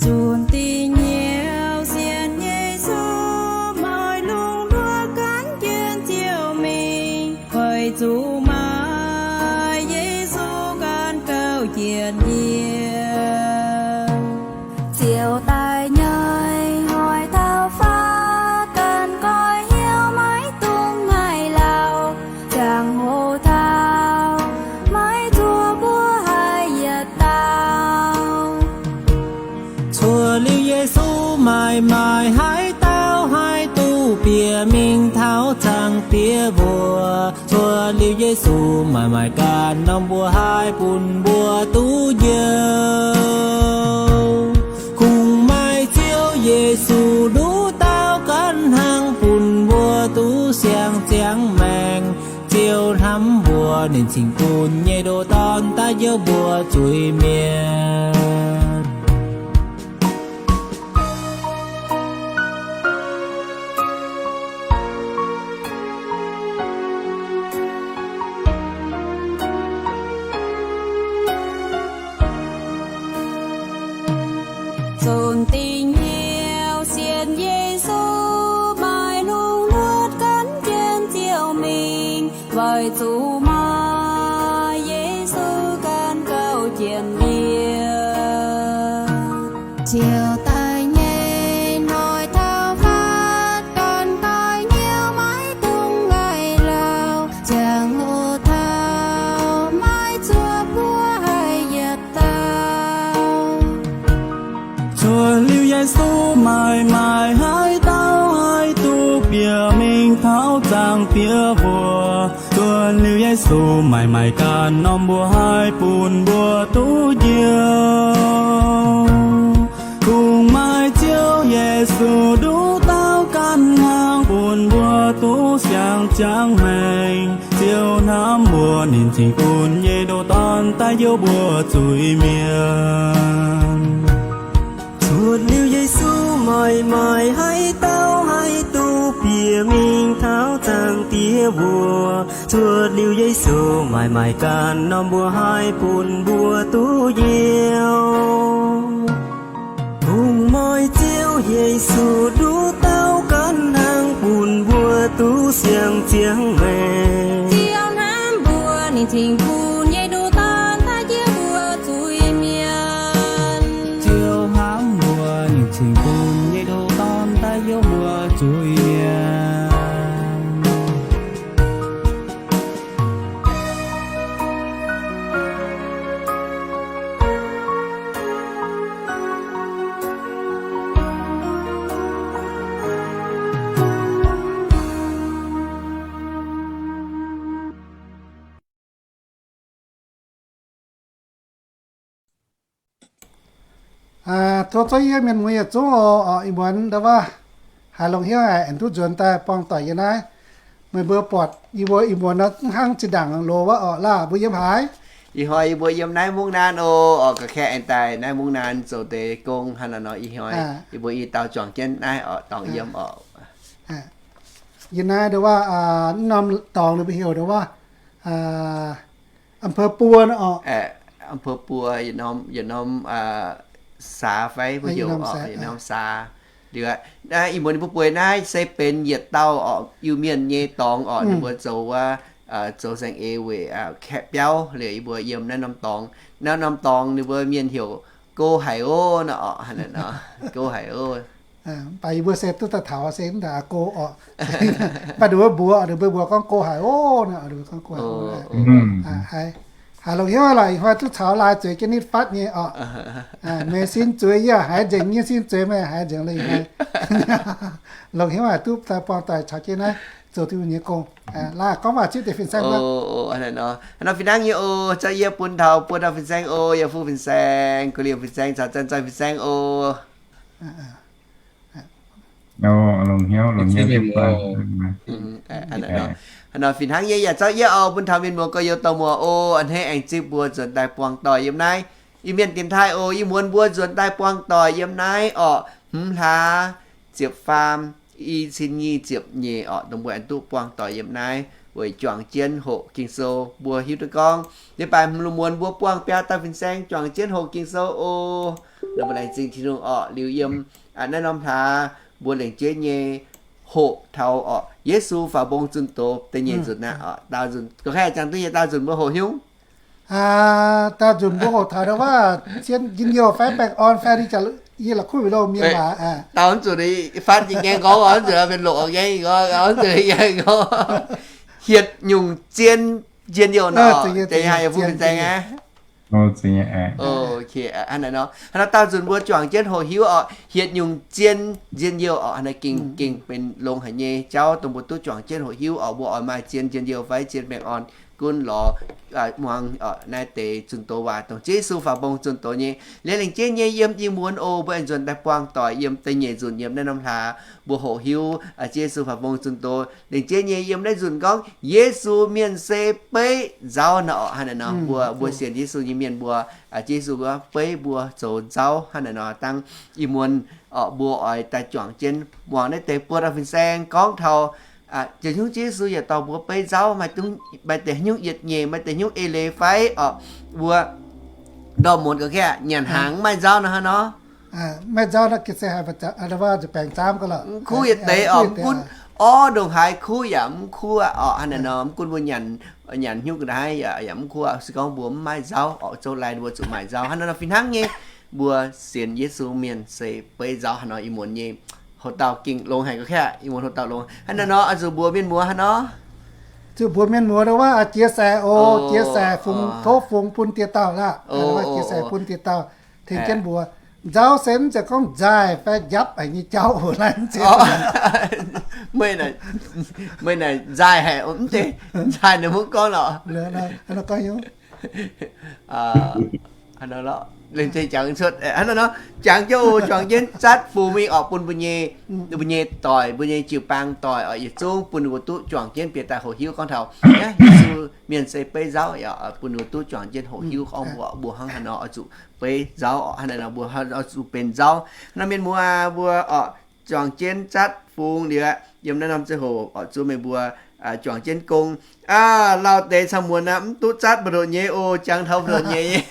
Zunh dih hnyouv sienx Yesu, maaih lungh hluotv gaanv jien ziouc mingh, weic zuqc maaih Yesu ganh gauh jiex yiem. Ziouc daaih nyei hoic taux faatv, ganh goiv hnyouv maiv dungx ngaih lauh, ziangh hoc taux maiv zuov mbuo haih yietc dauh. Cuotv liuz Yesu maaih maaih haaix dauh haih duqv bieqc mingh taux Zaangc Diex mbuox. Cuotv liuz Yesu maaih maaih ganh norm mbuo haih bun mbuo duqv njoux. Kungx maaih Ziouv Yesu nduqc dauh ganh hnangv bun mbuo duqv siang ziangx maengc. Ziouv hnamv mbuo, ninh cingx bun nyei ndoh Dorn daaih njoux mbuo zuiz-mienh. Zunh dih hnyouv sienx Yesu, maaih lungh hluotv gaanv jien ziouc mingh, weic zuqc maaih Yesu ganh gauh jiex yiem. Ziouc daaih nyei hoic taux faatv, ganh goiv hnyouv maiv dungx ngaih lauh, ziangh hoc taux maiv zuov mbuo haih yietc dauh. Cuotv liuz Yesu maaih maaih haaix dauh haih duqv bieqc mingh taux Zaangc Diex mbuox. Cuotv liuz Yesu maaih maaih ganh norm mbuo haih bun mbuo duqv njoux. Kungx maaih Ziouv Yesu nduqc dauh ganh hnangv bun mbuo duqv siang ziangx maengc. Ziouv hnamv mbuo, ninh cingx bun nyei ndoh Dorn daaih njoux mbuo zuiz-mienh. Cuotv liuz Yesu maaih maaih haaix dauh haih duqv bieqc mingh taux Zaangc diev mbuo. Cuotv liuz Yesu maaih maaih ganh norm mbuo haih bun mbuo duqv youz. Kungx maaih Ziouv Yesu nduqc dauh ganh hnangv bun mbuo duqv siang-ziangx maengc. Ziouv hnamv mbuo, ninh cingx bun nyei nduqc dorn daaih njoux mbuo zuiz-mienh. Ziouv hnamv mbuo, ninh cingx bun nyei nduqc dorn daaih njoux mbuo zuiz-mienh. Tov zouv yie mienh muoz yietc zungv oc. Ih muonz ndau wuov haiz longx hnyouv haic, aengx duqv nzuonx daaih buangh doic yiem naaiv. Meih mbuo buatc yie mbuo ih muonz nor mv hnangv zinh ndaangc loz wuov orqc. Laah mbuo yiem haaix? Ih hnoi yie mbuo yiem naaiv Mungv Naan oc. Orqc, ga'kaeqv aengx daaih naaiv Mungv Naan zoux deix gong hnangv naaiv nor. Ih hnoi yie mbuo i dauh juangc jienv naaiv orqc, dorngx yiem orqc. Yiem naaiv ndau wuov norm dorngx ninh mbuo heuc ndau wuov อำเภอปัว orqc. อำเภอปัว yietc norm, yietc norm สา fai mbuo heuc orqc, yietc norm สา. Liuz aqv, ih muonz ninh mbuo bueix naaiv se benx yietc dauh orqc, Iu-Mienh nyei dorngx orqc. Ninh mbuo zoux wuov, zoux saeng-eix weic kaeqv biauv. Liuz yie mbuo yiem naaiv norm dorngx. Naaiv norm dorngx ninh mbuo mienh heuc Go Haic Oc nor orqc. Go Haic Oc. Mv baac yie mbuo se duqv daaih taux se mv daaih go orqc. Mv baac ninh mbuo mbuox, ninh mbuo mbuox gorngv Go Haic Oc nor, ninh mbuo gorngv Go Haic Oc. Haiz longx hnyouv lorqc, ih hnoi duqv caux laai zueiz jienv nitv fatv nyei orqc. Meih sin zueiz yie haiz nzengc, yie sin zueiz meih haiz nzengc lorqc. Ih hnoi longx hnyouv haic duqv daaih buangh doic caux jienv naaiv zoux Tin-Hungh nyei gong. Laai gorngv waac zipv deix fin-saeng mbuo. Hnangv nor fih hnangv nyei oc. Zauv yie bun taux buo dauh fin-saeng oc. Yie fuqv fin-saeng, gu'liuh fin-saeng caux Zan Zai fin-saeng oc. Hnangv nor fih hnangv nyei yaac zauv yie oc, bun taux mienh muoz gorx-youz dorh muoz oc, a'hneiv aengx zipv mbuo nzuonx daaih buangh doic yiem naaiv Iu-Mienh dienx taaih oc. Ih muonz mbuo nzuonx daaih buangh doic yiem naaiv orqc, hmz hlaax ziepc faam, i cin nyic ziepc nyeic orqc, dongh mbuo aengx duqv buangh doic yiem naaiv weic juangc jienv hoqc Ging-Sou. Mbuo hiuv duqv gorngv nyei baaix hmz lungh muonz mbuo buangh biaa dauh fin-saeng juangc jienv hoqc Ging-Sou oc. Nor mbuo laengz zingh Tin-Hungh orqc. Liuz yiem naaiv norm hlaax mbuo lengc jeiv nyei hoqc taux orqc, Yesu faaux mbong zunh doz da'nyeic nzunc aqv orqc. Daauh nzunc, gorngv haih jangx duqv nyei daauh nzunc mbuo hoqc hiuv? Daauh nzunc mbuo hoqc taux ndau wuov cien njien-youh fai baengh orn fai yie la'kuqv weic loh mienh waac. Daauh nzunc fatv jiex ngaengv gorngv, nzunc benx loqc ngaengv gorngv, nzunc ngaengv gorngv, hietc nyungc zien njien-youh nor, deix haiz yaac mbuo fin-saeng aqv. Hnangv naaiv nor, hnangv nor daauh nzunc mbuo juangc jienv hoqc hiuv orqc, hietc nyungc zien njien-youh orqc. Hnangv naaiv gengh, gengh benx longx haic nyei jauv dongh mbuo duqv juangc jienv hoqc hiuv orqc. Mbuo oix maaih zien njien-youh fai zien baengh orn gunv lorz muangx naaiv deix zunh doz waac dongh Ziouv Yesu faaux mbong zunh doz nyei. Liuz lengc jeiv nyei yiem ih muonz oc, mbuo aengx nzuonx daaih buangh doic yiem da'nyeic nzunc yiem naaiv norm hlaax mbuo hoqc hiuv Ziouv Yesu faaux mbong zunh doz. Lengc jeiv nyei yiem naaiv nzunc gorngv Yesu mienh se beiv nzauv nor orqc. Hnangv naaiv nor mbuo, mbuo sienx Yesu nyei mienh mbuo, Ziouv Yesu gorngv beiv mbuo zoux nzauv. Hnangv naaiv nor dangh ih muonz orqc mbuo oix daaih juangc jienv muangx naaiv deix buo dauh fin-saeng gorngv taux Ziouv, Ziouv Yesu yaac dorh mbuo beiv nzauv, maaih deix nyungc yietc nyeic, maaih deix nyungc eix leiz fai orqc, mbuo ndortv muonz ga'kaeqv nyanc hnaangx mv maaih nzauv nor hnangv nor. Maiv nzauv naaiv gengh se haiz baengc zaamv ga'lorqc. Mv kuv yietc deix orqc, mv gunv orv ndongc haaix kuv yaac mv kuv orqc. Hnangv naaiv nor mv gunv mbuo nyanc, nyanc hnyouv ga'naaiv yaac, yaac mv kuv. Se gorngv mbuo mv maaih nzauv orqc, zouv laai mbuo zuqc maaih nzauv. Hnangv naaiv nor fih hnangv nyei, mbuo sienx Yesu mienh se beiv nzauv. Hnangv nor ih muonz nyei hoc dauh gengh longx haic ga'kaeqv, ih muonz hoc dauh longx. Hnangv naaiv nor oix zuqc mbuox mienh muoz hnangv nor, zuqc mbuox mienh muoz ndau wuov jiex seix oc, jiex seix fungx, tov fungx bun dieh dauh laah, jiex seix bun dieh dauh tengx jienv mbuox. Nzauv se mv zeiz gorngv nzaaih fai njapv haic nyei jauv oc. Meih naaic nzaaih haic, mv zeiz nzaaih naaic mv gorngv lorqc. Hnangv nor, jangx jienv oc, juangc jienv zatv fungx mingh orqc, bun mbuo nyei, mbuo nyei doic, mbuo nyei jiu-baang doic orqc, yietc zungv bun ninh mbuo duqv juangc jienv bieqc daaih hoqc hiuv gorngv taux Yesu mienh se beiv nzauv, bun ninh mbuo duqv juangc jienv hoqc hiuv gorngv mbuo, mbuo hnangv haaix nor oix zuqc beiv nzauv orqc, hnangv naaiv nor mbuo oix zuqc benx nzauv. Hnangv nor mienh muoz mbuo orqc, juangc jienv zatv fungx liuz, yiem naaiv norm ziangh hoc oix zuqc meih mbuo juangc jienv gong. Aa, lauh deix camv-muonz aqv, mv duqv zatv mbu'ndongx nyei oc, jangx taux mbu'ndongx nyei.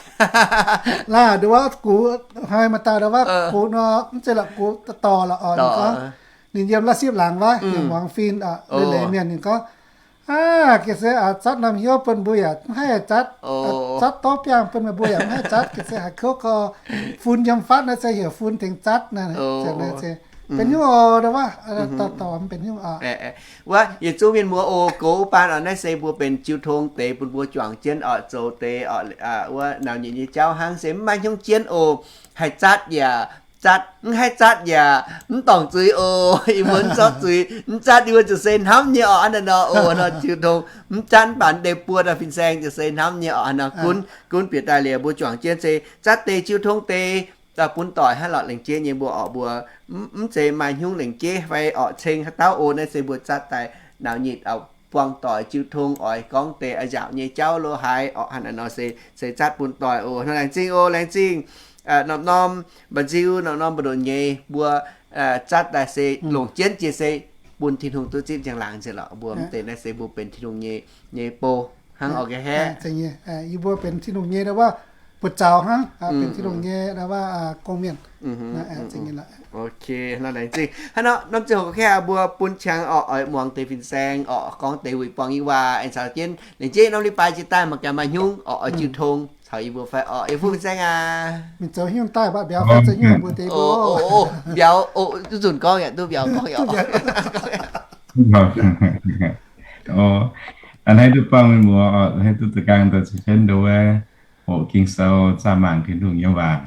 Laaix nduov gux hnoi maaih dauh nduov gux nor, mv zeiz la'gux dorh la'oc ninh gorngv, ninh yiem la'sipv laangz wuov, yiem muangx fin, leiz-leiz mienh ninh gorngv, aa, ga'sie zatv norm hnyouv bun mbuo yaac mv haih zatv, zatv dorv biangh bun meih mbuo yaac mv haih zatv, ga'sie haiz kouv gorx, fun yiem fatv naaiv se heuc fun tengx zatv naaiv, benx nyungc oc, nduov, dorh dorh mv benx nyungc oc. Wuov yietc zungv mienh muoz oc, goux baan oc, naaiv se mbuo benx jiu tong deix bun mbuo juangc jienv oc, zoux deix oc, wuov naux nyeic nyei jauv hnangv, se mv maaih hnyouv jienv oc. Haih zatv yaac zatv, mv haih zatv yaac mv dorngc zuiz oc. Ih muonz mv zorqv zuiz, mv zatv yie mbuo ziouc se hnamv nyei oc, hnangv naaiv nor oc. Nor jiu tong mv zatv mv baac deix buo dauh fin-saeng ziouc se hnamv nyei oc. Hnangv nor gunv, gunv bieqc daaih liuz mbuo juangc jienv se zatv deix jiu tong deix bun doic hnangv lorqc, lengc jeiv nyei mbuo oc, mbuo mv zeiz maaih hnyouv lengc jeiv fai oc ceng haaix dauh oc. Naaiv se mbuo zatv daaih naux nyitc buangh doic jiu tong oix gorngv deix a'nzaauc nyei jauv lo haaix oc, hnangv naaiv nor se, se zatv bun doic oc. Hnangv laengz zingh oc, laengz zingh norm-norm mba'nziu, norm-norm mbu'ndongx nyei mbuo zatv daaih se longc jienv jiex se bun Tin-Hungh duqv zipv njang-laangc nzengc lorqc. Mbuo mv deix naaiv se mbuo benx Tin-Hungh nyei, nyei bou hnangv oc. Ga'hlen yie mbuo benx Tin-Hungh nyei wuov buoz-zaux hnangv, benx Tin-Hungh nyei wuov gong-mienh. Ok, laengz zingh. Hnangv nor norm ziangh hoc ga'hlen mbuo bun qangx oc, oix muangx deix fin-saeng oc, gorngv deix wuic buangh nyei waac, aengx caux jienv lengc jeiv norm leiz-baaix jiex daaih mangc gaax maaih hnyungv oc, oix jiu tong caux yie mbuo fai oc. Yietc Fuqv fin-saeng aac, mingh zoux hnyungv daaih mbatc mbiauz fai zoux hnyungv mbuo deix mbuo. Mbiauz oc, duqv nzunc gorngv yaac duqv mbiauz gorngv yaac. A'hneiv duqv buangh mienh muoz oc, a'hneiv duqv da'gaang daaih caux jienv nduov hoqc Ging-Sou, zaah mangc Tin-Hungh nyei waac,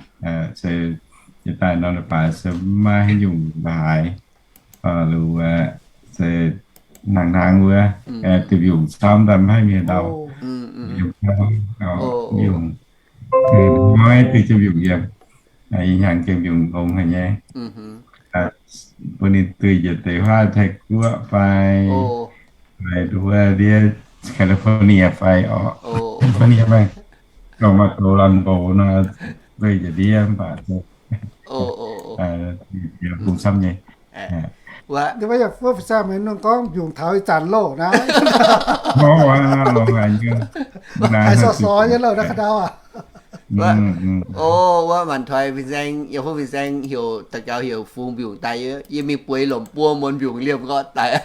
se jiex daaih norm leiz-baaix se maiv haaix nyungc la'haaix, luoqc se hnangv-hnangv wuov, diuh mbiungc camv daaih maiv haih mienh ndau, mbiungc, mbiungc, hnoi diuh mbiungc yiem, ih hnyangx diuh mbiungc longx haic nyei. Bun ninh duih njiec deix huaav Taiv-Guoqv fai, fai nduov ndiev California fai oc, California maah, dongh maaih douz laanh nqox nor, duih njiec ndiev mv baac bung camv nyei. Wuov, wuov fin-saeng meih nungh gorngv mbiungc taux ih zanc loh naaiv, longx haic nyei, longx haic, sor-sor nyei loh naaiv ka'ndau aac. O, wuov maanc toi fin-saeng, Yietc Fuqv fin-saeng heuc daux gaux heuc fungx mbiungc daaih, yie mingh bueix lomc buo muonz mbiungc liemh nqortv daaih.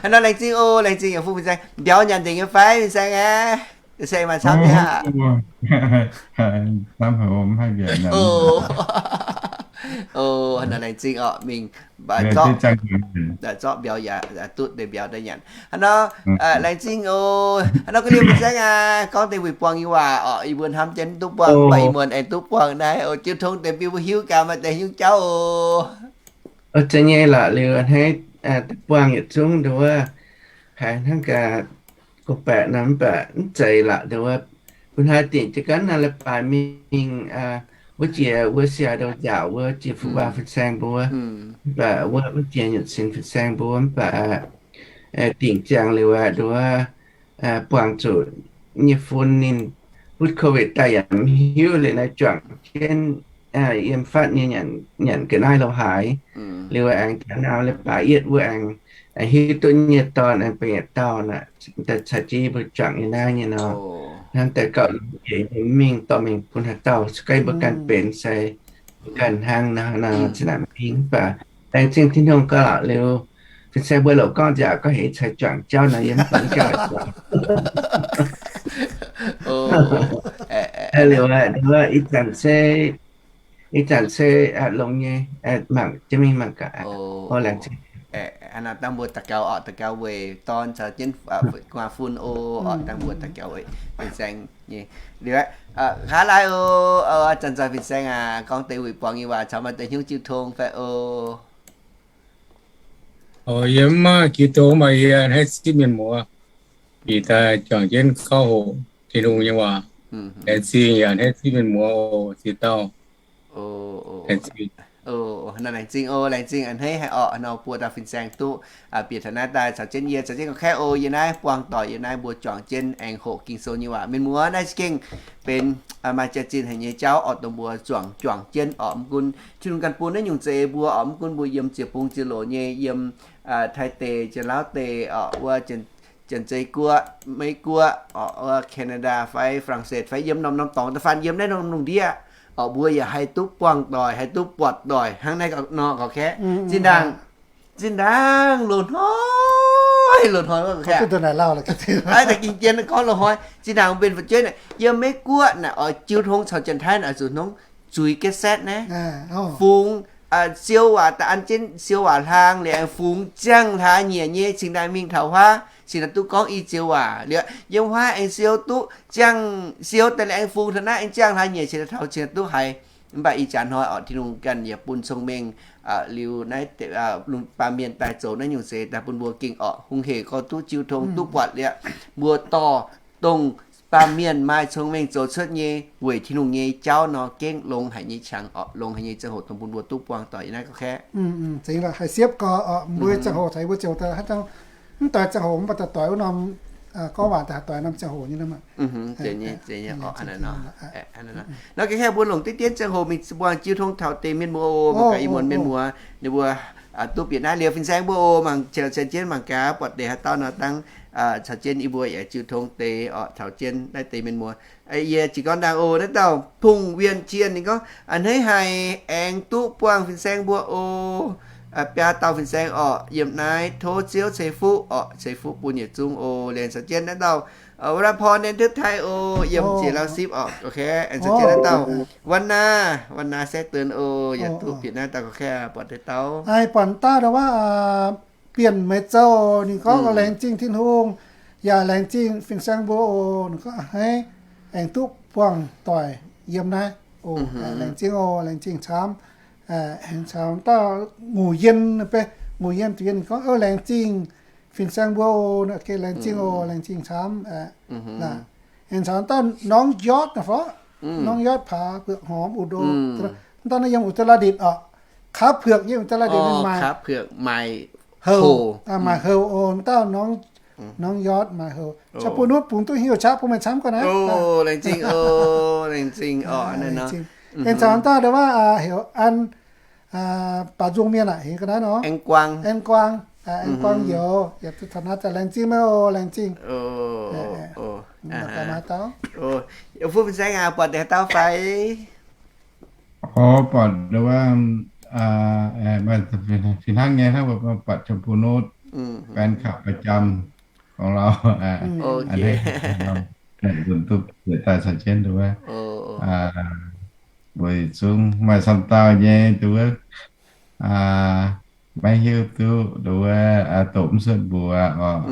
Hnangv nor laengz zingh oc, laengz zingh Yietc Fuqv fin-saeng. Mbiauz nyanc nzengc nyei fai fin-saeng aac? Se maaih camv nyei aqv. Hnangv nor laengz zingh oc, mingh zorqv mbiauz yaac duqv deix mbiauz daaih nyanc. Hnangv nor laengz zingh oc. Hnangv nor ga'ndiev fin-saeng aac, gorngv deix wuic buangh nyei waac oc, yie mbuo hnamv jienv duqv buangh, mv baac ih muonz aengx duqv buangh naaiv oc, jiu tong deix bun mbuo hiuv gaax maaih deix nyungc jauv oc. Oc, zeiz nyei lorqc. Liuz a'hneiv duqv buangh yietc zungv nduov, haiz hnangv gaax gorngv-baeqc nor, mv baac mv zeiz lorqc nduov. Bun haaix dingc jiez gorn naaiv leiz-baaix mingh wuov jiex wuov Seattle njaaux wuov jiex fu waac fin-saeng mbuo, mv baac wuov, wuov jiex nyutc sin fin-saeng mbuo, mv baac dingc ziangx liuz aqv nduov, buangh zuqc nyei fun ninh butv COVID daaih yaac mv hiuv liuz naaiv juangc jienv yiem fatv nyei nyanc ga'naaiv lo haaix. Liuz aengx taux naaiv leiz-baaix yietv wuov aengx hiuv duqv nyei dorn aengx benx yietc dauh naaic, daaih caux jienv yie mbuo juangc nyei naaiv nyei nor. Hnangv daaih gauh jiex nyei mingh dorh mingh bun haaix dauh, se gorngv yie mbuo ganh benx se mbuo ganh hnangv nor, nor zinh ndaangc mingh. Mv baac laengz zingh Tin-Hungh gaax lorqc. Liuz fin-saeng mbuo loc gorngv nziaauc gorngv heix cai juangc jauv nor, yie mv baac mv jauv. Liuz ih zanc se, ih zanc se longx nyei, mangc jienv mingh mangc gaax. Laengz zingh. Dangh mbuo daux gaux oc, daux gaux weic dorn caux jienv gu'nguaaz fun oc. Dangh mbuo daux gaux weic fin-saeng nyei. Liuz aqv, haaix laai oc, zanc-zanc fin-saeng aac, gorngv deix wuic buangh nyei waac caux maaih deix hnyouv jiu tong fai oc. Yie mv maaih jiu tong, mv baac yie a'hneiv zipv mienh muoz bieqc daaih juangc jienv gorngv hoqc Tin-Hungh nyei waac. Laengz zingh yaac a'hneiv zipv mienh muoz oc, ziex dauh. Laengz zingh. Laengz zingh oc, laengz zingh a'hneiv haic orqc, nor buo dauh fin-saeng duqv bieqc taux naaiv daaih caux jienv yie, caux jienv ga'kaeqv oc. Yie naaiv buangh doic, yie naaiv mbuo juangc jienv aengx hoqc Ging-Sou nyei waac. Mienh muoz, naaiv za'gengh benx maaih jaax-zinh haic nyei jauv orqc, dongh mbuo zuangx juangc jienv orqc. Mv gunv Tin-Hungh ganh bun naaiv nyungc za'eix mbuo orqc, mv gunv mbuo yiem ziepc bung ziepc loc nyei, yiem Taiv deic, Janx-Lauv deic orqc, wuov Janx-Zei Guoqv, Meiv Guoqv orqc, wuov Canada fai Faa^lang^setc fai yiem norm-norm dorngx da'faanh yiem naaiv norm lungh ndiev orqc, mbuo yaac haih duqv buangh doic, haih duqv buatc doic hnangv naaiv nor ga'kaeqv. Zinh ndaangc, zinh ndaangc loz-hnoi, loz-hnoi wuov ga'kaeqv, aav daaih ging jien gorngv loz-hnoi. Zinh ndaangc mbuo benx fu'jueiv naaic, yiem Meiv Guoqv naaic oix jiu tong caux Janx-Taiv naaic zuqc hnongv zuiz cassette naaiv, fungx siou waac daaih an jienv siou waac hlang liuz aengx fungx ziangh hlaax nyieqc nyei cingx daaih mingh taux huaav cingx daaih duqv gorngv i zioux waac liuz yiem huaav aengx siou duqv ziangh siou daaih liuz aengx fungx taux naaiv aengx ziangh hlaax nyieqc cingx daaih taux cingx daaih duqv haiz. Mv baac ih jaax hnoi orqc, Tin-Hungh ganh yaac bun cong-mengh liuz naaiv baamh mienh daaih zoux naaiv nyungc seix daaih bun mbuo gengh orqc hungh hec gorx duqv jiu tong duqv buatc liuz mbuo dorh dongh baamh mienh maaih cong-mengh zoux cuotv nyei weic Tin-Hungh nyei jauv nor gengh longx haic nyei qangx orqc, longx haic nyei ziangh hoc dongh bun mbuo duqv buangh doic yiem naaiv ga'kaeqv. Zingx laaix haih siepv gorx orqc, mbuo ziangh hoc taux mbuo ziouc daaih haaix zanc mv doix ziangh hoc mv baac daaih doix wuov norm gorngv waac daaih doix norm ziangh hoc nyei. Nor ga'kaeqv mbuo longc diqv dien ziangh hoc mingh buangh jiu tong taux deix mienh muoz oc, mangc gaax ih muonz mienh muoz ninh mbuo duqv bieqc naaiv liuz fin-saeng mbuo oc, mangc caux jienv mangc gaax buatc deix haaix dauh nor dangh caux jienv yie mbuo yaac jiu tong deix orqc, caux jienv naaiv deix mienh muoz. Yie jiex gorngv ndaangc oc, naaiv dauh Phung Wien Jien ninh gorngv, a'hneiv haic aengx duqv buangh fin-saeng mbuo oc. Biaa dauh fin-saeng orqc, yiem naaiv tov Ziouv ceix fuqv orqc, ceix fuqv bun yietc zungv oc. Liuz caux jienv naaiv dauh วราพร Ninh duqv taaih oc, yiem jiex Lauv Sipv orqc, aengx caux jienv naaiv dauh วันนา วันนา แซ่เติน oc, yaac duqv bieqc naaiv dauh ga'kaeqv buatc deix dauh. Buatc dauh ndo wuov Bienh Meiz Zouv, ninh gorngv laengz zingh Tin-Hungh, yaac laengz zingh fin-saeng mbuo oc. Ninh gorngv a'hneiv aengx duqv buangh doic yiem naaiv oc. Laengz zingh oc, laengz zingh camv. Aengx caux dauh Nguyv Yien, Nguyv Yien, Nguyv Yien ninh gorngv, laengz zingh fin-saeng mbuo oc. Laengz zingh oc, laengz zingh camv. Aengx caux dauh Norngv Yotv fai Norngv Yotv Paax Buoqc Hormx, Uqc Ndo, dauh naaiv yiem Uqc^daa^la^nditc orqc. Kaav Puoqc yiem Uqc^daa^la^nditc ninh maaic houx, maaic houx oc. Dauh Norngv Yotv maaic houx. Qaqv bun wuov bungx duqv heuc qaqv bun meih camv ga'naaiv. Laengz zingh oc, laengz zingh oc. Aengx caux dauh ndo wuov heuc An, baac nzung mienh aqv, heuc ga'naaiv nor, An Guang, An Guang youz, yaac duqv taux naaiv daaih, laengz zingh meih oc, laengz zingh. Fuqv fin-saeng aac, buatc deix haaix dauh fai? Orv, buatc ndo wuov, fih hnangv nyei hnangv, buatc ชมพูนุช แฟนคลับประจำของเรา nzunc duqv daaih caux jienv ndo wuov, weic zungv maaih camv dauh nyei ndo wuov, maiv hiuv duqv ndo wuov, doqc mv cuotv mbuox orqc.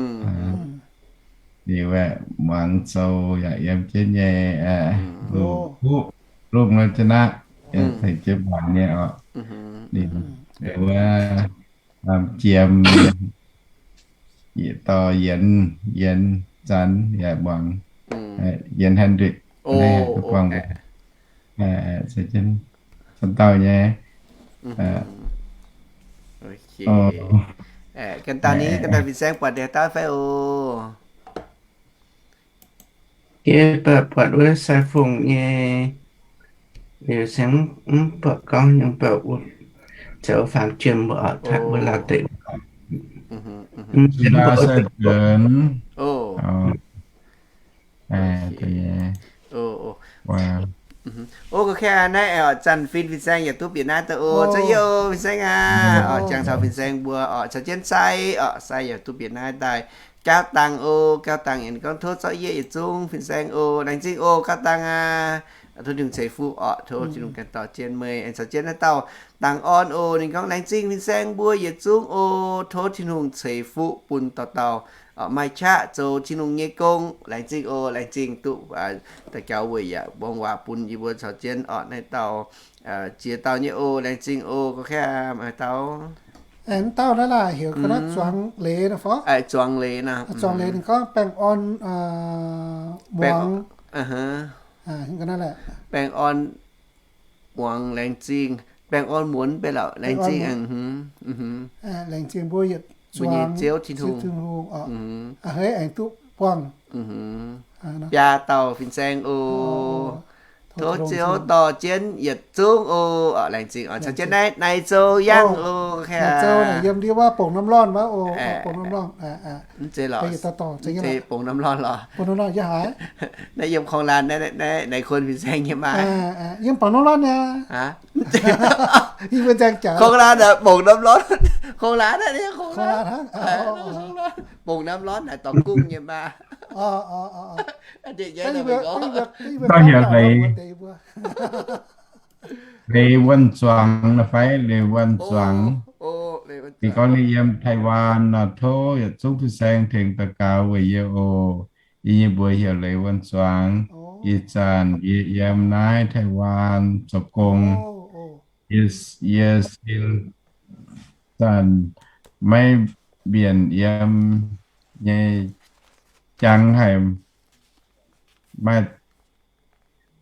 Liuz aeqv, muangx zoux yaac yiem jienv nyei, Luqv, Luqv Lorqc Janaqv, tengx jienv muangx nyei orqc. Ninh ndo wuov, Jiem, Yietc Dorh, Yienx, Yienx Zanx yaac muangx, Yienx Hendrick, buangh, camv dauh nyei. Ganh dauh ni, ganh dauh fin-saeng buatc deix haaix dauh fai oc? Yie buatc, buatc wuov Sai Fungx nyei, liuz se mv buatc gorngv nyungc, buatc zoux faam jiem mbuo oc, mbuo Laauh deic. O, ga'kaeqv naaiv oc, zanc fin, fin-saeng yaac duqv bieqc naaiv daaih oc. Za'gengh yie oc, fin-saeng aac, oc, jangx taux fin-saeng mbuo oc, caux jienv Sai oc, Sai yaac duqv bieqc naaiv daaih. Gauv Dangh oc, Gauv Dangh yaac gorngv tov zorqv yie yietc zungv fin-saeng oc, laengz zingh oc, Gauv Dangh aac. Tov Tin-Hungh ceix fuqv oc, tov Tin-Hungh ganh dorh jienv meih, caux jienv naaiv dauh Dangh Orn oc, ninh gorngv laengz zingh fin-saeng mbuo yietc zungv oc, tov Tin-Hungh ceix fuqv bun dauh dauh maaih qaqv zoux Tin-Hungh nyei gong. Laengz zingh oc, laengz zingh duqv daux gaux weic yaac muangx waac bun yie mbuo caux jienv orqc. Naaiv dauh ziex dauh nyei oc, laengz zingh oc, ga'kaeqv maaih dauh. Aengx dauh naaiv laaic heuc ga'naaiv Zuangx Leiz nor fai? Zuangx Leiz nor. Zuangx Leiz ninh gorngv baengh orn muangx. Baengh orn muangx laengz zingh. baengh orn muonz mv bei lorqc. Laengz zingh, laengz zingh mbuo yietc zuangx Ziouv Tin-Hungh, hei aengx duqv buangh biaa dauh fin-saeng oc. Tov Ziouv dorh jienv yietc zungv oc. Laengz zingh oc. Caux jienv naaiv Nai Zou Yangh oc. Nai Zou naaic yiem ndiev wuov Bongc Norm Lorn wuov oc. Bongc Norm Lorn. Mv zeiz lorqc. Bongc Norm Lorn lorqc. Bongc Norm Lorn yiem haaix? Naaiv yiem Kong Lan naaiv, naaiv Nai Kuon fin-saeng nyei maah. Yiem Bongc Norm Lorn nyei. Kong Lan, Bongc Norm Lorn. Kong Lan, Bongc Norm Lorn naaic dorh gungv nyei maah. Gorngv heuc Leiz, Leiz Wuonh Zuangx nor fai? Leiz Wuonh Zuangx. Ninh gorngv ninh yiem Taiwan nor, tov yietc zungv fin-saeng tengx daux gaux weic yie oc. Yie nyei mbuox heuc Leiz Wuonh Zuangx. Ih zanc yie yiem naaiv Taiwan zoux gong. Yie, yie sin zanc maiv mbienc yiem nyei jangx haic, maaih,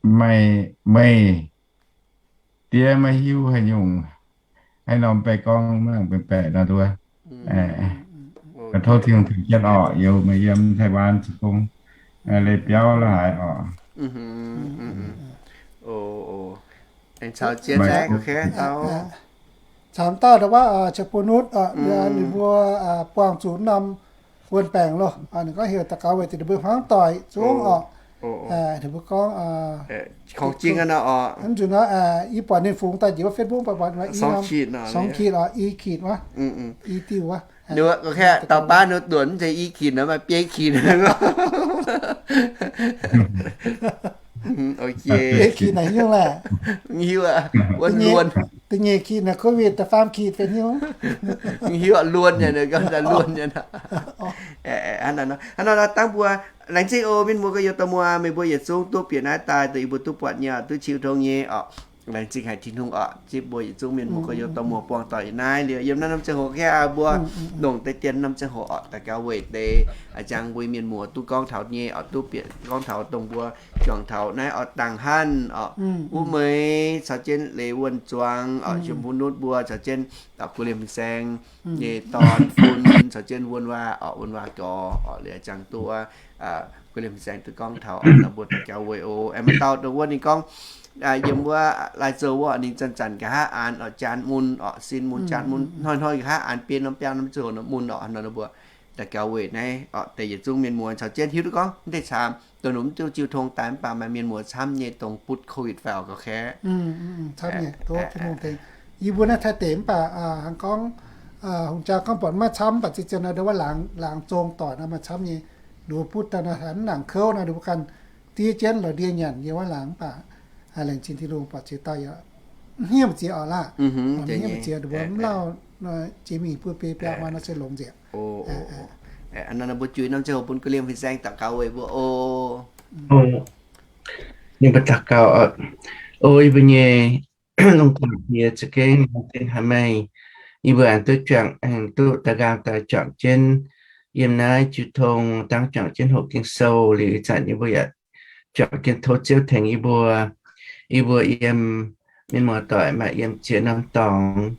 maaih meih diev maiv hiuv haaix nyungc, haaix norm baeqc gorngv mv nangc baeqc baeqc nor duqv. Tov Tin-Hungh tengx jienv orqc, yie meih yiem Taiwan zoux gong, leiz biauv la'haaix orqc. Caux dauh ndau wuov, Qiex Bun Nutv, ninh mbuo buangh zuqc norm wuonh baengc loh. Ninh gorngv heuc daux gaux weic zuqc ninh mbuo hmuangv doic zungv orqc. Ninh mbuo gorngv, mv nzunc nor, yie buatc ninh fungx daaih njiec wuov Facebook, buatc buatc i norm, song kit orqc, i kit wuov, i diuh wuov. Dauh baav ninh duonc mv zeiz i kit nor, maaih biei kit. Biei kit naaic nyungc laeh. Da'nyeic kit naaic covid, da'faam kit benx nyungc. Hiuv luonx nyei, luonx nyei. Hnangv naaiv nor dangv mbuo laengz zingh oc, mienh muoz gorx-youz dorh muoz, meih mbuo yietc zungv duqv bieqc naaiv daaih dongh yie mbuo duqv buatc nyei, duqv qiex tongx nyei orqc. Laengz zingh haic Tin-Hungh orqc, zipv mbuo yietc zungv mienh muoz gorx-youz dorh muoz buangh doic naaiv liuz, yiem naaiv norm ziangh hoc, aa, mbuo longc deix dien norm ziangh hoc orqc, daux gaux weic deix, aa, jangx mbuo mienh muoz duqv gorngv taux nyei orqc, duqv bieqc gorngv taux dongh mbuo juangc taux naaiv orqc, Dangc Hanv orqc, Uv Meix caux jienv Leiz Wuonh Zuangx orqc, Qiex Bun Nutv mbuo caux jienv Guv Liemh Fin-Saeng nyei dorn fun caux jienv Wuonh Waac orqc, Wuonh Waac Gorx orqc, liuz jangx duqv wuov, Guv Liemh Fin-Saeng duqv gorngv taux orqc, nor mbuo daux gaux weic oc. Aengx maaih dauh dongh wuov ninh gorngv, yiem wuov Lai Zou wuov, ninh zanc-zanc nqa'haav aanx orqc, jaan mun orqc, sin mun jaan mun, hnoi-hnoi nqa'haav aanx biei norm biaa norm ziangh hoc nor mun orqc, nor mbuo daux gaux weic naaiv orqc, deix yietc zungv mienh muoz caux jienv hiuv duqv gorngv mv deix caamx dongh ninh mv duqv jiu tong daaih mv baac maaih mienh muoz camv nyei dongh butv covid fai orqc gauh kaeqv. Yie mbuo naaiv Taiv deic mv baac hnangv gorngv, hungh jaa gorngv buatc maiv camv mv baac zien-zien nor, ndau wuov laangz zong doic nor maaih camv nyei. Ninh mbuo butv daaih nor, mv nangc kouv nor, ninh mbuo ganh diev jienv lorz ndie nyanc yiem wuov laangz mv baac laengz zingh Tin-Hungh buatc ziex dauh yaac hniev mbu'ziex orqc laah. Hniev mbu'ziex ninh mbuo mv lauh, jiex mingh buo biei biaa hnoi nor se longx nzengc. Mbuo juix norm ziangh hoc bun Guv Liemh Fin-Saeng daux gaux weic mbuo oc. Ninh mbuo daux gaux oc. O yie mbuo nyei Lungh-Daaih Diex za'gengh laengz zingh haic meih. Yie mbuo aengx duqv juangc, aengx duqv daaih nqaang daaih juangc jienv yiem naaiv jiu tong, dangv juangc jienv hoqc Ging-Sou liuz, ih zanc yie mbuo yaac juangc jienv tov Ziouv tengx yie mbuo. Yie mbuo yiem mienh muoz-doic maaih yiem ziex norm dorngx,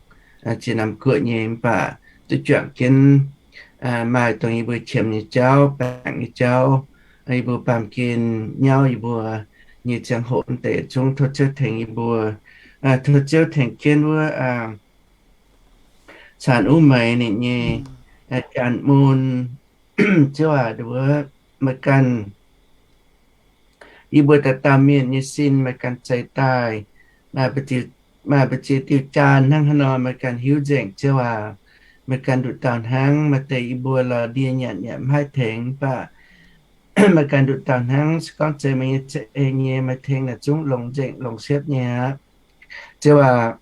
ziex norm guoqv nyei, mv baac duqv juangc jienv maaih dongh yie mbuo qiemx nyei jauv, baengc nyei jauv, yie mbuo baamh gen nyauv yie mbuo nyei ziangh hoc, mv deix zungv tov Ziouv tengx yie mbuo. Tov Ziouv tengx jienv wuov Caan Uv Meix ninh nyei jaan mun, Ziouv aac, wuov meih ganh, yie mbuo dauh dauh mienh nyei sin meih ganh zeix daaih, maaih mbu'ziex diuh jaan hnangv haaix nor meih ganh hiuv nzengc, Ziouv aac. Meih ganh nduqc dauh hnangv, maaih deix yie mbuo lorz ndie nyanc yaac mv haih tengx, mv baac meih ganh nduqc dauh hnangv, se gorngv zeiz meih nyei za'eix nyei, meih tengx naaic zungv longx nzengc, longx siepv nyei aqv. Ziouv aac,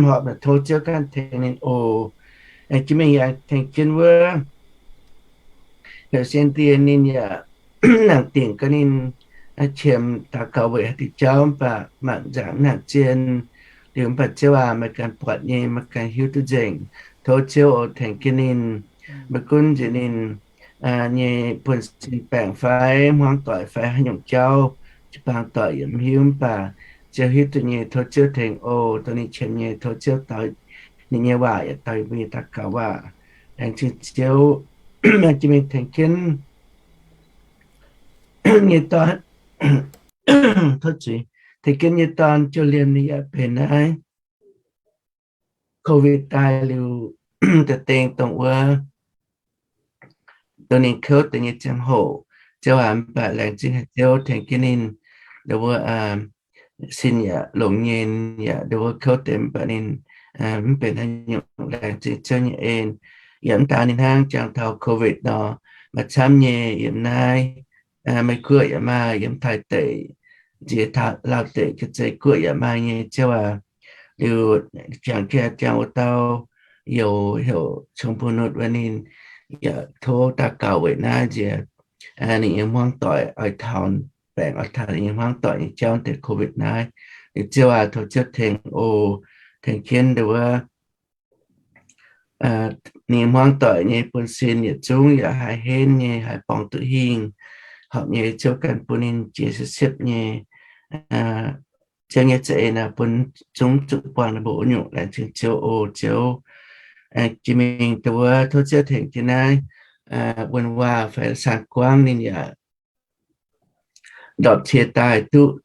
horpc naaic tov Ziouv ganh tengx ninh oc. Aengx jiex mingh yaac tengx jienv wuov heuc Sien Diex ninh yaac nangc dingc gaax ninh qiemx daux gaux weic haaix diuc jauv, mv baac mangc nzaangc mv nangc zien. Liuz mv baac Ziouv aac, meih ganh buatc nyei, meih ganh hiuv duqv nzengc. Tov Ziouv oc tengx jienv ninh. Meih gunv nzengc ninh nyei buonv-sin baengc fai hmuangv doic fai haaix nyungc jauv, jiu-baang doic yaac mv hiuv, mv baac Ziouv hiuv duqv nyei, tov Ziouv tengx oc. Dongh ninh qiemx nyei, tov Ziouv doix ninh nyei waac yaac doix mbuo nyei daux gaux waac. Laengz zingh Ziouv, jiex mingh tengx jienv, nyei dorn, tov zuiz, tengx jienv nyei dorn Jouv Liemh ninh yaac benx naaiv COVID daaih liuz, da'dengh dongh wuov, dongh ninh kouv deix nyei ziangh hoc. Ziouv aac, mv baac laengz zingh haic Ziouv tengx jienv ninh, ndo wuov, sin yaac longx nyei, yaac ndo wuov kouv deix mv baac ninh mv benx haaix nyungc. Laengz zingh Ziouv nyei en. Yaac mv daan ninh hnangv, jangx taux COVID nor, maaih camv nyei yiem naaiv, Meiv Guoqv yaac maaih, yiem Taiv deic, nziex Laauv deic, Jaa-Zei Guoqv yaac maaih nyei Ziouv aac. Liuz jangx jaa jangx wuov dauh youz heuc Cong Bun Nutv wuov ninh, yaac tov daux gaux weic naaiv nziex ninh nyei hmuangv doic oix taux, baengc oix taux ninh nyei hmuangv doic nyei jauv deix COVID naaiv. Liuz Ziouv aac, tov Ziouv tengx oc, tengx jienv ndo wuov ninh hmuangv doic nyei buonv-sin yietc zungv yaac haih henv nyei, haih borngz duqv hingh, horpc nyei Ziouv ganh bun ninh jiex siepv-siepv nyei. Ziouv nyei za'eix naaic bun zungv zuqc buangh ninh mbuo wuov nyungc. Laengz zingh Ziouv oc. Ziouv, jiex mingh ndo wuov tov Ziouv tengx jienv naaiv wuonh waac fai saang-guangv ninh yaac ndorpc cie daaih duqv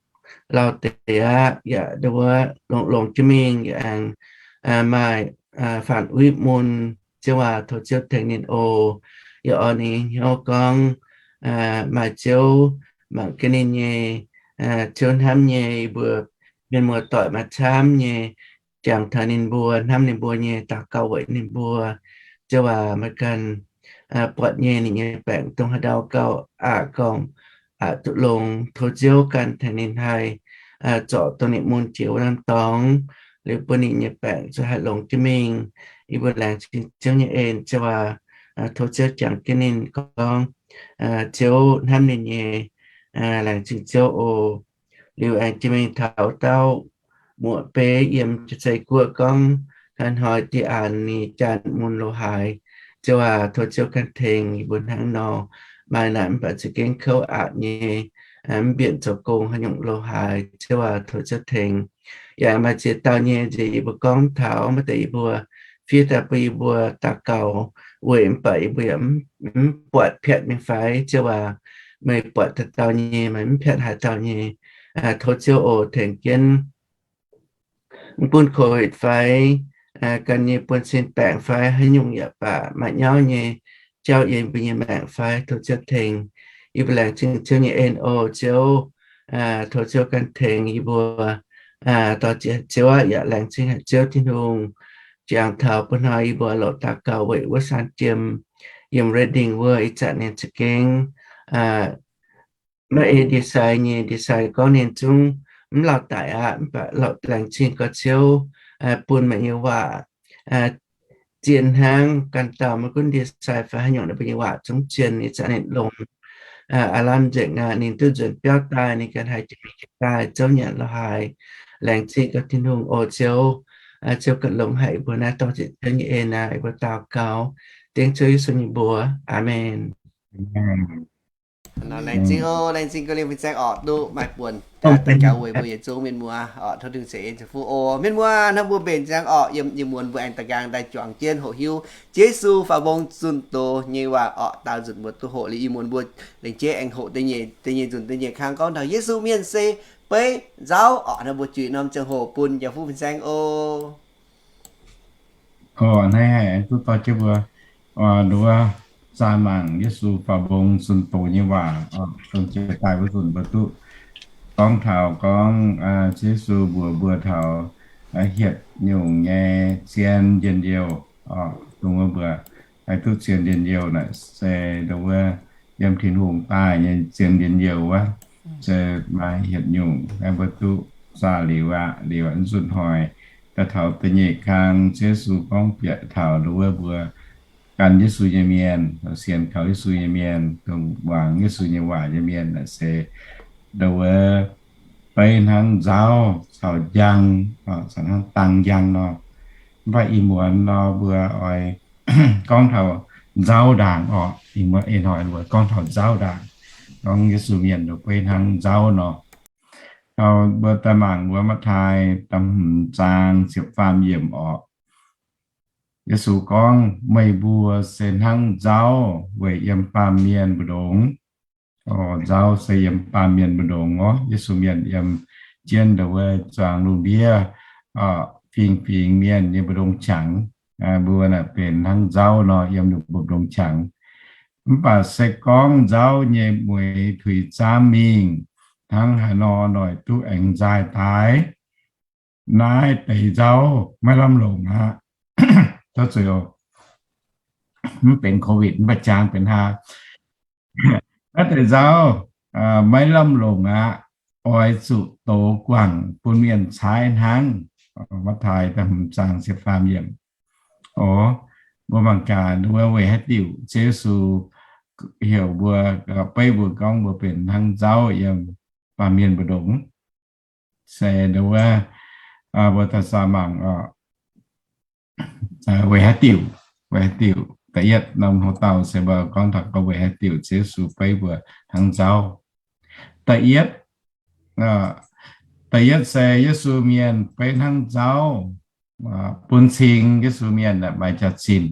lauh deix aqv. Yaac ndo wuov longx-longx jienv mingh yaac aengx maaih faanx uix mun. Ziouv aac, tov Ziouv tengx ninh oc. Yaac orn ninh nyei hnyouv gorngv maaih Ziouv mangc jienv ninh nyei, Ziouv hnamv nyei, yie mbuo mienh muoz-doic maaih camv nyei jangx taux ninh mbuo, hnamv ninh mbuo nyei, daux gaux weic ninh mbuo. Ziouv aac, meih ganh buatc nyei ninh nyei baengc dongh haaix ndau gauh aqc gorngv aqc duqv longx. Tov Ziouv ganh tengx ninh haih zorc dongh ninh mun jiex wuov norm dorngx, liuz bun ninh nyei baengc zuqc haih longx jienv mingh. Yie mbuo laengz zingh Ziouv nyei en. Ziouv aac, tov Ziouv jangx jienv ninh gorngv, Ziouv hnamv ninh nyei. Laengz zingh Ziouv oc. Liuz aengx jiex mingh taux dauh muoc-beiv yiem Jaa-Zei Guoqv gorngv, hnoi-hnoi dieh aanx ninh janx mun lo haaix. Ziouv aac, tov Ziouv ganh tengx yie mbuo hnangv nor. Maaih naaic mv baac za'gengh kouv aqc nyei, mv mbienc zoux gong haaix nyungc lo haaix. Ziouv aac, tov Ziouv tengx. Yaac maaih ziex dauh nyei nziex yie mbuo gorngv taux, mv baac yie mbuo fiev daaih bun yie mbuo daux gaux weic, mv baac yie mbuo yaac mv buatc piatv mingh fai. Ziouv aac, meih buatc dauh dauh nyei, meih mv piatv haaix dauh nyei. Tov Ziouv oc tengx jienv, mv gunv COVID fai gan nyei buonv-sin baengc fai haaix nyungc yaac baac, maaih nyauv nyei jauv yiem mbuo nyei maengc fai, tov Ziouv tengx. Yie mbuo laengz zingh Ziouv nyei en oc. Ziouv, tov Ziouv ganh tengx yie mbuo. Dorh jiex Ziouv aqv, yaac laengz zingh haic Ziouv Tin-Hungh. Jangx taux bun hnoi yie mbuo lorz daux gaux weic wuov saan jiem yiem Redding wuov, ih zanc ninh za'gengh maiv ei ndie-sai nyei, ndie-sai gorngv ninh zungv mv lauh daic aqv, mv baac lorz laengz zingh gorx Ziouv bun meih nyei waac zien hnangv. Ganh dauh maiv gunv ndie-sai fai haaix nyungc, ninh mbuo nyei waac zungv zien. Ih zanc ninh longx aav lamh nzengc aqv, ninh duqv nzuonx biauv daaih, ninh ganh haih jiex mingh jiex daaih zouv nyanc lo haaix. Laengz zingh gorx Tin-Hungh oc Ziouv. Ziouv ganh longx haic yie mbuo naaiv, dorh jiex Ziouv nyei en aqv, yie mbuo daux gaux dengv Ziouv Yesu nyei mbuox. Aamen. Laengz zingh oc, laengz zingh gauh liemh fin-saeng orqc, duqv maaih buonc daux gaux weic mbuo yietc zungv mienh muoz orqc. Tov Tin-Hungh ceix en ceix fuqv oc. Mienh muoz, hnamv mbuo mbenc ziangx orqc, yiem, yiem muonz mbuo aengx da'nqaang daaih juangc jienv hoqc hiuv Yesu faaux mbong zunh doz nyei waac orqc. Daauh nzunc mbuo duqv hoqc liuz, ih muonz mbuo lengc jeiv aengx hoqc da'nyeic, da'nyeic nzunc da'nyeic kang gorngv taux Yesu mienh se beiv nzauv orqc. Hnamv mbuo juix norm ziangh hoc bun jaa fuqv fin-saeng oc. Orqc, naaiv haih duqv dorh jienv mbuo nduov zaah mangc Yesu faaux mbong zunh doz nyei waac orqc. Dongh jiex daaih wuov nzunc mbuo duqv gorngv taux gorngv Ziouv Yesu mbuox mbuo taux hietc nyungc nyei zien njien-youh orqc. Dongh wuov mbuo haih duqv zien njien-youh naaic se dongh wuov yiem Tin-Hungh daaih nyei zien njien-youh wuov, se maaih hietc nyungc aengx mbuo duqv zaah liuz aqv. Liuz nzunc hnoi daaih taux da'nyeic kang, Ziouv Yesu gorngv bieqc taux dongh wuov mbuo gan Yesu nyei mienh, sienx kaux Yesu nyei mienh, dongh muangx Yesu nyei waac nyei mienh naaic se dongh wuov beiv hnangv nzauv caux njang, caux hnangv dang njang nor. Mv baac ih muonz nor mbuo oix gorngv taux nzauv ndaangc orqc. Ih muonz ih hnoi mbuo gorngv taux nzauv ndaangc, gorngv Yesu mienh dongh beiv hnangv nzauv nor. Taux mbuo daaih mangc wuov Matv^taai da'hmz zaang ziepc faam yiemc orqc. Yesu gorngv, meih mbuo se hnangv nzauv weic yiem baamh mienh mbu'ndongx. Nzauv se yiem baamh mienh mbu'ndongx orqc. Yesu mienh yiem jienv ndongc wuov zuangx lungh ndiev, fingx-fingx mienh nyei mbu'ndongx qangx. Mbuo naaic benx hnangv nzauv nor yiem ninh mbu'ndongx qangx. Mv baac se gorngv nzauv nyei mueiz tuix zaamv mingh, hnangv haaix nor noic duqv aengx nzaaih daaih? Naaiv deix nzauv maiv lamh longc aqv. Mv benx Covid mv baac jangx benx haa. Naaiv deix nzauv maiv lamh longc aqv, oix zuqc dox guangc bun mienh caaiv hnangv. Matv^taai da'hmz zaang ziepc faam yiemc. O, mbuo mangc gaax ndongc wuov weic haaix diuc Ziouv Yesu heuc mbuo, beiv mbuo gorngv mbuo benx hnangv nzauv yiem baamh mienh mbu'ndongx. Se ndongc wuov mbuo daaih saah mangc oc, weic haaix diuc, weic haaix diuc. Da'yietv norm hlo dauh se mbuo gorngv taux gorngv weic haaix diuc Ziouv Yesu beiv mbuo hnangv nzauv. Da'yietv, da'yietv se Yesu mienh beiv hnangv nzauv, bun cing Yesu mienh maaih jaax-zinh,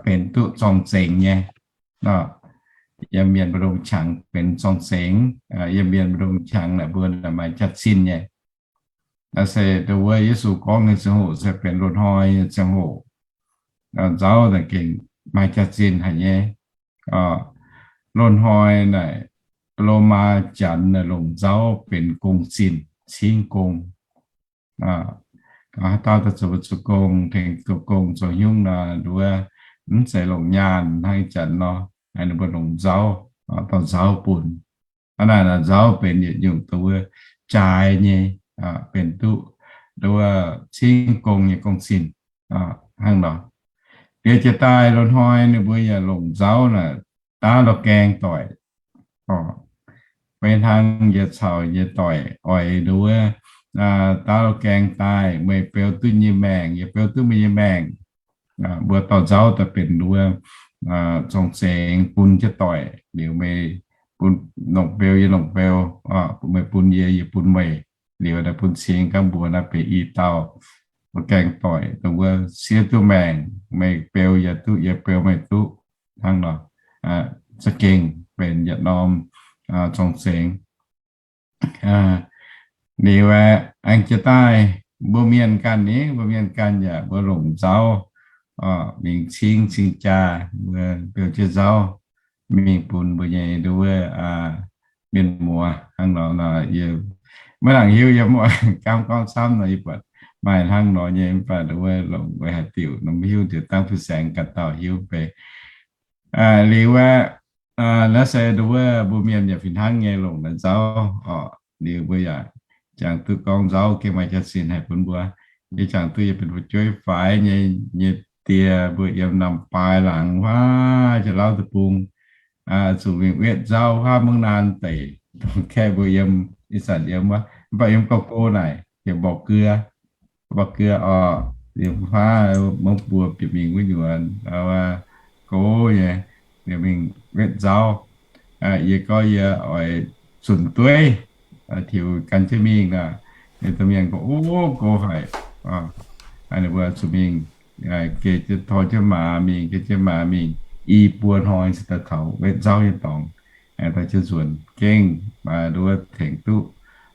benx duqv zorng-zengx nyei. Yiem mienh mbu'ndongx qangx benx zorng-zengx, yiem mienh mbu'ndongx qangx naaic mbuo maaih jaax-zinh nyei. Se ndongc wuov Yesu gorngv nyei ziangh hoc se benx loz-hnoi nyei ziangh hoc. Nzauv naaic gengh maaih jaax-zinh haic nyei. Loz-hnoi naaic, Lomaa Janx naaic longc nzauv benx gong-zinh, cingv gong. Haaix dauh daaih zoux, zoux gong, tengx zoux gong zoux haaix nyungc nor, nduov mv zeiz longc nyaanh hnangv ih zanc nor, ninh mbuo longc nzauv, dorh nzauv bun. Hnangv naaic nor nzauv benx yietc nyungc dongh wuov jaaix nyei, benx duqv nduov cingv gong nyei gong-zinh hnangv nor. Liuz jiex daaih loz-hnoi ninh mbuo yaac longc nzauv naaic daav lorh gaeng doic. Beiv hnangv yie caux yie doic oix nduov daav lorh gaeng daaih, meih beu duqv yie nyei maengc, yie beu duqv meih nyei maengc. Mbuo dorh nzauv daaih benx nduov zorng-zengx bun jienv doic. Liuz meih bun, longc beu yie longc beu, meih bun yie yie bun meih. Liuz naaiv bun cing gaax mbuox naaiv benx i dauh lorh gaeng doic dongh wuov siev duqv maengc, meih beu yie duqv, yie beu meih duqv hnangv nor. Za'gengh benx yietc norm zorng-zengx. Liuz aengx jiex daaih mbuo mienh ganh ni, mbuo mienh ganh yaac mbuo longc nzauv mingh cingv cing-jaa, mbuo beu jienv nzauv mingh bun mbuo nyei nduov mienh muoz hnangv nor. Maiv nangc hiuv yiem, gaamv gorngv camv nor yie buatc maaih hnangv nor nyei, mv baac nduov longc weic haaix diuc nor maiv hiuv, diex dangv fin-saengx ganh dauh hiuv bei. Liuz aeqv, naaiv se nduov mbuo mienh yaac fih hnangv nyei longc naaiv nzauv oc. Liuz mbuo yaac jangx duqv gorngv nzauv gengh maaih jaax-zinh haic bun mbuo. Yie jangx duqv yie benx fu'jueiv faix nyei, nyei die mbuo yiem Namh Baaix Laangz wuov Janx-Lauv deic-bung, zuqc mingh wetv nzauv wuov Mungv Naan deic, dongh kaeqv mbuo yiem, ih zanc yiem wuov, mv baac yiem Gauh Go naaic, yiem Mborqc Guoqv, Mborqc Guoqv oc, yiem wuov mbuo bieqc mingh wuov nyuoz, go nyei, bieqc mingh wetv nzauv. Yie gorngv yie oix zunc dueiv, tiux gan jienv mingh nor, ninh domh mienh gorngv, o, go haic. Ninh mbuo zuqc mingh, geh jienv, tov jienv maaz mingh, geh jienv maaz mingh, i buo hnoi se daaih taux wetv nzauv nyei dorngx, daaih jienv nzuonx gengh nduov tengx duqv.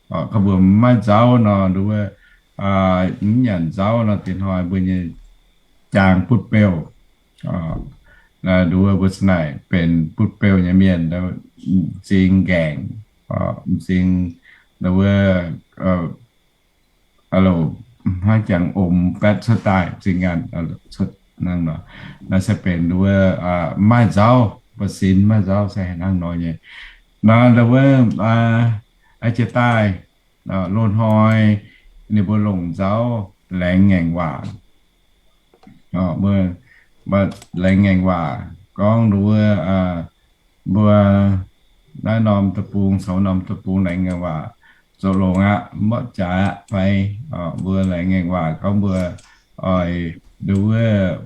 Gorngv mbuo maiv nzauv nor, nduov mv nyanc nzauv nor, diex hnoi mbuo nyei jaang butv beuv. Nduov mbuo za'naaic benx butv beuv nyei mienh, m'zing nqaengc, m'zing nduov, aloc, hnangv jangx omx baetv cuotv daaih m'zing nqaengc cuotv hnangv nor. Naaiv se benx nduov maiv maaih nzauv, mbuo sin maiv maaih nzauv se hnangv nor nyei. Nor nduov jiex daaih loz-hnoi ninh mbuo longc nzauv laengz ngaengc waac. Mbuo laengz ngaengc waac gorngv nduov mbuo naaiv norm deic-bung caux norm deic-bung laengz ngaengc waac zoux longx aqv, mborqv jaax aqv fai. Mbuo laengz ngaengc waac gorngv mbuo oix nduov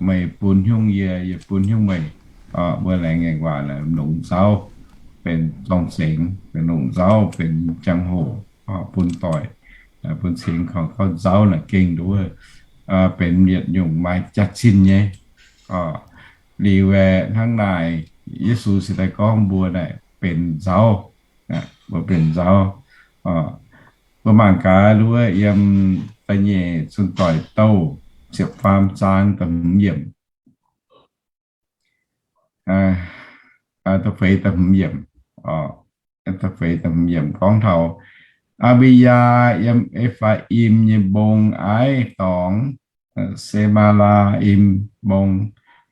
meih bun hnyungv yie, yie bun hnyungv meih. Mbuo laengz ngaengc waac longc nzauv benx zorng-zengx, benx longc nzauv benx jangx-hoc. bun doic, bun cingx kangv gauh nzauv naaic gengh nduov benx yietc nyungc maaih jaax-zinh nyei. Liuz aeqv, hnangv naaic Yesu se daaih gorngv mbuo naaic benx nzauv, mbuo benx nzauv. Mbuo mangc gaax nduov yiem da'nyeic Zunh Doic Douh ziepc faam zaang da'hmz yiemc, da'feix da'hmz yiemc, da'feix da'hmz yiemc gorngv taux Aa^mbi^yaa yiem E^faa^im nyei mbong aiv dorngx, Se^maa^laa^im mbong,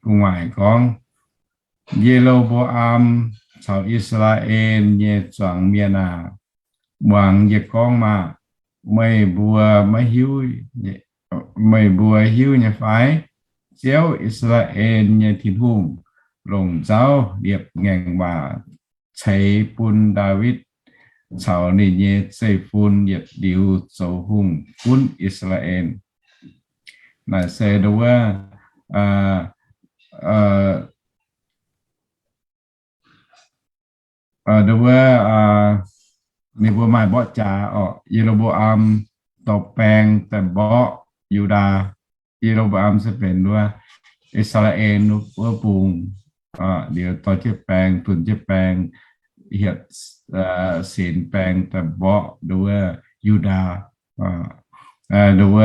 gu'nguaaic gorngv, Ye^lo^mbo^am caux I^saa^laa^en nyei zuangx mienh aah! Muangx yie gorngv maah! Meih mbuo maiv hiuv, meih mbuo hiuv nyei fai? Ziouv, I^saa^laa^en nyei Tin-Hungh, longc nzauv liepc ngaengc waac ceix bun Ndaawitv caux ninh nyei zeiv-fun yietc liuz zoux hungh gunv I^saa^laa^en. Naaic se nduov, nduov, ninh mbuo maaih mborqv jaax orqc. Ye^lo^mbo^am dorh baeng daaih mborqv Yu^ndaa. Ye^lo^mbo^am se benx nduov I^saa^laa^en wuov bung. Liuz dorh jienv baeng, funx jienv baeng, hietc sinx baeng daaih mborqv nduov Yu^ndaa. Nduov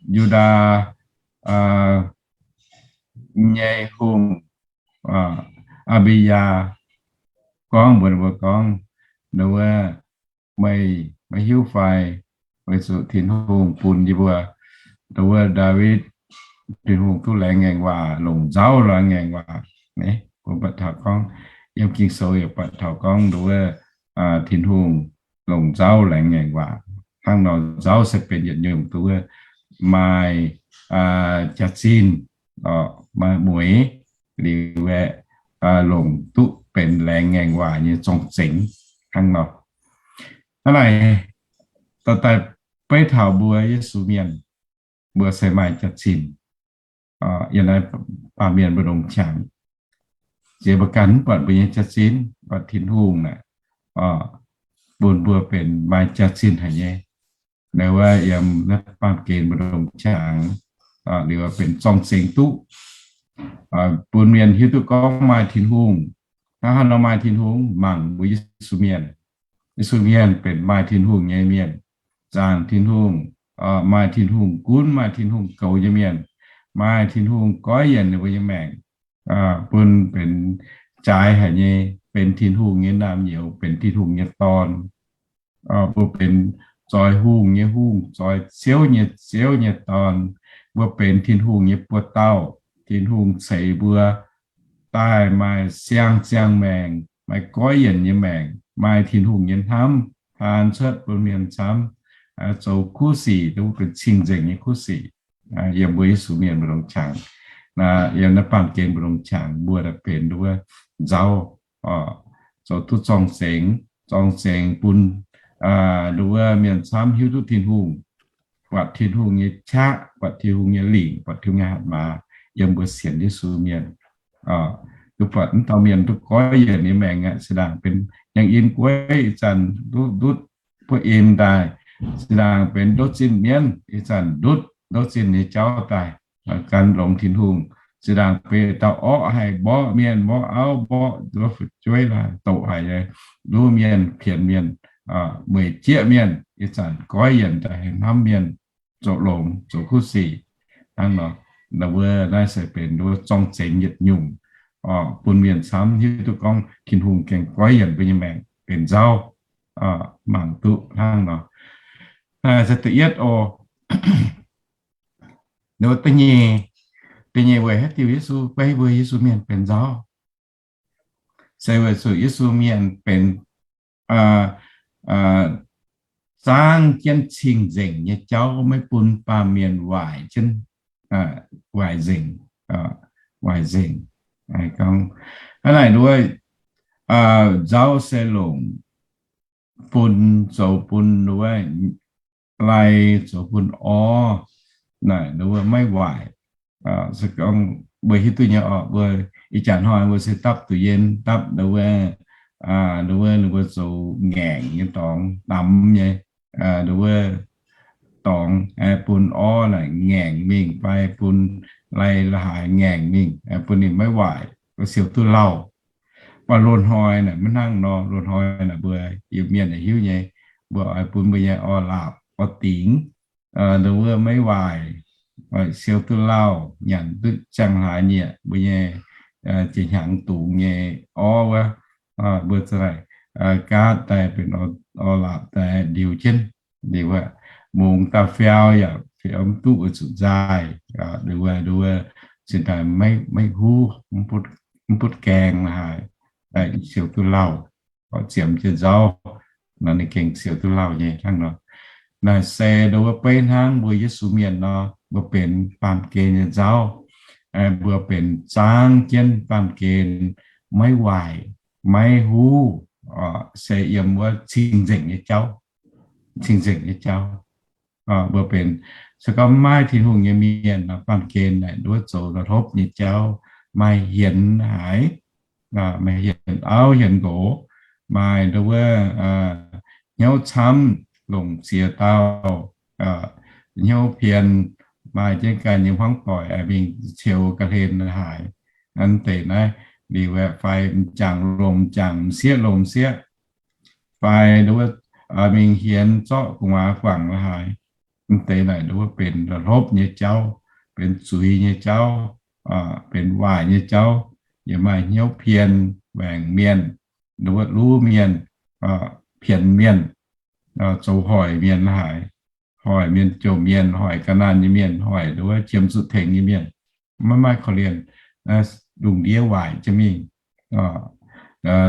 Yu^ndaa nyei hungh, Aa^mbi^yaa, gorngv mbuox ninh mbuo gorngv, nduov, meih maiv hiuv fai? Weic zuqc Tin-Hungh bun yie mbuo, nduov, Ndaawitv, Tin-Hungh duqv laengz ngaengc waac, longc nzauv laengz ngaengc waac. Mbuo buatc taux gorngv, yiem Ging-Sou yaac buatc taux gorngv nduov, Tin-Hungh longc nzauv laengz ngaengc waac. Hnangv nor nzauv se benx yietc nyungc duqv maaih jaax-zinh, maaih mueix, liuz aeqv, longc duqv benx laengz ngaengc waac nyei zorng-zengx hnangv nor. Hnangv naaic, dorh daaih beiv taux mbuo Yesu mienh, mbuo se maaih jaax-zinh. Yiem naaiv baamh mienh mbu'ndongx qangx, ziex mbuo ganh mv buatc mbuo nyei jaax-zinh, buatc Tin-Hungh naaic bun mbuo benx maaih jaax-zinh haic nyei. Naaiv wuov yiem naaiv baamh gen mbu'ndongx qangx, liuz benx zorng-zengx duqv bun mienh hiuv duqv gorngv maaih Tin-Hungh. Hnangv haaix nor maaih Tin-Hungh? Mangc mbuo Yesu mienh. Yesu mienh benx maaih Tin-Hungh nyei mienh, zaangc Tin-Hungh, maaih Tin-Hungh gunv, maaih Tin-Hungh goux nyei mienh, maaih Tin-Hungh goiv yienc ninh mbuo nyei maengc, bun benx jaaix haic nyei, benx Tin-Hungh nyei naamh nyouz, benx Tin-Hungh nyei dorn. Mbuo benx zoix hungh nyei hungh, zoix ziouv nyei ziouv nyei dorn. Mbuo benx Tin-Hungh nyei buoz-dauh. Tin-Hungh ceix mbuo daaih maaih siang-ziangh maengc, maaih goiv yienc nyei maengc, maaih Tin-Hungh nyei hnamv taan cuotv bun mienh camv, zoux kuv sic, duqv benx cing-nzengc nyei kuv sic. Yiem mbuo Yesu mienh mbu'ndongx qangx, yiem naaiv baamh gen mbu'ndongx qangx mbuo daaih benx nduov nzauv, zoux duqv zorng-zengx, zorng-zengx bun nduov mienh camv hiuv duqv Tin-Hungh, buatc Tin-Hungh nyei qaqv, buatc Tin-Hungh nyei lingc, buatc Tin-Hungh nyei hatc maaz yiem mbuo sienx Yesu mienh. Duqv buatc mv dauh mienh duqv goiv yienc nyei maengc aqv. Zinh ndaangc benx yangh in gueiv, ih zanc ndutv ndutv buov in daaih. Zinh ndaangc benx ndutv zinh mienv, ih zanc ndutv ndutv zinh nyei jauv daaih, gan longx Tin-Hungh. Zinh ndaangc benx dauh orqv haic, mborqv mienh, mborqv auv, mborqv nduov fu'jueiv laaix doqc haic nyei, nduov mienh, pienx mienh, mueic jieqv mienh, ih zanc goiv yienc daaih hnamv mienh, zoux longx, zoux kuv sic. Hnangv nor, wuov naaiv se benx wuov zorng-zengx yietc nyungc, bun mienh camv hiuv duqv gorngv Tin-Hungh gengh goiv yienc mbuo nyei maengc benx nzauv, mangc duqv hnangv nor. Naaiv se da'yietv oc. Wuov da'nyeic, da'nyeic weic haaix diuc Yesu beiv mbuo Yesu mienh benx nzauv? Se weic zuqc Yesu mienh benx zaangv jienv cing-nzengc nyei jauv, maiv bun baamh mienh waaic jienv, waaic nzengc, waaic nzengc. Hnangv naaic nduov, nzauv se longc bun zoux bun nduov lai zoux bun orv naaic nduov maiv waaic. Se gorngv mbuo hiuv duqv nyei oc, mbuo ih jaax hnoi mbuo se dapv duqv yien, dapv nduov, nduov ninh mbuo zoux ngaengc nyei dorngx damx nyei, nduov wuov dorngx, bun orv naaic ngaengc mingh fai bun lai la'haaix ngaengc mingh, bun ninh maiv waaic, siou duqv lauh. Mv baac loz-hnoi naaic maiv hnangv nor. Loz-hnoi naaic mbuo Iu-Mienh hiuv nyei, mbuo oix bun mbuo nyei orv-laapc orv-dingx nduov wuov maiv waaic, siou duqv lauh, nyanc duqv ziangh hlaax nyieqc mbuo nyei jiex hnyangx dungz nyei orv wuov, mbuo za'naaic gaatv daaih benx orv-laapc daaih ndiux jienv, liuz mungz daaih fiau yaac fiau mv duqv weic zuqc nzaaih, nduov wuov, nduov wuov cingx daaih maiv huv, mv butv gaengh haic, siou duqv lauh, ziemx jienv nzauv nor, ninh gengh siou duqv lauh nyei hnangv nor. Naaic se nduov wuov beiv hnangv mbuo Yesu Mienh nor, mbuo benx baamh gen nyei nzauv, mbuo benx zaangv jienv baamh gen, maiv waaic, maiv huv, se yiem wuov cing-nzengc nyei jauv, cing-nzengc nyei jauv. Mbuo benx, se gorngv maiv maaih Tin-Hungh nyei mienh nor, baamh gen naaic nduov zoux la'hlopv nyei jauv, maaih hienx haic, maaih hienx auv hienx nqox, maaih nduov wuov hnyouv camv, longc ziex dauh, hnyouv pien, maaih jienv ganh nyei hmuangv doic mingh ceux ga'hlen haic. Aa, deix naaiv liuz aeqv, fai m'jangc longc m'jangc, m'sieqv longc m'sieqv, fai nduov wuov mingh hienx zorqv gu'nguaaz guangc la'haaix. M'deix naaic nduov wuov benx la'hlopv nyei jauv, benx zuiz nyei jauv, benx waaic nyei jauv, yaac maaih hnyouv pien, waengc mienh, nduov wuov luv mienh, pienx mienh, zoux hoic mienh la'haaix, hoic mienh jomc mienh, hoic ga'naanh nyei mienh, hoic nduov wuov qiemx zuqc tengx nyei mienh, maiv maaih korv-lienh, lungh ndiev waaic jienv mingh.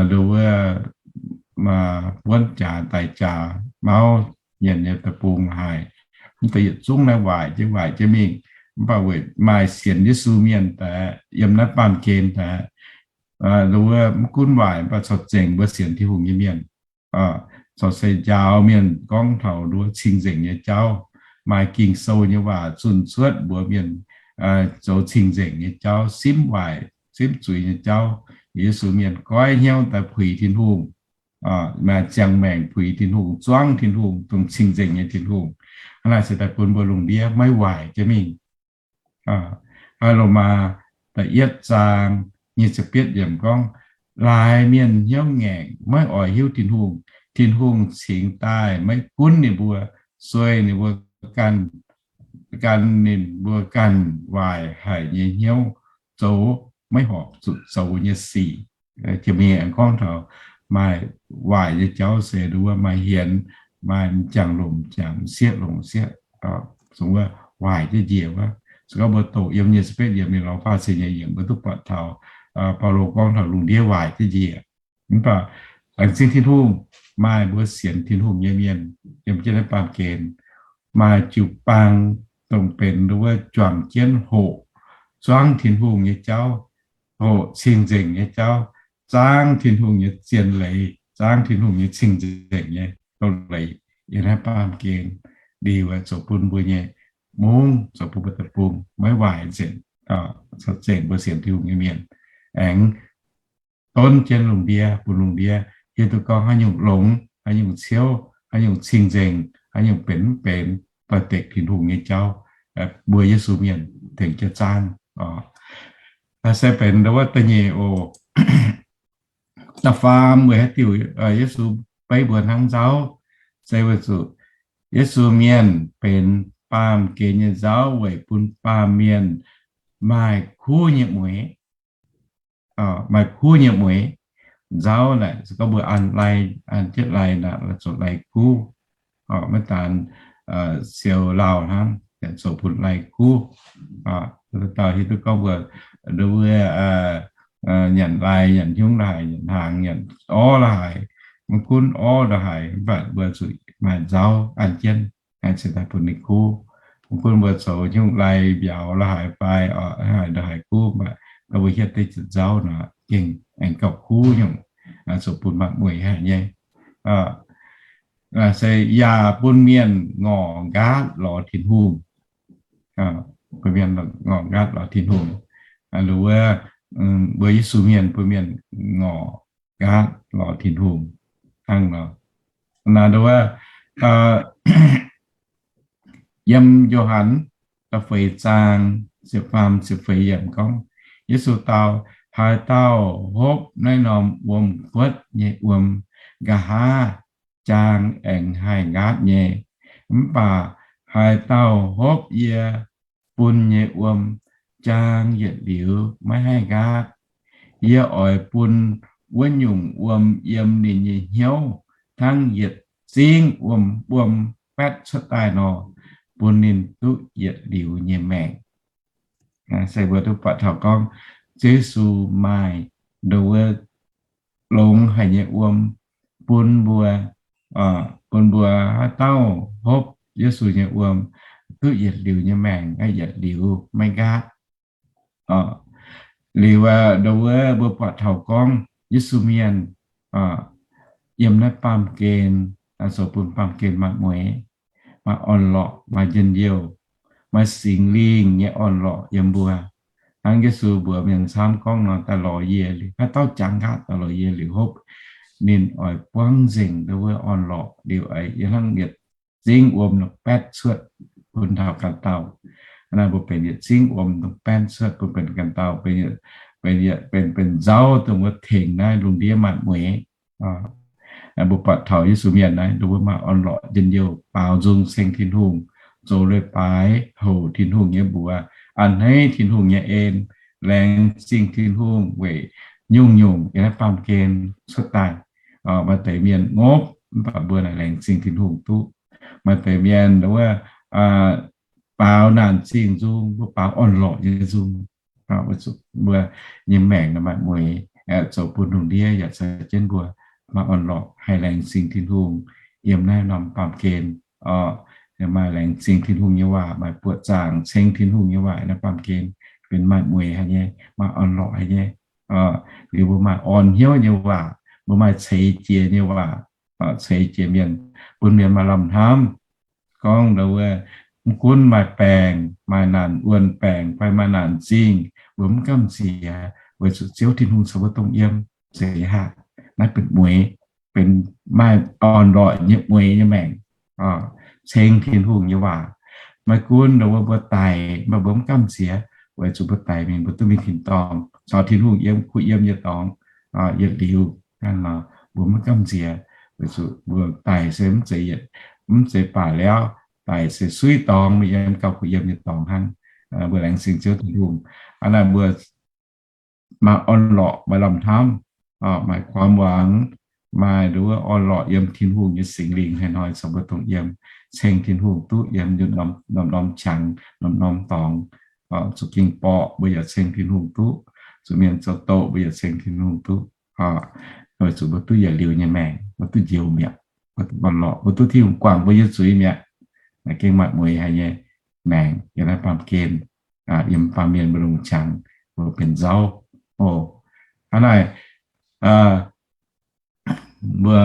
Nduov wuov buonv jaax daic jaax, mauv mienh nyei deic-bung haic. Mv deix yietc zungv naaiv waaic jienv waaic jienv mingh. Mv baac weic maaih sienx Yesu mienh daaih, yiem naaiv baamh gen daaih, nduov wuov mv gunv waaic, mv baac corc zengc mbuo sienx Tin-Hungh nyei mienh, corc se njaaux mienh gorngv taux nduov cing-nzengc nyei jauv. Maaih Ging-Sou nyei waac zunh cuotv mbuox mienh zoux cing-nzengc nyei jauv, simv waaic simv zuiz nyei jauv. Yesu mienh goiv hnyouv daaih puix Tin-Hungh, maaih ziangh maengc puix Tin-Hungh, zuangv Tin-Hungh, dongh cing-nzengc nyei Tin-Hungh. Hnangv naaic se daaih bun mbuo lungh ndiev maiv waaic jienv mingh. Lomaa da'yietv zaang nyic ziepc bietv yiemc gorngv, laaix mienh hnyouv ngaengc, maiv oix hiuv Tin-Hungh, Tin-Hungh cingx daaih maiv gunv ninh mbuo, sueih ninh mbuo ganh, gan ninh mbuo ganh waaic haic nyei hnyouv, zoux maiv horpc zuqc zoux nyei sic. Jiex mingh aengx gorngv taux maaih waaic nyei jauv se nduov maaih hienx, maaih m'jangc longc m'jangc, m'sieqv longc m'sieqv, zungv wuov waaic jienv njiec wuov. Se gorngv mbuo doqc yiem nyic ziepc betv yiemc mingh lorz faah ziepc nyeic yiemc, mbuo duqv buatc taux Baulo gorngv taux lungh ndiev waaic jienv njiec. Mv baac laengz zingh Tin-Hungh, maaih mbuo sienx Tin-Hungh nyei mienh yiem jienv naaiv baamh gen, maaih jiu-baang dongh benx nduov wuov juangc jienv hoqc zuangv Tin-Hungh nyei jauv, hoqc cing-nzengc nyei jauv, zaangv Tin-Hungh nyei zien leiz, zaangv Tin-Hungh nyei cing-nzengc nyei doz-leiz yiem naaiv baamh gen, liuz zoux bun mbuo nyei mungv, zoux bun mbuo deic-bung maiv waaic nzengc, zengc mbuo sienx Tin-Hungh nyei mienh aengx donv jienv lungh ndiev, bun lungh ndiev hiuv duqv gorngv haaix nyungc longx, haaix nyungc ciouv, haaix nyungc cing-nzengc, haaix nyungc benx mv benx, doix-dekc Tin-Hungh nyei jauv, mbuo Yesu mienh tengx jienv zaangv. Se benx nduov wuov da'nyeic oc. Da'faam weic haaix diuc Yesu beiv mbuo hnangv nzauv, se weic zuqc Yesu mienh benx baamh gen nyei nzauv weic bun baamh mienh maaih kuv nyei mueix, maaih kuv nyei mueix. Nzauv naaic se gorngv mbuo an lai, an jienv lai naaic, zoux lai kuv. Maiv daan siou lauh hnangv, zoux bun lai kuv. Dauh hiuv duqv gorngv mbuo, nduov wuov, nyanc lai, nyanc hnyungv la'haic, nyanc hnaangx, nyanc orv la'haic, maiv gunv orv la'haic, mv baac mbuo zuqc maaih nzauv an jienv, cingx daaih bun ninh kuv. Maiv gunv mbuo zoux hnyungv lai mbiauz la'haic fai la'haic kuv, mv baac mbuo hietv deix nzauv nor, gengh aengx gauh kuv nyungc, zoux bun maaih mueix haic nyei. Se yaac bun mienh ngorc nqaatv lorz Tin-Hungh. Bun mienh ngorc nqaatv lorz Tin-Hungh. Nduov wuov, mbuo Yesu mienh bun mienh ngorc nqaatv lorz Tin-Hungh hnangv nor. Naaiv nduov wuov, Yiem Yo^han da'feix zaang ziepc faam ziepc feix yiemc gorngv, Yesu dau, Haaix dauh hopv naaiv norm wuom-kuotv nyei wuom, nqa'haav jaang aengx haih nqaatv nyei. Mv baac haaix dauh hopv yie bun nyei wuom, jaang yietc liuz maiv haih nqaatv. Yie oix bun wuov nyungc wuom yiem ninh nyei hnyouv hnangv yietc zingv wuom, wuom baetv cuotv daaih nor, bun ninh duqv yietc liuz nyei maengc. Se mbuo duqv buatc taux gorngv Ziouv Yesu maaih nduov longx haic nyei wuom bun mbuo, bun mbuo haaix dauh hopv Yesu nyei wuom duqv yietc liuz nyei maengc, yietc liuz maiv nqaatv. Liuz nduov mbuo buatc taux gorngv Yesu mienh yiem naaiv baamh gen zoux bun baamh gen maaih mueiz, maaih orn-lorqc, maaih njien-youh, maaih Singx Lingh nyei orn-lorqc yiem mbuo. Hnangv Yesu mbuox mienh camv gorngv nor, daaih lorz yie liuz, haaix dauh jangx nqaatv daaih lorz yie liuz hopv, ninh oix buangv nzengc nduov orn-lorqc liuz, yie hnangv yietc zingv wuom nor baetv cuotv bun taux ganh dauh. Naaiv mbuo benx yietc zingv wuom dongh baetv cuotv bun benx ganh dauh, benx, benx nzauv dongh wuov tengx naaiv lungh ndiev maaih mueiz. Mbuo buatc taux Yesu mienh naaiv, nduov maaih orn-lorqc njien-youh, baaux nzung ceng Tin-Hungh, zoux leiz-baaix houc Tin-Hungh nyei mbuox, a'hneiv Tin-Hungh nyei en, laengz zingh Tin-Hungh weic nyungc-nyungc yiem naaiv baamh gen cuotv daaih. Maaih deix mienh ngopv, mv baac mbuo naaic laengz zingh Tin-Hungh duqv. Maaih deix mienh nduov baaux naanc zingh nzung, mbuo baaux orn-lorqc nyei nzung. Mbuo nyei maengc maaih mueiz, zoux bun lungh ndiev yaac caux jienv mbuo maaih orn-lorqc, haih laengz zingh Tin-Hungh yiem naaiv norm baamh gen. Maaih laengz zingh Tin-Hungh nyei waac, maaih buoqc zaangc ceng Tin-Hungh nyei waac naaiv baamh gen, benx maaih mueiz haic nyei, maaih orn-lorqc haic nyei. Liuz mbuo maaih orn hnyouv nyei waac, mbuo maaih ceix jiez nyei waac, ceix jiez mienh, bun mienh maaih lamh hnamv. Gorngv nduov, mv gunv maaih baengc, maaih naanc wuonh baengc fai maaih naanc zingh, mbuo mv gamh nziex, weic zuqc Ziouv Tin-Hungh caux mbuo dongh yiem. Zeiz haic. Naaiv benx mueiz, benx maaih orn-lorqc nyei mueiz nyei maengc, ceng Tin-Hungh nyei waac. Maiv gunv nduov mbuo daic, mv baac mbuo mv gamh nziex, weic zuqc mbuo daic mingh mbuo duqv mingh tin-dorngh, caux Tin-Hungh yiem, kuh yiem nyei dorngx, yietc liuz. Hnangv nor mbuo mv gamh nziex, weic zuqc mbuo daic se mv zeiz, mv zeiz baac lauv, daic se suiv dorngx, mingh yiem gauh kuh yiem nyei dorngx hnangv. Mbuo laengz zingh Ziouv Tin-Hungh. Hnangv naaic mbuo maaih orn-lorqc, maaih lamh hnamv, maaih ความหวัง, maaih nduov orn-lorqc yiem Tin-Hungh nyei Singx Lingh hnoi-hnoi caux mbuo dongh yiem, ceng Tin-Hungh duqv yiem norm-norm qangx, norm-norm dorngx. Zuqc ging borqc mbuo yaac ceng Tin-Hungh duqv, zuqc mienh zoux doqc mbuo yaac ceng Tin-Hungh duqv. Weic zuqc mbuo duqv yietc liuz nyei maengc, mbuo duqv njoux mi'aqv, mbuo duqv orn-lorqc, mbuo duqv Tin-Hungh guangc mbuo nyei zuiz mi'aqv. Naaiv gengh maaih mueiz haic nyei maengc yiem naaiv baamh gen, yiem baamh mienh mbuo lungh qangx, mbuo benx nzauv. O, hnangv naaic, mbuo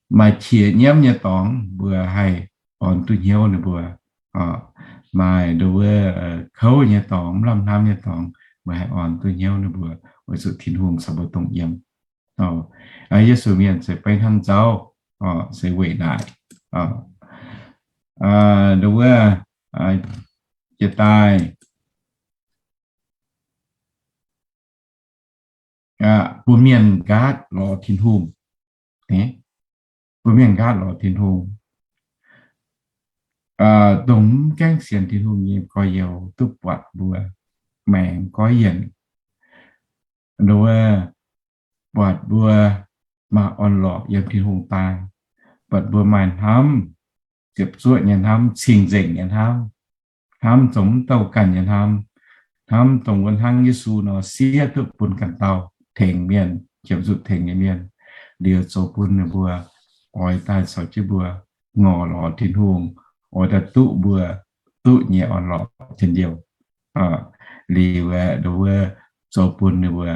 maaih qiex nyiemv nyei dorngx, mbuo haih orn duqv hnyouv ninh mbuo. Maaih nduov kouv nyei dorngx, mv lamh hnamv nyei dorngx, mbuo haih orn duqv hnyouv ninh mbuo, weic zuqc Tin-Hungh caux mbuo dongh yiem. Yesu mienh se beiv hnangv nzauv, se weic naaic. Nduov, jiex daaih, bun mienh nqaatv lorz Tin-Hungh. Bun mienh nqaatv lorz Tin-Hungh. Dongh mv gaengh sienx Tin-Hungh nyei gorx-youz duqv buatc mbuo maengc goiv yienc. Nduov, buatc mbuo maaih orn-lorqc yiem Tin-Hungh daaih, buatc mbuo maaih hnamv ziepc zuoqv nyei hnamv, cing-nzengc nyei hnamv, hnamv dongh mv douh ganh nyei hnamv, hnamv dongh wuov hnangv Yesu nor siev duqv bun ganh dauh, tengx mienh, qiemx zuqc tengx nyei mienh, liuz zoux bun ninh mbuo oix daaih caux jienv mbuo ngorc lorz Tin-Hungh, oix daaih duqv mbuo duqv nyei orn-lorqc njien-youh. Liuz aeqv, nduov, zoux bun ninh mbuo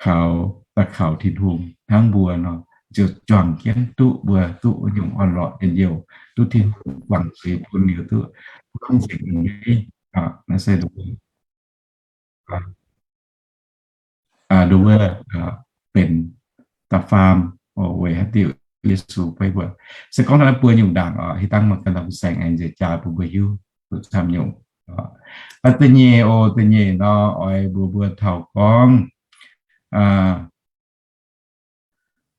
kaux, daaih kaux Tin-Hungh hnangv mbuo nor, ziouc juangc jienv duqv mbuo duqv wuov nyungc orn-lorqc njien-youh, duqv Tin-Hungh guangc zuiz bun liuz duqv buangv nzengc nyei. Naaiv se nduov, nduov, benx da'faam, weic haaix diuc Yesu fai mbuo. Se gorngv naaiv buo nyungc ndaangc oc, hih dangh maaih ganh daaih mbuo saeng aengx nziex jaax bun mbuo hiuv duqv camv nyungc. Da'nyeic oc, da'nyeic nor oix mbuox mbuo taux gorngv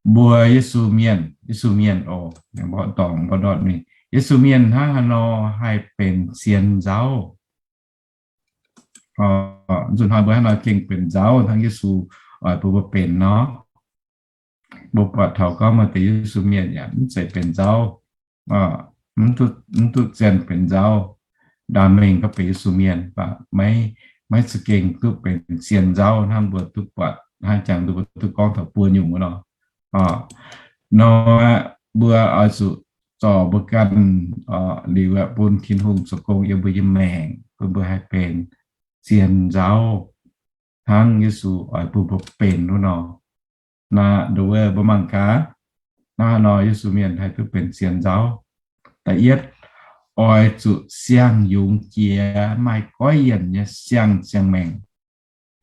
mbuo Yesu mienh, Yesu mienh oc, mborqv dorngx mborqv ndortv mingh, Yesu mienh hnangv haaix nor haih benx sienx nzauv? Zunh hnoi mbuo hnangv nor gengh benx nzauv hnangv Yesu oix bun mbuo benx nor. Mbuo buatc taux gorngv maaih deix Yesu mienh yaac mv zeiz benx nzauv, mv duqv zien benx nzauv. Ndaam mengh gorngv benx Yesu mienh, mv baac maiv za'gengh duqv benx sienx nzauv hnangv mbuo duqv buatc hnangv jangx mbuo duqv gorngv taux buo nyungc wuov nor. Nor mbuo oix zuqc zorc mbuo ganh liuz aeqv, bun Tin-Hungh zoux gong yiem mbuo nyei maengc, bun mbuo haih benx sienx nzauv hnangv Yesu oix bun mbuo benx wuov nor. Naaiv nduov mbuo mangc gaax, hnangv haaix nor Yesu mienh haih duqv benx sienx nzauv? Da'yietv, oix zuqc siang-yungz jiex, maaih goiv yienc nyei siang-ziangh maengc.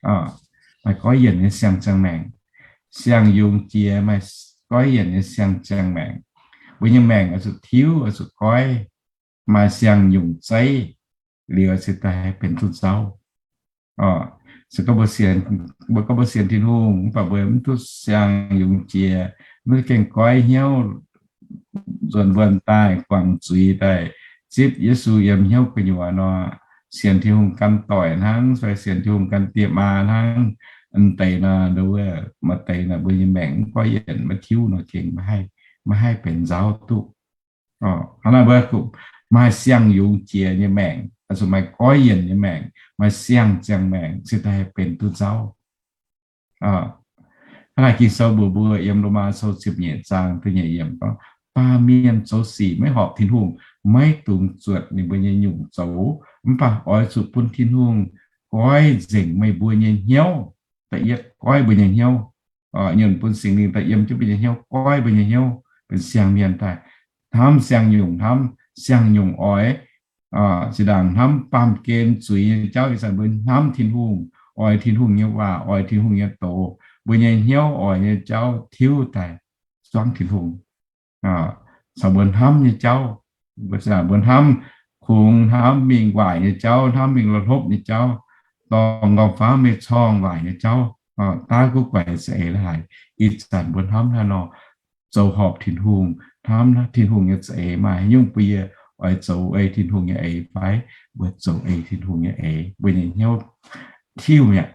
Maaih goiv yienc nyei siang-ziangh maengc. Siang-yungz jiex, maaih goiv yienc nyei siang-ziangh maengc. Mbuo nyei maengc oix zuqc tiuv, oix zuqc goiv, maaih siang-nyungc zeiv, liuz se daaih haih benx duqv nzauv. Se gorngv mbuo sienx, mbuo gorngv mbuo sienx Tin-Hungh, mv baac mbuo mv duqv siang-yungz jiex, mv duqv gengh goiv hnyouv, nzuonx wuonh daaih, guangc zuiz daaih, zipv Yesu yiem hnyouv gu'nyuoz nor, sienx Tin-Hungh gan doic hnangv, fai sienx Tin-Hungh gan diex maa hnangv, deix nor, nduov maaih deix nor, mbuo nyei maengc mv goiv yienc maiv tiuv nor gengh maiv haih benx nzauv duqv. Hnangv naaiv mbuo maaih siang-yungz jiex nyei maengc, oix zuqc maaih goiv yienc nyei maengc, maaih siang-ziangh maengc, se daaih haih benx duqv nzauv. Hnangv naaiv Ging-Sou mbuox mbuo yiem Lomaa Sou ziepc nyeic zaang da'nyeic yiemc gorngv, baamh mienh zoux sic maiv horpc Tin-Hungh, maiv dungx zuotc ninh mbuo nyei nyungc zoux. Mv baac oix zuqc bun Tin-Hungh goiv nzengc meih mbuo nyei hnyouv. Da'yietv, goiv mbuo nyei hnyouv. Nyunc bun Singx Lingh daaih yiem jienv mbuo nyei hnyouv, goiv mbuo nyei hnyouv benx siang-mienh daaih, hnamv siang-nyungc, hnamv siang-nyungc oix. Zinh ndaangc hnamv baamh gen zuiz nyei jauv, ih zanc mbuo hnamv Tin-Hungh, oix Tin-Hungh nyei waac, oix Tin-Hungh nyei doz, mbuo nyei hnyouv oix nyei jauv tiuv daaih zuangv Tin-Hungh. Caux mbuo hnamv nyei jauv, mbuo hnamv kungx, hnamv mingh waaic nyei jauv, hnamv mingh la'hlopv nyei jauv, dorngc nqorngv-famv mingh corngh waaic nyei jauv, daav guv guaix za'eix la'haic. Ih zanc mbuo hnamv hnangv nor, zoux horpc Tin-Hungh, hnamv Tin-Hungh nyei za'eix, maaih haaix nyungc bun yie oix zoux ei Tin-Hungh nyei eix fai? Mbuo zoux ei Tin-Hungh nyei eix, mbuo nyei hnyouv tiuv mi'aqv.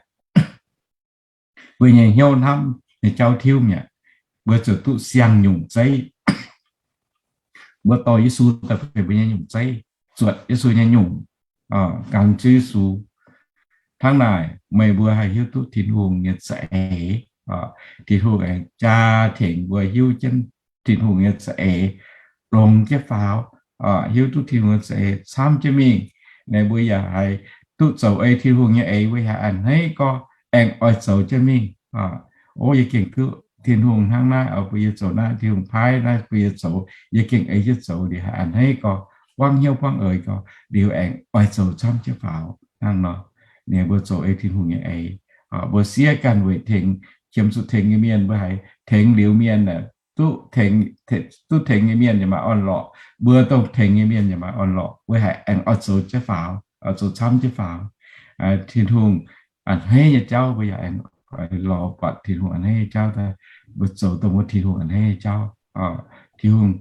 Mbuo nyei hnyouv hnamv nyei jauv tiuv mi'aqv. Mbuo zuqc duqv siang-nyungc zeiv. Mbuo dorh Yesu daaih benx mbuo nyei nyungc zeiv, zuotc Yesu nyei nyungc, gan jienv Yesu. Hnangv naaic meih mbuo haih hiuv duqv Tin-Hungh nyei za'eix. Tin-Hungh aengx jaa tengx mbuo hiuv jienv Tin-Hungh nyei za'eix longx jienv faaux, hiuv duqv Tin-Hungh nyei za'eix camv jienv mingh. Naaiv mbuo yaac haih duqv zoux ei Tin-Hungh nyei eix, mbuo yaac a'hneiv gorx aengx oix zoux jienv mingh. O, yie gengh duqv Tin-Hungh hnangv naaiv oix bun yie zoux naaiv, Tin-Hungh paaiv naaiv bun yie zoux, yie gengh ei jienv zoux liuz, haih a'hneiv gorx, buangv hnyouv buangv eix gorx liuz, aengx oix zoux camv jienv faaux hnangv nor. Ninh mbuo zoux ei Tin-Hungh nyei eix. Mbuo siev ganh weic tengx, qiemx zuqc tengx nyei mienh, mbuo haiz tengx liuz mienh, duqv tengx nyei mienh yaac maaih orn-lorqc, mbuo dongh tengx nyei mienh yaac maaih orn-lorqc, mbuo haiz aengx oix zoux jienv faaux, oix zoux camv jienv faaux. Tin-Hungh a'hneiv nyei jauv mbuo yaac aengx lorz buatc Tin-Hungh a'hneiv nyei jauv daaih, mbuo zoux dongh wuov Tin-Hungh a'hneiv nyei jauv. Tin-Hungh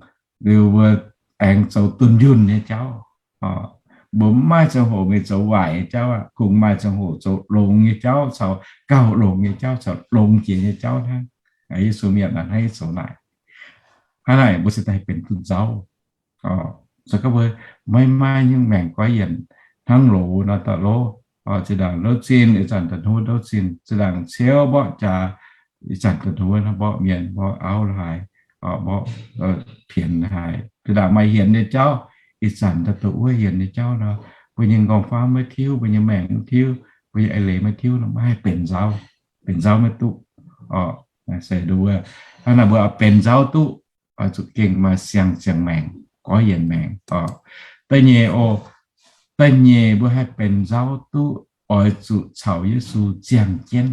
liuz mbuo aengx zoux dunh yunh nyei jauv. Mbuo mv maaih ziangh hoc mingh zoux waaic nyei jauv aqv. Kungx maaih ziangh hoc zoux longx nyei jauv caux gauh longx nyei jauv caux longx jiex nyei jauv hnangv. Yesu mienh a'hneiv zoux naaic. Hnangv naaic mbuo se daaih benx dunh nzauv. Se gorngv mbuo maiv maaih nyungc maengc goiv yienc hnangv loz nor daaih lov, zinh ndaangc ndouv zinh ih zanc da'hnuv ndouv zinh, zinh ndaangc ciouv mborqv jaax ih zanc da'hnuv mborqv mienh mborqv auv la'haaix, mborqv pienx la'haaix, zinh ndaangc maaih hienx nyei jauv, ih zanc daaih dongh wuov hienx nyei jauv nor, mbuo nyei nqorngv-famv maiv tiuv, mbuo nyei maengc maiv tiuv, mbuo nyei eix leiz maiv tiuv nor, maiv haih benx nzauv, benx nzauv maiv duqv. Se hnangv naaic mbuo benx nzauv duqv, oix zuqc gengh maaih siang-ziangh maengc, goiv yienc maengc. Da'nyeic oc, da'nyeic mbuo haih benx nzauv duqv, oix zuqc caux Yesu ziangh jienv.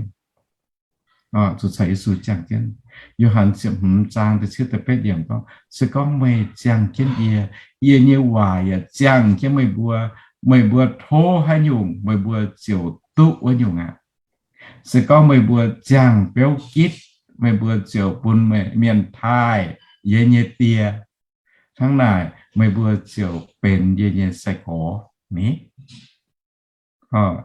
zuqc caux Yesu ziangh jienv. Yo^han ziepc hmz zaang da'cietv da'betv yiemc gorngv, se gorngv meih ziangh jienv yie, yie nyei waac yaac ziangh jienv meih mbuo, meih mbuo tov haaix nyungc, meih mbuo ziouc duqv wuov nyungc aqv. Se gorngv meih mbuo ziangh biouv gitv, meih mbuo ziouc bun mienh taaih yie nyei Die. Hnangv naaic meih mbuo ziouc benx yie nyei sai-gorx ni.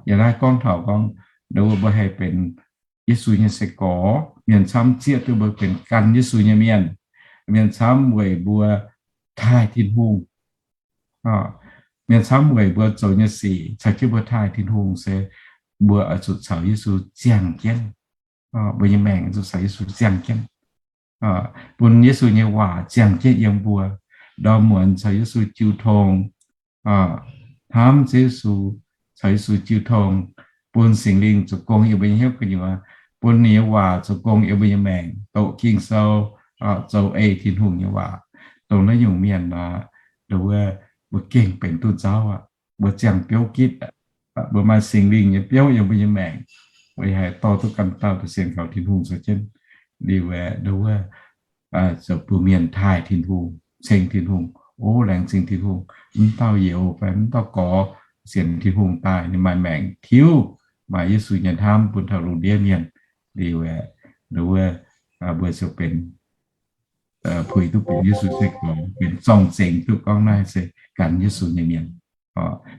Yie naaiv gorngv taux gorngv, nduov mbuo haih benx Yesu nyei sai-gorx, mienh camv zieqv duqv mbuo benx gan Yesu nyei mienh. Mienh camv weic mbuo taaih Tin-Hungh. Mienh camv weic mbuo zoux nyei sic caux jienv mbuo taaih Tin-Hungh se mbuo oix zuqc caux Yesu ziangh jienv. Mbuo nyei maengc zuqc caux Yesu ziangh jienv, bun Yesu nyei waac ziangh jienv yiem mbuo, ndorm muonz caux Yesu jiu tong, hnamv Ziouv Yesu, caux Yesu jiu tong, bun Singx Lingh zoux gong yiem mbuo nyei hnyouv gu'nyuoz, bun ninh nyei waac zoux gong yiem mbuo nyei maengc, doqc Ging-Sou, zoux ei Tin-Hungh nyei waac. Dongh naaiv nyungc mienh aqv, nduov mbuo gengh benx duqv nzauv aqv. Mbuo ziangh biouv gitv, mbuo maaih Singx Lingh nyei biouv yiem mbuo nyei maengc, mbuo haih dorh duqv ganh dauh deix sienx kaux Tin-Hungh caux jienv liuz aeqv, nduov wuov, zoux bun mienh taaih Tin-Hungh, ceng Tin-Hungh. O, laengz zingh Tin-Hungh, mv dauh youz fai mv dauh gorx sienx Tin-Hungh daaih, ninh maaih maengc tiuv, maaih Yesu nyei hnamv bun taux lungh ndiev mienh liuz aeqv, nduov wuov, mbuo ziouc benx puix duqv benx Yesu nyei sai-gorx, benx zorng-zengx duqv gorngv naaiv se gan Yesu nyei mienh.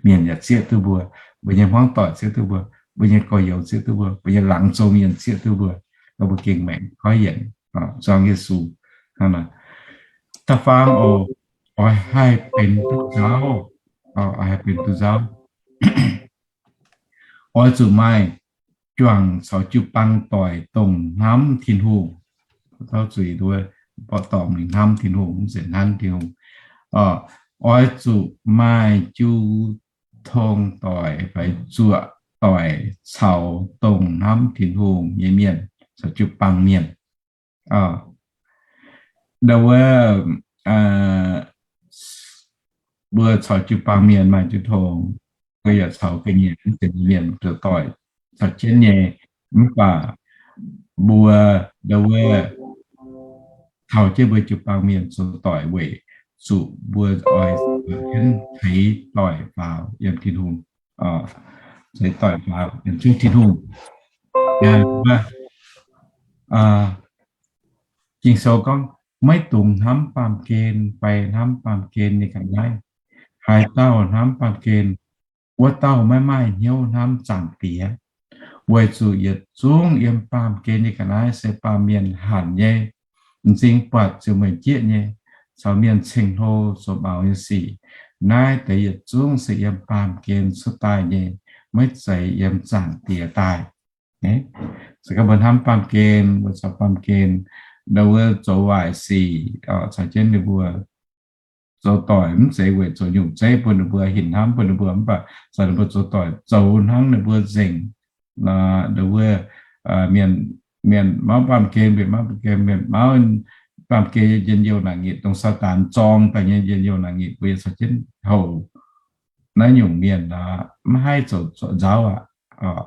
Mienh yaac zieqv duqv mbuo, mbuo nyei hmuangv doic zieqv duqv mbuo, mbuo nyei gorx-youz zieqv duqv mbuo, mbuo nyei laangz zong mienh zieqv duqv mbuo, mbuo gengh maengc goiv yienc, zuangx Yesu. Da'faam oc, oix haih benx duqv nzauv, oix haih benx duqv nzauv, oix zuqc maaih juangc caux jiu-baang doic dongh hnamv Tin-Hungh. Tauv zuiz nduov, mborqv dorngx mingh hnamv Tin-Hungh, mv zeiz hnamv Tin-Hungh. Oix zuqc maaih jiu tong doic fai zuoqc doic caux dongh hnamv Tin-Hungh nyei mienh, caux jiu-baang mienh. Ndau wuov, mbuo caux jiu-baang mienh maaih jiu tong, mbuo yaac caux ga'nyiec mv zeiz mienh zoux doic caux jienv nyei. Mv baac mbuo ndau wuov taux jienv mbuo jiu-baang mienh zoux doic weic zuqc mbuo oix jienv ceix doic faaux yiem Tin-Hungh, ceix doic faaux yiem Tin-Hungh. Ging-Sou gorngv, maiv dungx hnamv baamh gen fai hnamv baamh gen nyei ga'naaiv. Haaix dauh hnamv baamh gen, wuov dauh maiv maaih hnyouv hnamv Zaangc Diex. Weic zuqc yietc zungv yiem baamh gen nyei ga'naaiv se baamh mienh hanc nyei, m'zing buatc ziouc meih jieqv nyei, caux mienh ceng-hlo zoux maux nyei sic. Naaiv deix yietc zungv se yiem baamh gen cuotv daaih nyei, maiv zeiz yiem Zaangc Diex daaih. Se gorngv mbuo hnamv baamh gen, mbuo caux baamh gen, ndau wuov zoux waaic sic, caux jienv ninh mbuo zoux doic mv zeiz weic zoux nyungc zeiv bun ninh mbuo, hinc hnamv bun ninh mbuo, mv baac caux ninh mbuo zoux doic zoux hnangv ninh mbuo nzengc. Ndau wuov, mienh, mienh mauv baamh gen, mienh mauv baamh gen, mienh mauv baamh gen njien-youh naaic nyitc, dongh Saadaan zorng daaih nyei njien-youh naaic nyitc, mbuo yaac caux jienv houc naaiv nyungc mienh mv haih zoux nzauv aqv.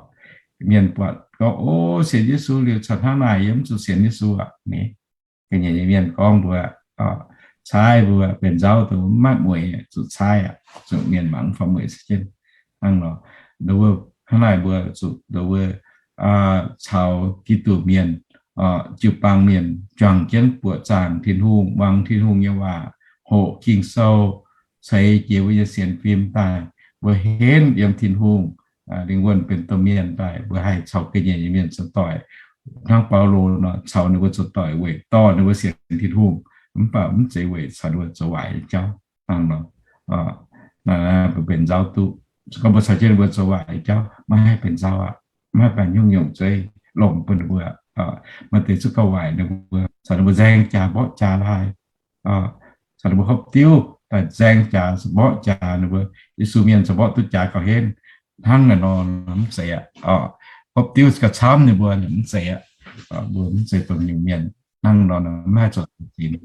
Mienh buatc gorngv, o, sienx Yesu liuz caux hnangv naaic, yie mv zuqc sienx Yesu aqv. Ga'nyiec nyei mienh gorngv mbuo, caaiv mbuo benx nzauv dongh maiv mueiz, zuqc caaiv aqv, zuqc mienh mangc mv faaux mueiz caux jienv. Hnangv nor, ndau wuov hnangv naaic mbuo zuqc ndau wuov caux Giduc mienh, jiu-baang mienh juangc jienv buoqc zaangc Tin-Hungh, muangx Tin-Hungh nyei waac, hoqc Ging-Sou, ceix jiez mbuo nyei sienx fim daaih, mbuo henv yiem Tin-Hungh lingh wuonh benx domh mienh daaih, mbuo haih caux ga'nyiec nyei mienh zoux doic. Hnangv Baulo nor, caux ninh mbuo zoux doic weic dorh ninh mbuo sienx Tin-Hungh, mv baac mv zeiz weic caux ninh mbuo zoux waaic nyei jauv. Hnangv nor, mbuo benx nzauv duqv. Se gorngv mbuo caux jienv ninh mbuo zoux waaic nyei jauv, maiv haih benx nzauv aqv. Maiv haih benx nyungc-nyungc zeiv longc bun ninh mbuo. Maaih deix zuqc gauh waaic ninh mbuo, caux ninh mbuo nzaeng jaax mborqv jaax lai, caux ninh mbuo hopv diuv daaih nzaeng jaax mborqv jaax ninh mbuo. Yesu mienh caux mborqv duqv jaax gauh henv. Hnangv naaic nor mv zeiz aqv. Hopv diuv gauh camv ninh mbuo mv zeiz aqv. Mbuo mv zeiz dongh nyungc mienh. Hnangv nor mv haih zoux zinx.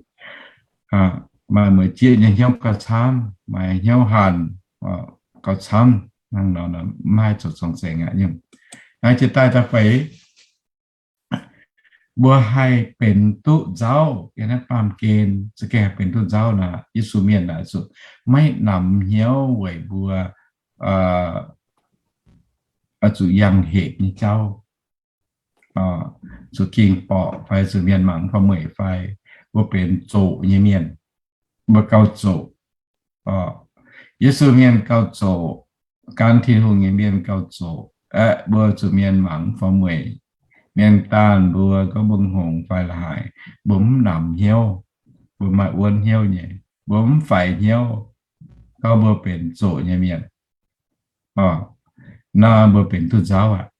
Maaih mueic jieqv nyei hnyouv gauh camv, maaih hnyouv hanc gauh camv. Hnangv nor mv haih zoux zorng-zengx aqv nyungc. Naaiv jiex daaih da'feix Mbuo haih benx duqv nzauv, yiem naaiv baamh gen za'gengh haih benx duqv nzauv naaic, Yesu mienh naaic zuqc maiv namx hnyouv weic mbuo zuqc yangh hepc nyei jauv, zuqc ging borqc fai zuqc mienh mangc mv faaux mueic fai mbuo benx zoqc nyei mienh, mbuo gauh zoqc. Yesu mienh gauh zoqc, gan Tin-Hungh nyei mienh gauh zoqc. Aeqv, mbuo zuqc mienh mangc mv faaux mueic, mienh daanh mbuo gorngv mbuo hngongx fai la'haic, mbuo mv namx hnyouv, mbuo maaih wuonv hnyouv nyei, mbuo mv faix hnyouv, gorngv mbuo benx zoqc nyei mienh. Naaiv mbuo benx duqv nzauv aqv.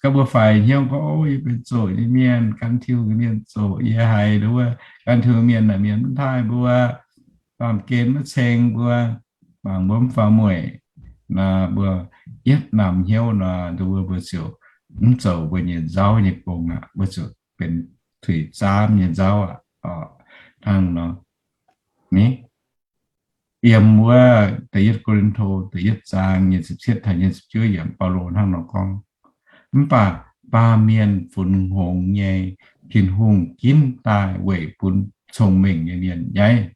Gorngv mbuo faix hnyouv gorngv, o, yie benx zoqc nyei mienh, gan Tin-Hungh nyei mienh zoqc, yie haiz nduov wuov gan Tin-Hungh mienh naaic mienh mv taaih mbuo, baamh gen maiv ceng mbuo, mangc mbuo mv faaux mueic. Naaiv mbuo yietv namx hnyouv nor, nduov wuov mbuo ziouc mv zoux mbuo nyei nzauv nyei gong aqv. Mbuo ziouc benx tuix zaamv nyei nzauv aqv. Hnangv nor, ni, yiem wuov da'yietv Ko^lin^to da'yietv zaang nyei ziepc cietv taux nyei ziepc juov yiemc, Baulo hnangv nor gorngv, mv baac baamh mienh funx hngongx nyei, Tin-Hungh ginv daaih weic bun cong-mengh nyei mienh nyaiv.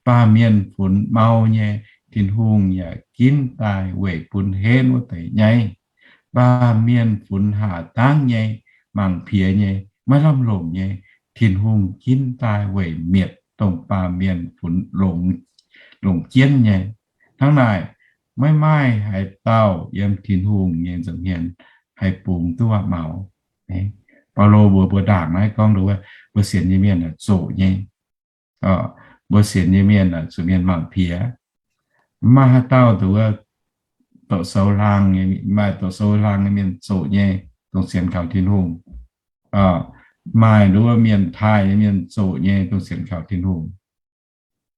Baamh mienh funx mau nyei, Tin-Hungh yaac ginv daaih weic bun henv wuov deix nyaiv. Baamh mienh funx haac dangv nyei, mangc piex nyei, maiv lamh longc nyei, Tin-Hungh ginv daaih weic mietc dongh baamh mienh funx longx, longc jienv nyei. Hnangv naaic, maiv maaih haaix dauh yiem Tin-Hungh nyei nza'hmien haih bungx duqv maux. Baulo mbuox mbuo ndaangc naaiv gorngv nduov, mbuo sienx nyei mienh zoqc nyei. Mbuo sienx nyei mienh zuqc mienh mangc piex. Mv maaih haaix dauh nduov doqc sou hlang, maaih doqc sou hlang nyei mienh zoqc nyei, dongh sienx kaux Tin-Hungh. Maaih nduov mienh taaih nyei mienh zoqc nyei, dongh sienx kaux Tin-Hungh.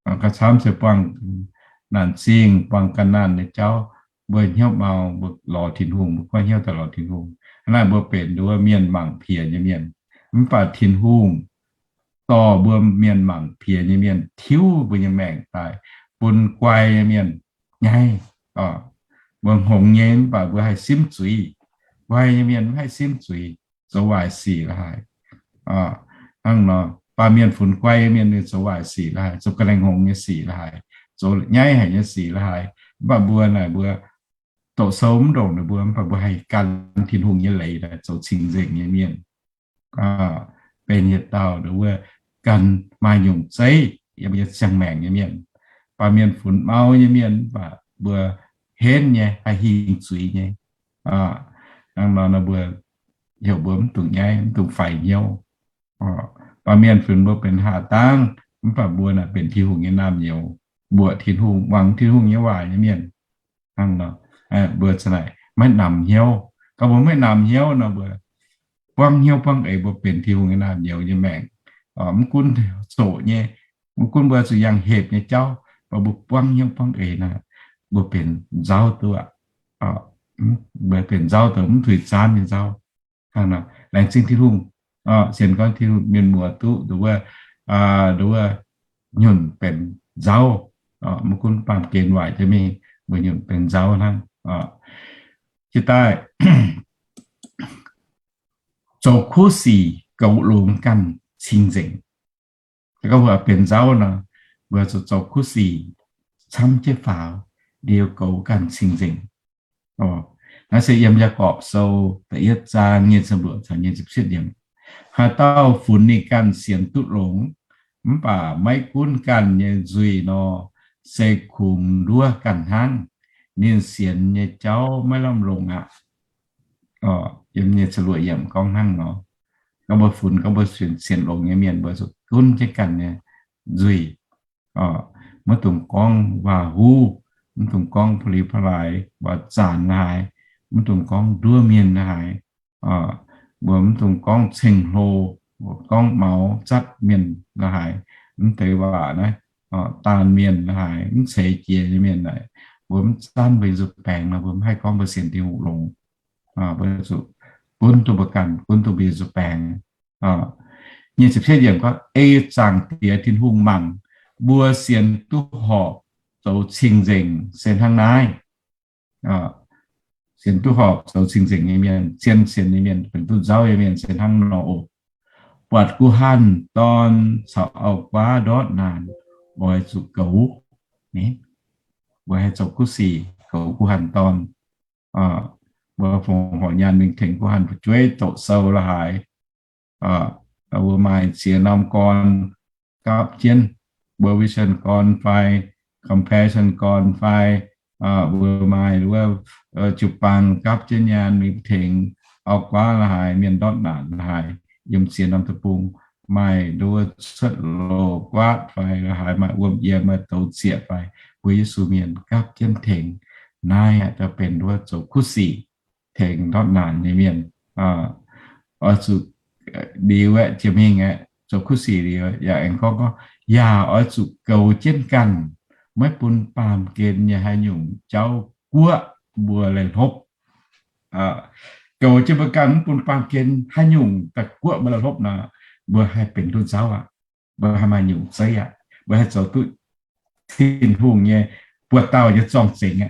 Gauh camv se buangh naanc zingh, buangh ga'naanh nyei jauv, mbuo hnyouv mau, mbuo lorz Tin-Hungh, mbuo goiv hnyouv daaih lorz Tin-Hungh. Hnangv naaiv mbuo benx nduov mienh mangc piex nyei mienh. Mv baac Tin-Hungh dorh mbuo mienh mangc piex nyei mienh tiuv mbuo nyei maengc daaih bun guai nyei mienh nyaiv. Mbuo hngongx nyei mv baac mbuo haih simv zuiz. Guai nyei mienh mv haih simv zuiz, zoux waaic sic la'haaix. Hnangv nor, baamh mienh funx guai nyei mienh ninh zoux waaic sic la'haaix, zoux ga'naaiv hngongx nyei sic la'haaix, zoux nyaiv haic nyei sic la'haaix. Mv baac mbuo naaic mbuo doqc sou mv ndongc ninh mbuo, mv baac mbuo haih gan Tin-Hungh nyei leiz daaih zoux cing-nzengc nyei mienh. Benx yietc dauh nduov wuov ganh maaih nyungc zeiv yiem mbuo nyei ziangh maengc nyei mienh. Baamh mienh funx mau nyei mienh mv baac mbuo henv nyei, haih hingh zuiz nyei. Hnangv nor mbuo heuc mbuo mv dungx nyaiv, mv dungx faix hnyouv. Baamh mienh funx mbuo benx haac dangv, mv baac mbuo naaic benx Tin-Hungh nyei naamh nyouz, mbuoqc Tin-Hungh, muangx Tin-Hungh nyei waac nyei mienh. Hnangv nor, mbuo za'naaic maiv namx hnyouv. Gorngv mbuo maiv namx hnyouv nor, mbuo buangv hnyouv buangv eix mbuo benx Tin-Hungh nyei naamh nyouz nyei maengc. Mv gunv zoqc nyei, mv gunv mbuo zuqc yangh hepc nyei jauv, mv baac mbuo buangv hnyouv buangv eix naaic, mbuo benx nzauv duqv aqv. Mbuo benx nzauv dongh mv tuix zaamv nyei nzauv. Hnangv nor, laengz zingh Tin-Hungh, sienx gorngv Tin-Hungh mienh muoz duqv nduov wuov, nduov wuov nyunc benx nzauv. Mv gunv baamh gen waaic jienv mingh, mbuo nyunc benx nzauv hnangv. Jiex daaih, zoux kuv sic goux longx ganh cing-nzengc. Gorngv mbuo benx nzauv nor, mbuo zuqc zoux kuv sic camv jienv faaux, liuz goux ganh cing-nzengc. Naaiv se yiem Yaagorpc Sou da'yietv zaang nyei ziepc luoqc caux nyei ziepc cietv yiemc. Haaix dauh funx ninh ganh sienx duqv longx, mv baac maiv gunv ganh nyei nzuih nor, se kungx nduov ganh hnangv. Ninh sienx nyei jauv maiv lamh longc aqv. Yiem nyei ziepc luoqc yiemc gorngv hnangv nor. Gorngv mbuo funx, gorngv mbuo sienx, sienx longx nyei mienh, mbuo zuqc gunv jienv ganh nyei nzuih. Maiv dungx gorngv waac-huv, mv dungx gorngv pa'li pa'laaix, waac-zaanc la'haaix, mv dungx gorngv nduov mienh la'haaix. Mbuo mv dungx gorngv ceng-hlo, gorngv maux zatv mienh la'haaix, mv deix waac naaiv, daanh mienh la'haaix, mv ceix jiez nyei mienh naaic, mbuo mv zanv mbuo nyei nzuih baengx nor, mbuo mv haih gorngv mbuo sienx Tin-Hungh longx. Mbuo zuqc gunv duqv mbuo ganh, gunv duqv mbuo nyei nzuih baengx. Nyic ziepc cietv yiemc gorngv, Ei Zaangc Diex Tin-Hungh mangc mbuo sienx duqv horpc zoux cing-nzengc se hnangv naaiv. Sienx duqv horpc zoux cing-nzengc nyei mienh, zien sienx nyei mienh, benx duqv nzauv nyei mienh se hnangv nor oc. buatc guh hanh dorn caux auv-guaav ndortv naanc, oix zuqc goux. Mbuo haih zoux kuv sic goux guh hanh dorn. Mbuo fongc horc nyaanh mingh tengx guh hanh fu'jueiv doqc sou la'haaix, wuov maaih ziex norm gorn gapv jienv, mbuo vision gorn fai compassion gorn fai, mbuo maaih wuov jiu-baang gapv jienv nyaanh mingh tengx auv-guaav la'haaix, mienh ndortv naanc la'haaix, yiem ziex norm deic-bung maaih nduov cuotv loz-guaatv fai la'haaix, maaih wuom yiem, maaih douz zieqc fai, mbuo Yesu mienh gapv jienv tengx. Naaiv aeqv, da'benx nduov zoux kuv sic tengx ndortv naanc nyei mienh. Oix zuqc liuz aeqv, jiex mingh aeqv, zoux kuv sic liuz yaac aengx gorngv, gorngv yaac oix zuqc goux jienv ganh, maiv bun baamh gen nyei haaix nyungc jauv guoqv mbuo laih hlopv. Goux jienv mbuo ganh, mv bun baamh gen haaix nyungc daaih guoqv mbuo laih hlopv nor, mbuo haih benx duqv nzauv aqv. Mbuo haih maaih nyungc zeiv aqv. Mbuo haih zoux duqv Tin-Hungh nyei buoz-dauh nyei zorng-zengx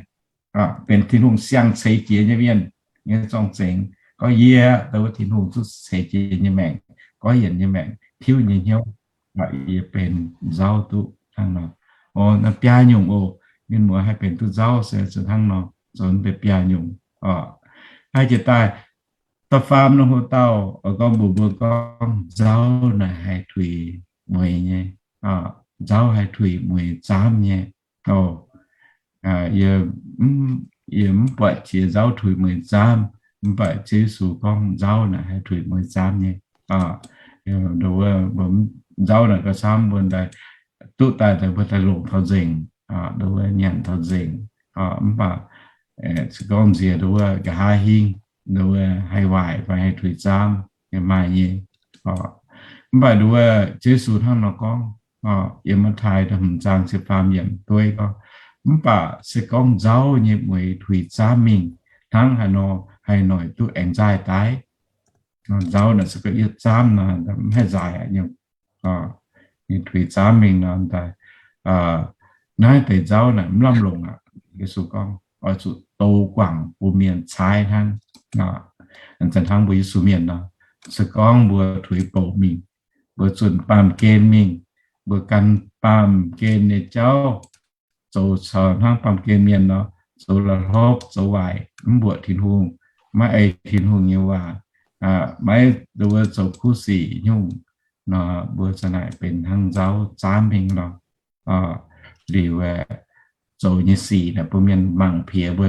aqv. Benx Tin-Hungh siang-ceix jiex nyei mienh nyei zorng-zengx. Gorngv yie, dongh wuov Tin-Hungh zuqc ceix jiex nyei maengc, goiv yienc nyei maengc, tiuv nyei hnyouv, yie benx nzauv duqv hnangv nor. Naaiv biaa nyungc oc. Mienh muoz haih benx duqv nzauv se zuqc hnangv nor, zoux deix biaa nyungc oc. Haih jiex daaih da'faam norm hoc-dauh oix gorngv mbuox mbuo gorngv nzauv naaic haih tuix mueiz nyei. Nzauv haih tuix mueiz zaamv nyei. Yie mv buatc jiex nzauv tuix mueiz zaamv, mv baac Ziouv Yesu gorngv nzauv naaic haih tuix mueiz zaamv nyei. Nzauv naaic gauh camv mbuo daaih duqv daaih, daaih mbuo daaih longc taux nzengc, nduov nyanc taux nzengc. Mv baac se gorngv nziex nduov nqa'haav hingv, nduov haih waaic fai haih tuix zaamv, maaih nyei. Mv baac nduov Yesu hnangv nor gorngv, yiem Matv^taai da'hmz zaang ziepc faam yiemc dueiv gorngv, mv baac se gorngv nzauv nyei mueiz tuix zaamv mingh, hnangv haaix nor haih noic duqv aengx nzaaih daaih? Nzauv naaic se gorngv yietv zaamv nor, mv haih nzaaih aqv nyei. Ninh tuix zaamv mingh nor daaih, naaiv deix nzauv naaic mv lamh longc aqv. Yesu gorngv oix zuqc douz guangc bun mienh caaiv hnangv. Zanc hnangv mbuo Yesu mienh nor, se gorngv mbuo tuix bouc mingh, mbuo zunh baamh gen mingh, mbuo gan baamh gen nyei jauv, zoux caux hnangv baamh gen mienh nor, zoux la'hlopv, zoux waaic, mv mbuoqc Tin-Hungh, maiv ei Tin-Hungh nyei waac, maiv nduov zoux kuv sic nyungc nor, mbuo za'naaic benx hnangv nzauv zaamv mingh nor. Liuz zoux nyei sic naaic bun mienh mangc piex mbuo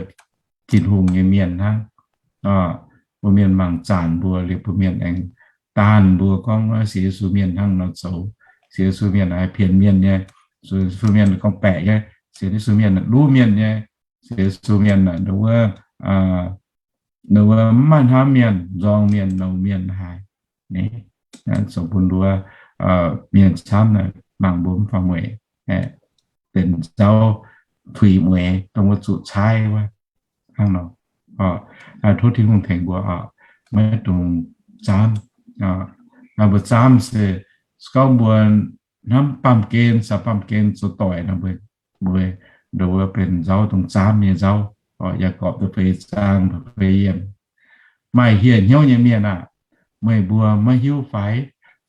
Tin-Hungh nyei mienh hnangv. Bun mienh mangc zanc mbuo liuz bun mienh aengx daanh mbuo gorngv sienx Yesu mienh hnangv nor zoux. Sienx Yesu mienh haih pienx mienh nyei. Sienx Yesu mienh gorngv-baeqc nyei. Sienx Yesu mienh luv mienh nyei. Sienx Yesu mienh nduov, nduov mv maaih hnamv mienh, nzorng mienh, nouz mienh haic. Zoux bun nduov mienh camv naaic mangc mbuo mv faaux mueic, benx nzauv tuix mueiz dongh wuov zuqc caaiv wuov hnangv nor. Tov Tin-Hungh tengx mbuo oc, maiv dungx zaamv. Mbuo zaamv se, se gorngv mbuo hnamv baamh gen, caux baamh gen zoux doic nor, mbuo, mbuo nduov benx nzauv dongh zaamv nyei nzauv. Yaagorpc da'feix zaang da'feix yiemc, maaih hieh hnyouv nyei mienh aah! Meih mbuo maiv hiuv fai?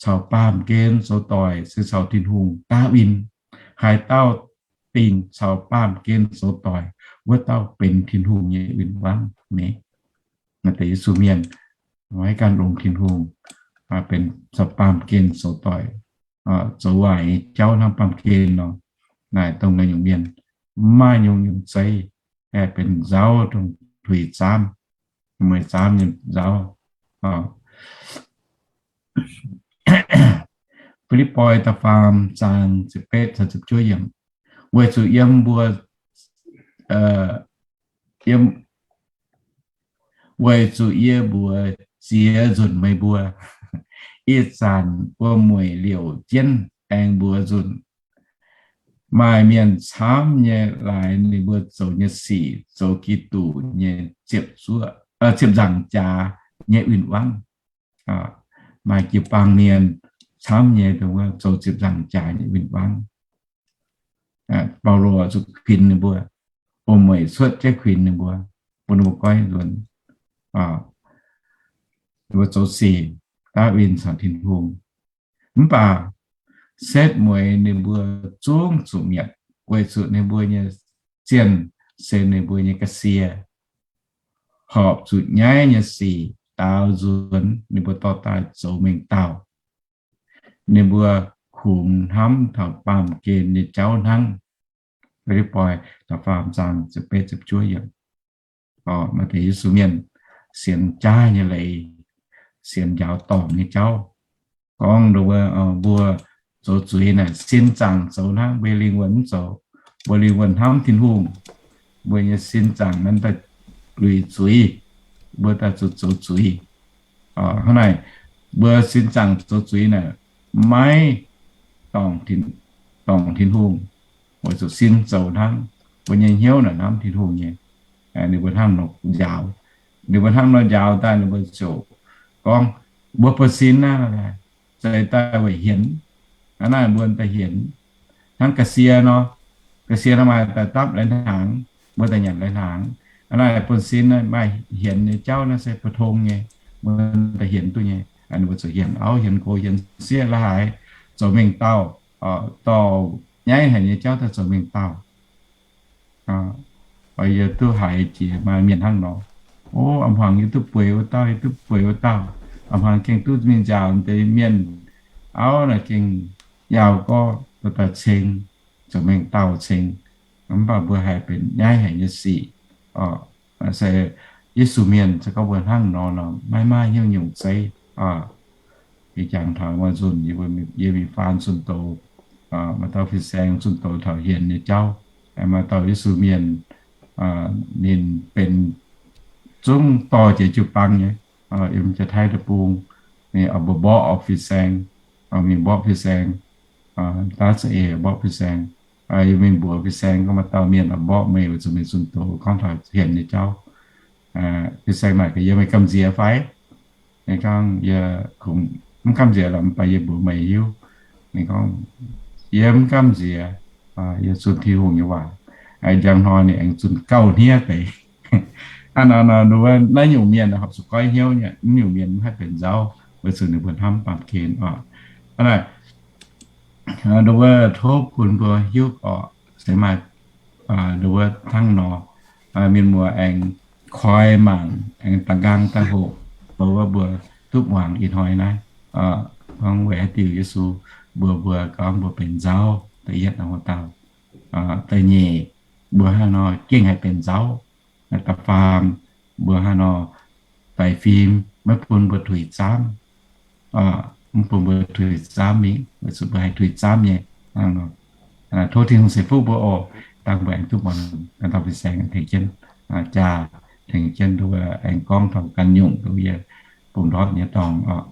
Caux baamh gen zoux doic se caux Tin-Hungh daav win. Haaix dauh dingc caux baamh gen zoux doic, wuov dauh benx Tin-Hungh nyei win-wangv. Naaiv deix Yesu mienh maiv gan longx Tin-Hungh, benx caux baamh gen zoux doic, zoux waaic nyei jauv hnangv baamh gen nor. Naaic dongh naaiv nyungc mienh mv maaih nyungc-nyungc zeiv, aengx benx nzauv dongh tuix zaamv, mueiz zaamv nyei nzauv. Fi^lipv^poi da'faam zaang ziepc betv caux ziepc juov yiemc. Weic zuqc yiem mbuo, yiem, weic zuqc yie mbuox ziex nzunc meih mbuo, ih zanc wuom-mueic liouc jienv aengx mbuox nzunc. Maaih mienh camv nyei laaix ninh mbuo zoux nyei sic zoux Giduc nyei ziepc zuoqv, ziepc nzaangc jaax nyei win-wangv. Maaih jiu-baang mienh camv nyei dongh wuov zoux ziepc nzaangc jaax nyei win-wangv. Baulo zuqc kuinx ninh mbuo, wuom-mueic cuotv jienv kuinx ninh mbuo, bun ninh mbuo goiv nzuonx, ninh mbuo zoux sic daav win caux Tin-Hungh. Mv baac setv mueiz ninh mbuo zungv zuqc mietc, weic zuqc ninh mbuo nyei zienh se ninh mbuo nyei ga'sie horpc zuqc nyaiv nyei sic daaux nzuonx ninh mbuo dorh daaih zoux mengh dauh. Ninh mbuo kungx hnamv taux baamh gen nyei jauv hnangv. Filipi da'faam zaang ziepc betv ziepc juov yiemc. Maaih deix Yesu mienh sienx jaaix nyei leiz, sienx njaaux dorngc nyei jauv. Gorngv mbuo zoux zuiz naaic, sin zaangc zoux hnangv, mbuo lingh wuonh mv zoux. Mbuo lingh wuonh hnamv Tin-Hungh, mbuo nyei sin zaangc naaiv daaih luic zuiz, mbuo daaih zuqc zoux zuiz. Hnangv naaic, mbuo sin zaangc zoux zuiz naaic, maiv dorngc Tin-Hungh, weic zuqc sin zoux hnangv. Mbuo nyei hnyouv naaic hnamv Tin-Hungh nyei. Ninh mbuo hnangv nor njaaux, ninh mbuo hnangv nor njaaux daaih, ninh mbuo ziouc gorngv, mbuo buonv-sin naaiv zeiz daaih weic hienx. Hnangv naaiv mbuo daaih hienx hnangv ga'sie nor. Ga'sie nor maaih daaih dapv lai-hnaangx, mbuo daaih nyanc lai-hnaangx. Hnangv naaiv buonv-sin naaiv maaih hienx nyei jauv naaiv se pou-tong nyei, mbuo daaih hienx duqv nyei. Ninh mbuo ziouc hienx auv, hienx nqox, hienx sieqv, la'haaix zoux mengh dauh, dorh nyaiv haic nyei jauv daaih zoux mengh dauh. Yie duqv haiz jiex maaih mienh hnangv nor, o, a'hmuangx yie duqv bueix wuov dauh, yie duqv bueix wuov dauh, a'hmuangx gengh duqv mingh nziaauc deix mienh, auv naaic gengh yaauc gorx daaih ceng, zoux mengh dauh ceng. Mv baac mbuo haih benx nyaiv haic nyei sic. Se Yesu mienh se gorngv mbuo hnangv nor nor, maiv maaih haaix nyungc zeiv. Ih jangx taux maaih nzunc yie mingh faan zunh doz, maaih dauh fin-saeng zunh doz taux hienx nyei jauv, maaih dauh Yesu mienh, ninh benx zungv dorh jiex jiu-baang nyei, yiem Janx-Taiv deic-bung, ninh mbuo mborqv fin-saeng, mingh mborqv fin-saeng, daav za'eix mborqv fin-saeng, yie mingh mbuox fin-saeng gorngv maaih dauh mienh mborqv meih, weic zuqc meih zunh doz gorngv taux hienx nyei jauv. Fin-saeng naaic gaax yie, meih gamh nziex fai? Ninh gorngv, yie kungx mv gamh nziex lorqc, mv baac yie mbuox meih hiuv. Ninh gorngv, yie mv gamh nziex, yie zunh Tin-Hungh nyei waac. Njang hnoi ninh aengx zunh gauh hniev deix. Hnangv naaiv nor, naaiv nyungc mienh horpc zuqc goiv hnyouv nyei. Naaiv nyungc mienh mv haih benx nzauv, weic zuqc ninh mbuo hnamv baamh gen oc. Hnangv naaic, nduov tov bun mbuo hiuv oc, se maaih nduov hnangv nor, mienh muoz aengx koi mangc, aengx da'nqaang da'hoqc, mbuo, mbuo duqv muangx ih hnoi naaiv, gorngv weic haaix diuc Yesu mbuox mbuo gorngv mbuo benx nzauv, da'yietv, wuov dauh. Da'nyeic, mbuo hnangv nor gengh haih benx nzauv. Da'faam, mbuo hnangv nor faix fim, maiv bun mbuo tuix zaamv. Mv bun mbuo tuix zaamv mingh, weic zuqc mbuo haih tuix zaamv nyei. Tov Tin-Hungh ceix fuqv mbuo oc. Dangh mbuo aengx duqv muangx ganh dauh fin-saeng tengx jienv jaa, tengx jienv nduov aengx gorngv taux ganh nyungc nduov yie bungx ndortv nyei dorngx oc.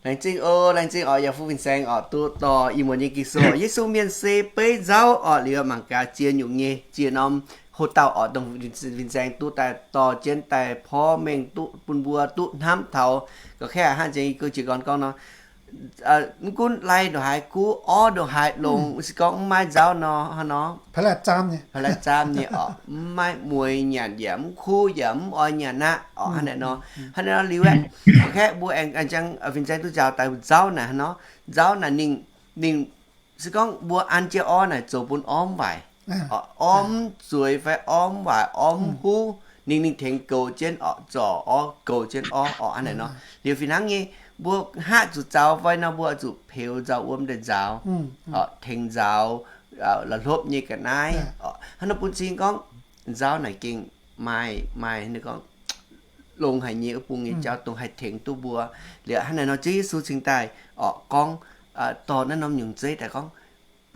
Laengz zingh oc, laengz zingh oc, yaac fuqv fin-saeng oc, duqv dorh ih muonz nyei Ging-Sou. Yesu mienh se beiv nzauv oc. Liuz mangc gaax ziex nyungc nyei ziex norm hoc-dauh oc, dongh fin-saeng duqv daaih dorh jienv daaih porv mengh duqv bun mbuo duqv hnamv taux. Ga'naaiv hnangv jiex gorn gorngv nor, mv gunv lai ndongc haaix guv, orv ndongc haaix longx, se gorngv mv maaih nzauv nor, hnangv nor, pa'laaix zaamv nyei oc, mv maaih mueiz nyanc yaac mv kuv yaac mv oix nyanc aqv oc. Hnangv naaic nor, hnangv naaic nor liuz aeqv, ga'naaiv mbuo aengx, aengx jangx fin-saeng duqv njaaux daaih nzauv naaic hnangv nor, nzauv naaic ninh, ninh se gorngv mbuo an jienv orv naaic zoux bun orv mv waaic, orv mv zueiz fai orv mv waaic, orv mv huv, ninh, ninh tengx goux jienv oc, zorc orv goux jienv orv oc. Hnangv naaic nor, liuz fih hnangv nyei, mbuo haih zuqc zaux fai nor, mbuo zuqc peux nzauv wuom daaih nzaaux, tengx nzaaux, la'hlopv nyei ga'naaiv. Hnangv nor bun cing gorngv nzauv naaic gengh maaih, maaih gorngv longx haic nyei wuov bung nyei jauv dongh haih tengx duqv mbuo. Liuz hnangv naaic nor Ziouv Yesu cingx daaih oc gorngv, dorh naaiv norm nyungc zeiv daaih gorngv,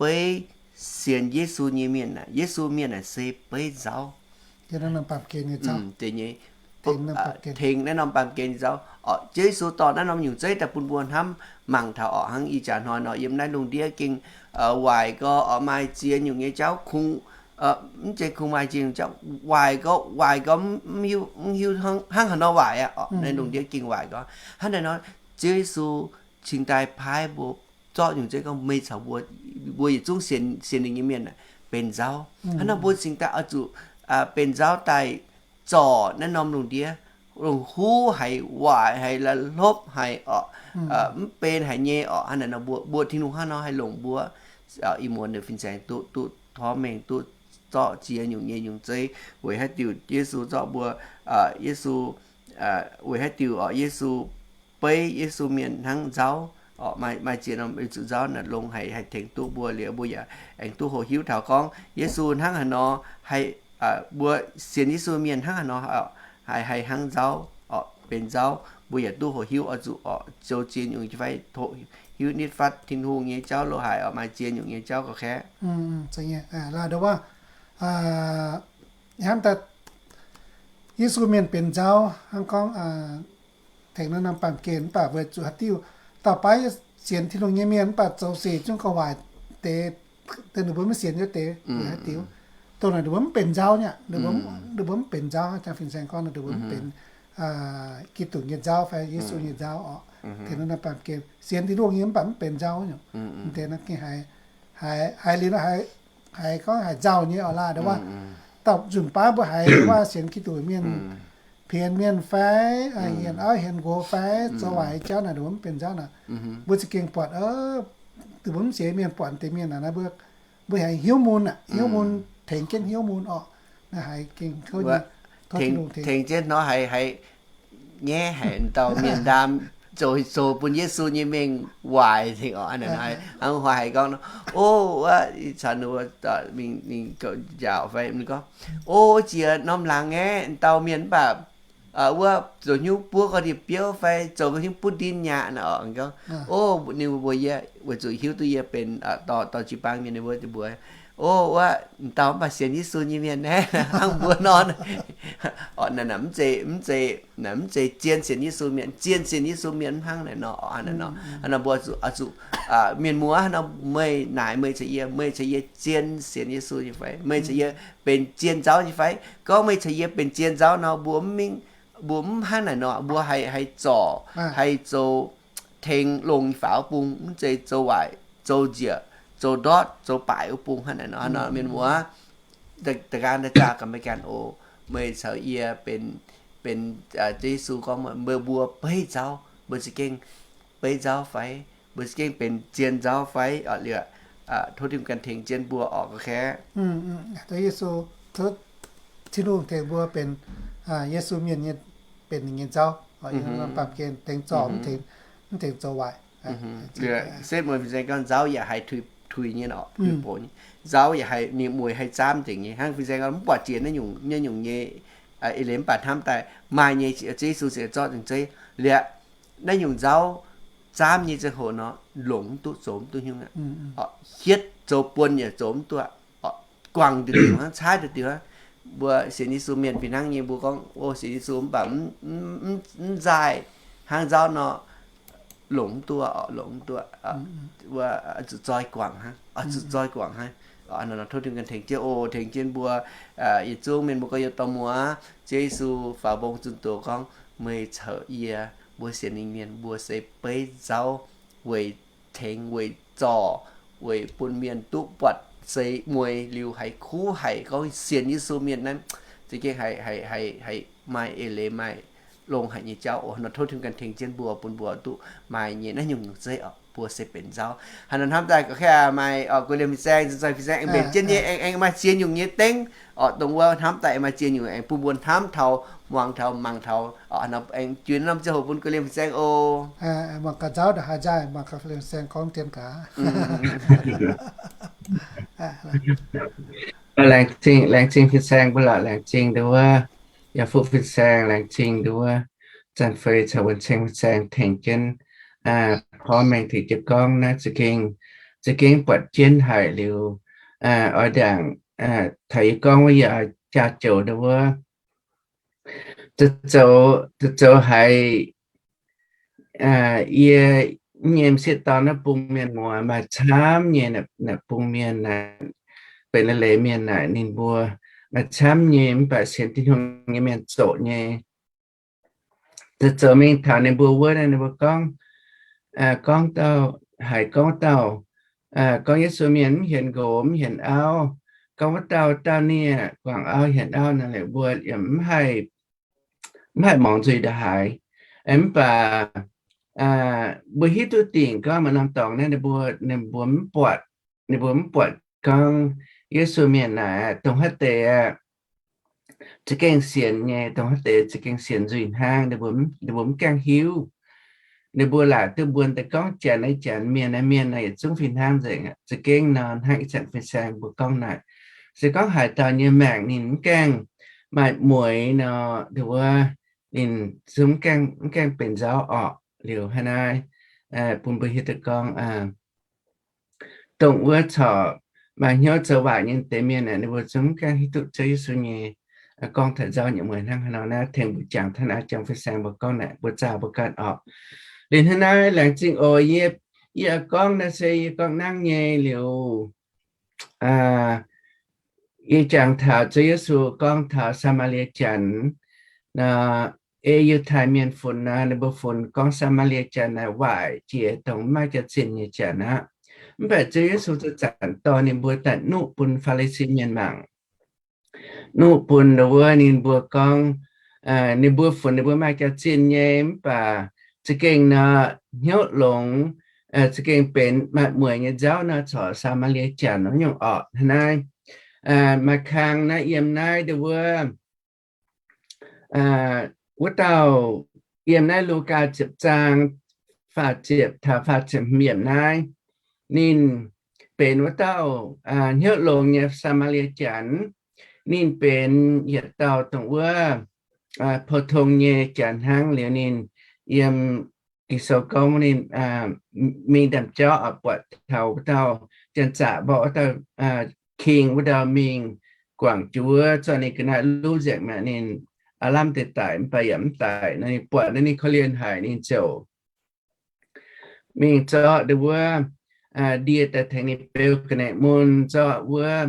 beiv sienx Yesu nyei mienh, Yesu mienh naaic se beiv nzauv. Tengx naaiv norm baamh gen nzauv. Ziouv Yesu dorh naaiv norm nyungc zeiv daaih bun mbuo hnamv mangc taux oc. Hnangv ih jaax hnoi nor yiem naaiv lungh ndiev gengh waaic gau oc, maaih ziex nyungc nyei jauv kungx, mv zeiz kungx maaih ziex nyungc jauv, waaic gau, waaic gau, mv hiuv, mv hiuv hnangv haaix nor waaic aqv oc. Naaiv lungh ndiev gengh waaic gau. Hnangv naaic nor, Ziouv Yesu cingx daaih paaiv mbuo zorqv nyungc zeiv gorngv meih caux mbuo, mbuo yietc zungv sienx, sienx ninh nyei mienh benx nzauv. Hnangv nor mbuo cingx daaih oix zuqc benx nzauv daaih zorc naaiv norm lungh ndiev, longc huv haic, waaic haic, la'hlopv haic orqc, mv benx haic nyei orqc. Hnangv naaic nor mbuo, mbuo Tin-Hungh hnangv nor haih longc mbuo ih muonz nyei fin-saeng duqv, duqv torv mengh, duqv zorqv ziex nyungc nyei nyungc zeiv, weic haaix diuc Yesu zorqv mbuo, Yesu, weic haaix diuc orqc, Yesu beiv Yesu mienh hnangv nzauv orqc. Maaih, maaih ziex norm zuqc nzauv naaic longx haic, haih tengx duqv mbuo liuz, mbuo yaac aengx duqv hoqc hiuv taux gorngv Yesu hnangv haaix nor haih, mbuo sienx Yesu mienh hnangv haaix nor haih, haih hnangv nzauv orqc, benx nzauv. Mbuo yaac duqv hoqc hiuv oix zuqc orqc zoux ziex nyungc fai hoqc hiuv nitv fatv Tin-Hungh nyei jauv lo haic orqc, maaih ziex nyungc nyei jauv gauh kaeqv. Hnamv daaih Yesu mienh benx nzauv hnangv gorngv tengx naaiv norm baamh gen mv baac weic zuqc haaix diuc dauh baav sienx Tin-Hungh nyei mienh mv baac zoux sic zungv gauh waaic deix, deix ninh mbuo maiv sienx nyei deix weic haaix diuc. Dongh naaic ninh mbuo mv benx nzauv nyei, ninh mbuo mv benx nzauv, jang fin-saeng gorngv ninh mbuo mv benx Giduc nyei nzauv fai Yesu nyei nzauv orqc. Tengx naaiv norm baamh gen sienx Tin-Hungh nyei mv baac mv benx nzauv nyei. Deix naaiv gengh haiz, haiz liuz nor haiz gorngv haiz nzauh nyei orqc laah. Nduov wuov, dauh nzunc baav mbuo haiz nduov wuov sienx Giduc mienh, pienx mienh fai hienx auv hienx nqox fai zoux waaic jauv naaic, ninh mbuo mv benx nzauv naaic, mbuo za'gengh buatc, ninh mbuo mv sienx mienh buatc deix mienh naaic, mbuo haiz hnyouv mun aqv, hnyouv mun, tengx jienv hnyouv mun orqc. Naaiv haiz gengh tov, tengx jienv hnoi haiz, haiz nyaiv haic, dauh mienh ndaam zoux, zoux bun Yesu nyei mengh waaic nzengc orqc. Hnangv haiz gorngv nor, o, wuov caux ninh mbuo mingh, mingh njaaux fai ninh gorngv, o, jiex norm laangz aeqv, dauh mienh mv baac wuov zoux hnyouv buov ga'ndiev biouv fai zoux ga'hnyouv buov ndin nyaqc naaic orqc. Gorngv, o, ninh mbuo, yie weic zuqc hiuv duqv yie benx dorh, dorh jiu-baang mienh, ninh mbuo, ninh mbuo, o, wuov dauh mv baac sienx Yesu nyei mienh naaiv, hnangv mbuo nor. Orqc, naaic, mv zeiz, mv zeiz, naaic mv zeiz zien sienx Yesu mienh. Zien sienx Yesu mienh mv hnangv naaic nor. Hnangv naaic nor, hnangv nor mbuo zuqc, zuqc, mienh muoz, hnangv nor meih naaic meih caux yie, meih caux yie zien sienx Yesu nyei fai? Meih caux yie benx zien nzauv nyei fai? Gorngv meih caux yie benx zien nzauv nor, mbuo mv mingh, mbuo mv hnangv naaic nor, mbuo haih, haih zorc, haih zoux tengx longx nyei faaux wuov bung, mv zeiz zoux waaic, zoux njiec, zoux ndortv, zoux baaic wuov bung hnangv naaic nor. Hnangv nor mienh muoz, da'gan da'zaah gaax meih ganh oc. Meih caux yie benx, benx, Ziouv Yesu gorngv meih mbuo beiv nzauv, mbuo za'gengh beiv nzauv fai? Mbuo za'gengh benx zien nzauv fai? Liuz, tov Tin-Hungh ganh tengx jienv mbuo orqc, ga'kaeqv. Tov Yesu, tov Tin-Hungh tengx mbuo benx Yesu mienh nyei, benx ninh nyei nzauv, baamh gen tengx zorc, mv tengx zoux waaic. Liuz, setv mueiz fin-saeng gorngv nzauv yaac haih tuix, tuix nyei orqc, tuix boc nyei. Nzauv yaac haih, ninh mueiz haih zaamv nzengc nyei. Hnangv fin-saeng gorngv mv buatc jiex naaiv nyungc, naaiv nyungc nyei eix leiz, mv baac hnamv daaih maaih nyei, Ziouv Yesu ziouc zorqv nzengc zeiv. Liuz, naaiv nyungc nzauv zaamv nyei ziangh hoc nor, longc mv duqv, zoux mv duqv hnyouv aqv. Hietv zoux buon yaac zoux mv duqv, guangc nduqc diuc hnangv, caaiv nduqc diuc hnangv. Mbuo sienx Yesu mienh fih hnangv nyei, mbuo gorngv, o, sienx Yesu mv baac mv nzaaih hnangv nzauv nor, longc mv duqv, longc mv duqv, zuqc zoi guangc hnangv, zuqc zoi guangc hnangv. Tov Tin-Hungh ganh tengx jienv, o, tengx jienv mbuo yietc zungv mienh mbuo gorx-youz dorh muoz. Ziouv Yesu faaux mbong zunh doz gorngv, meih caux yie, mbuo sienx ninh mienh, mbuo se beiv nzauv weic tengx, weic zorc, weic bun mienh duqv buatc seix mueiz liuz haiz kuv haic gorngv sienx Yesu mienh naaiv za'gengh haiz, haiz, haiz maaih eix leiz, maaih longx haic nyei jauv oc. Nor tov Tin-Hungh ganh tengx jienv mbuo, bun mbuo duqv maaih nyei naaiv nyungc-nyungc zeiv oc. Mbuo se benx nzauv. Hnangv nor hnamv daaih ga'kaeqv, maaih guei liemh fin-saeng, nzoih fin-saeng aengx mbenc jienv nyei, aengx, aengx maaih ziex nyungc nyei dengv oc. Dongh wuov hnamv daaih aengx maaih ziex nyungc aengx bun mbuo hnamv taux, muangx taux, mangc taux. Aengx juix norm ziangh hoc bun guei liemh fin-saeng oc. Mangc gaax nzauv ndongc haaix nzaaih, mangc gaax guei liemh fin-saeng gorngv dien gaax. Laengz zingh, laengz zingh fin-saeng mbuo lorqc, laengz zingh nduov, yaac fuqv fin-saeng, laengz zingh nduov, Zanc Fei caux Wuonh Ceng fin-saeng tengx jienv porv mengh tengx jienv gorngv naaiv za'gengh, za'gengh buatc jienv haic liuz, oix ndaangc taux yie gorngv wuov, yie jaa-joux nduov, zoux, zoux haiz yie nyei m'sieqv dorn naaiv bung mienh muoz maaih camv nyei, naaiv bung mienh naaic, benx leiz-leiz mienh naaic ninh mbuo maaih camv nyei, mv baac sienx Tin-Hungh nyei mienh zoqc nyei. Zoux mingh taux ninh mbuo wuov, ninh mbuo gorngv, gorngv dauh, haiz gorngv dauh, gorngv Yesu mienh mv hienx nqox mv hienx auv, gorngv wuov dauh, dauh nie guangc auv hienx auv nor, mbuo yaac mv haih mv haih muangx nzuih ndongc haaix. Mv baac mbuo hiuv duqv dingc gorngv maaih norm dorngx naaiv ninh mbuo, ninh mbuo mv buatc, ninh mbuo mv buatc gorngv Yesu mienh naaic dongh haaix deix za'gengh sienx nyei, dongh haaix deix za'gengh sienx nzuih hnangv, ninh mbuo mv gaengh hiuv. Ninh mbuo laaic duqv mbuo daaih gorngv janx naaiv janx, mienh naaiv mienh naaic, yietc zungv fih hnangv nzengc. Za'gengh nor hnangv ih zanc fin-saeng mbuo gorngv naaic, se gorngv haaix dauh nyei maengc ninh mv gaengh maaih mueix nor, wuov, ninh zungv mv gaengh benx nzauv orqc. Liuz hnangv naaiv bun mbuo hiuv duqv gorngv dongh wuov corc maaih hnyouv zoux waaic nyei deix mienh aeqv, ninh mbuo zungv mv gaengh hiuv duqv Ziouv Yesu nyei gorngv taux nzauv nyei mueix hnangv haaix nor. Naaiv tengx mbuo jangx taux naaiv jangx fin-saeng mbuo gorngv naaic, mbuo zaah mbuo ganh orqc. Liuz hnangv naaiv laengz zingh oc. Yie, yie gorngv naaiv se yie gorngv nangv nyei. Liuz yie jangx taux Ziouv Yesu gorngv taux Saa^maa^lie Janx nor, ei Yiutai Mienh funx nor, ninh mbuo funx gorngv Saa^maa^lie Janx naaic waaic jiex dongh maiv maaih jaax-zinh nyei janx aqv. Mv baac Ziouv Yesu zanc-zanc dorh ninh mbuo daaih nuqv bun Faa^li^si Mienh mangc. Nuqv bun wuov ninh mbuo gorngv, ninh mbuo funx ninh mbuo maaih jaax-zinh nyei, mv baac za'gengh nor hnyouv longx, za'gengh benx maaih mueic nyei nzauv nor corc Saa^maa^lie Janx wuov nyungc orqc. Hnangv naaiv, maaih kang naaiv yiem naaiv ndau wuov, wuov dauh, yiem naaiv Lugaa ziepc zaang faah ziepc taux faah ziepc hmz yiemc naaiv, ninh benx wuov dauh hnyouv longx nyei Saa^maa^lie Janx. Ninh benx yietc dauh dongh wuov pou-tong nyei janx hnangv. Liuz ninh yiem Ging-Sou gorngv ninh mingh ndaamv-jauv oix buatc taux wuov dauh janx-zaqc mborqv wuov dauh king wuov dauh mingh guangc juov, zorqv ninh ga'naaiv luv nzengc mi'aqv. Ninh aav lamh deix daic, mv baac yaac mv daic. Nor ninh buatc naaiv ninh korv-lienh haic, ninh ziouc mingh zorqv ndau wuov ndie daaih tengx ninh beu ga'naaiv mun, zorqv wuov,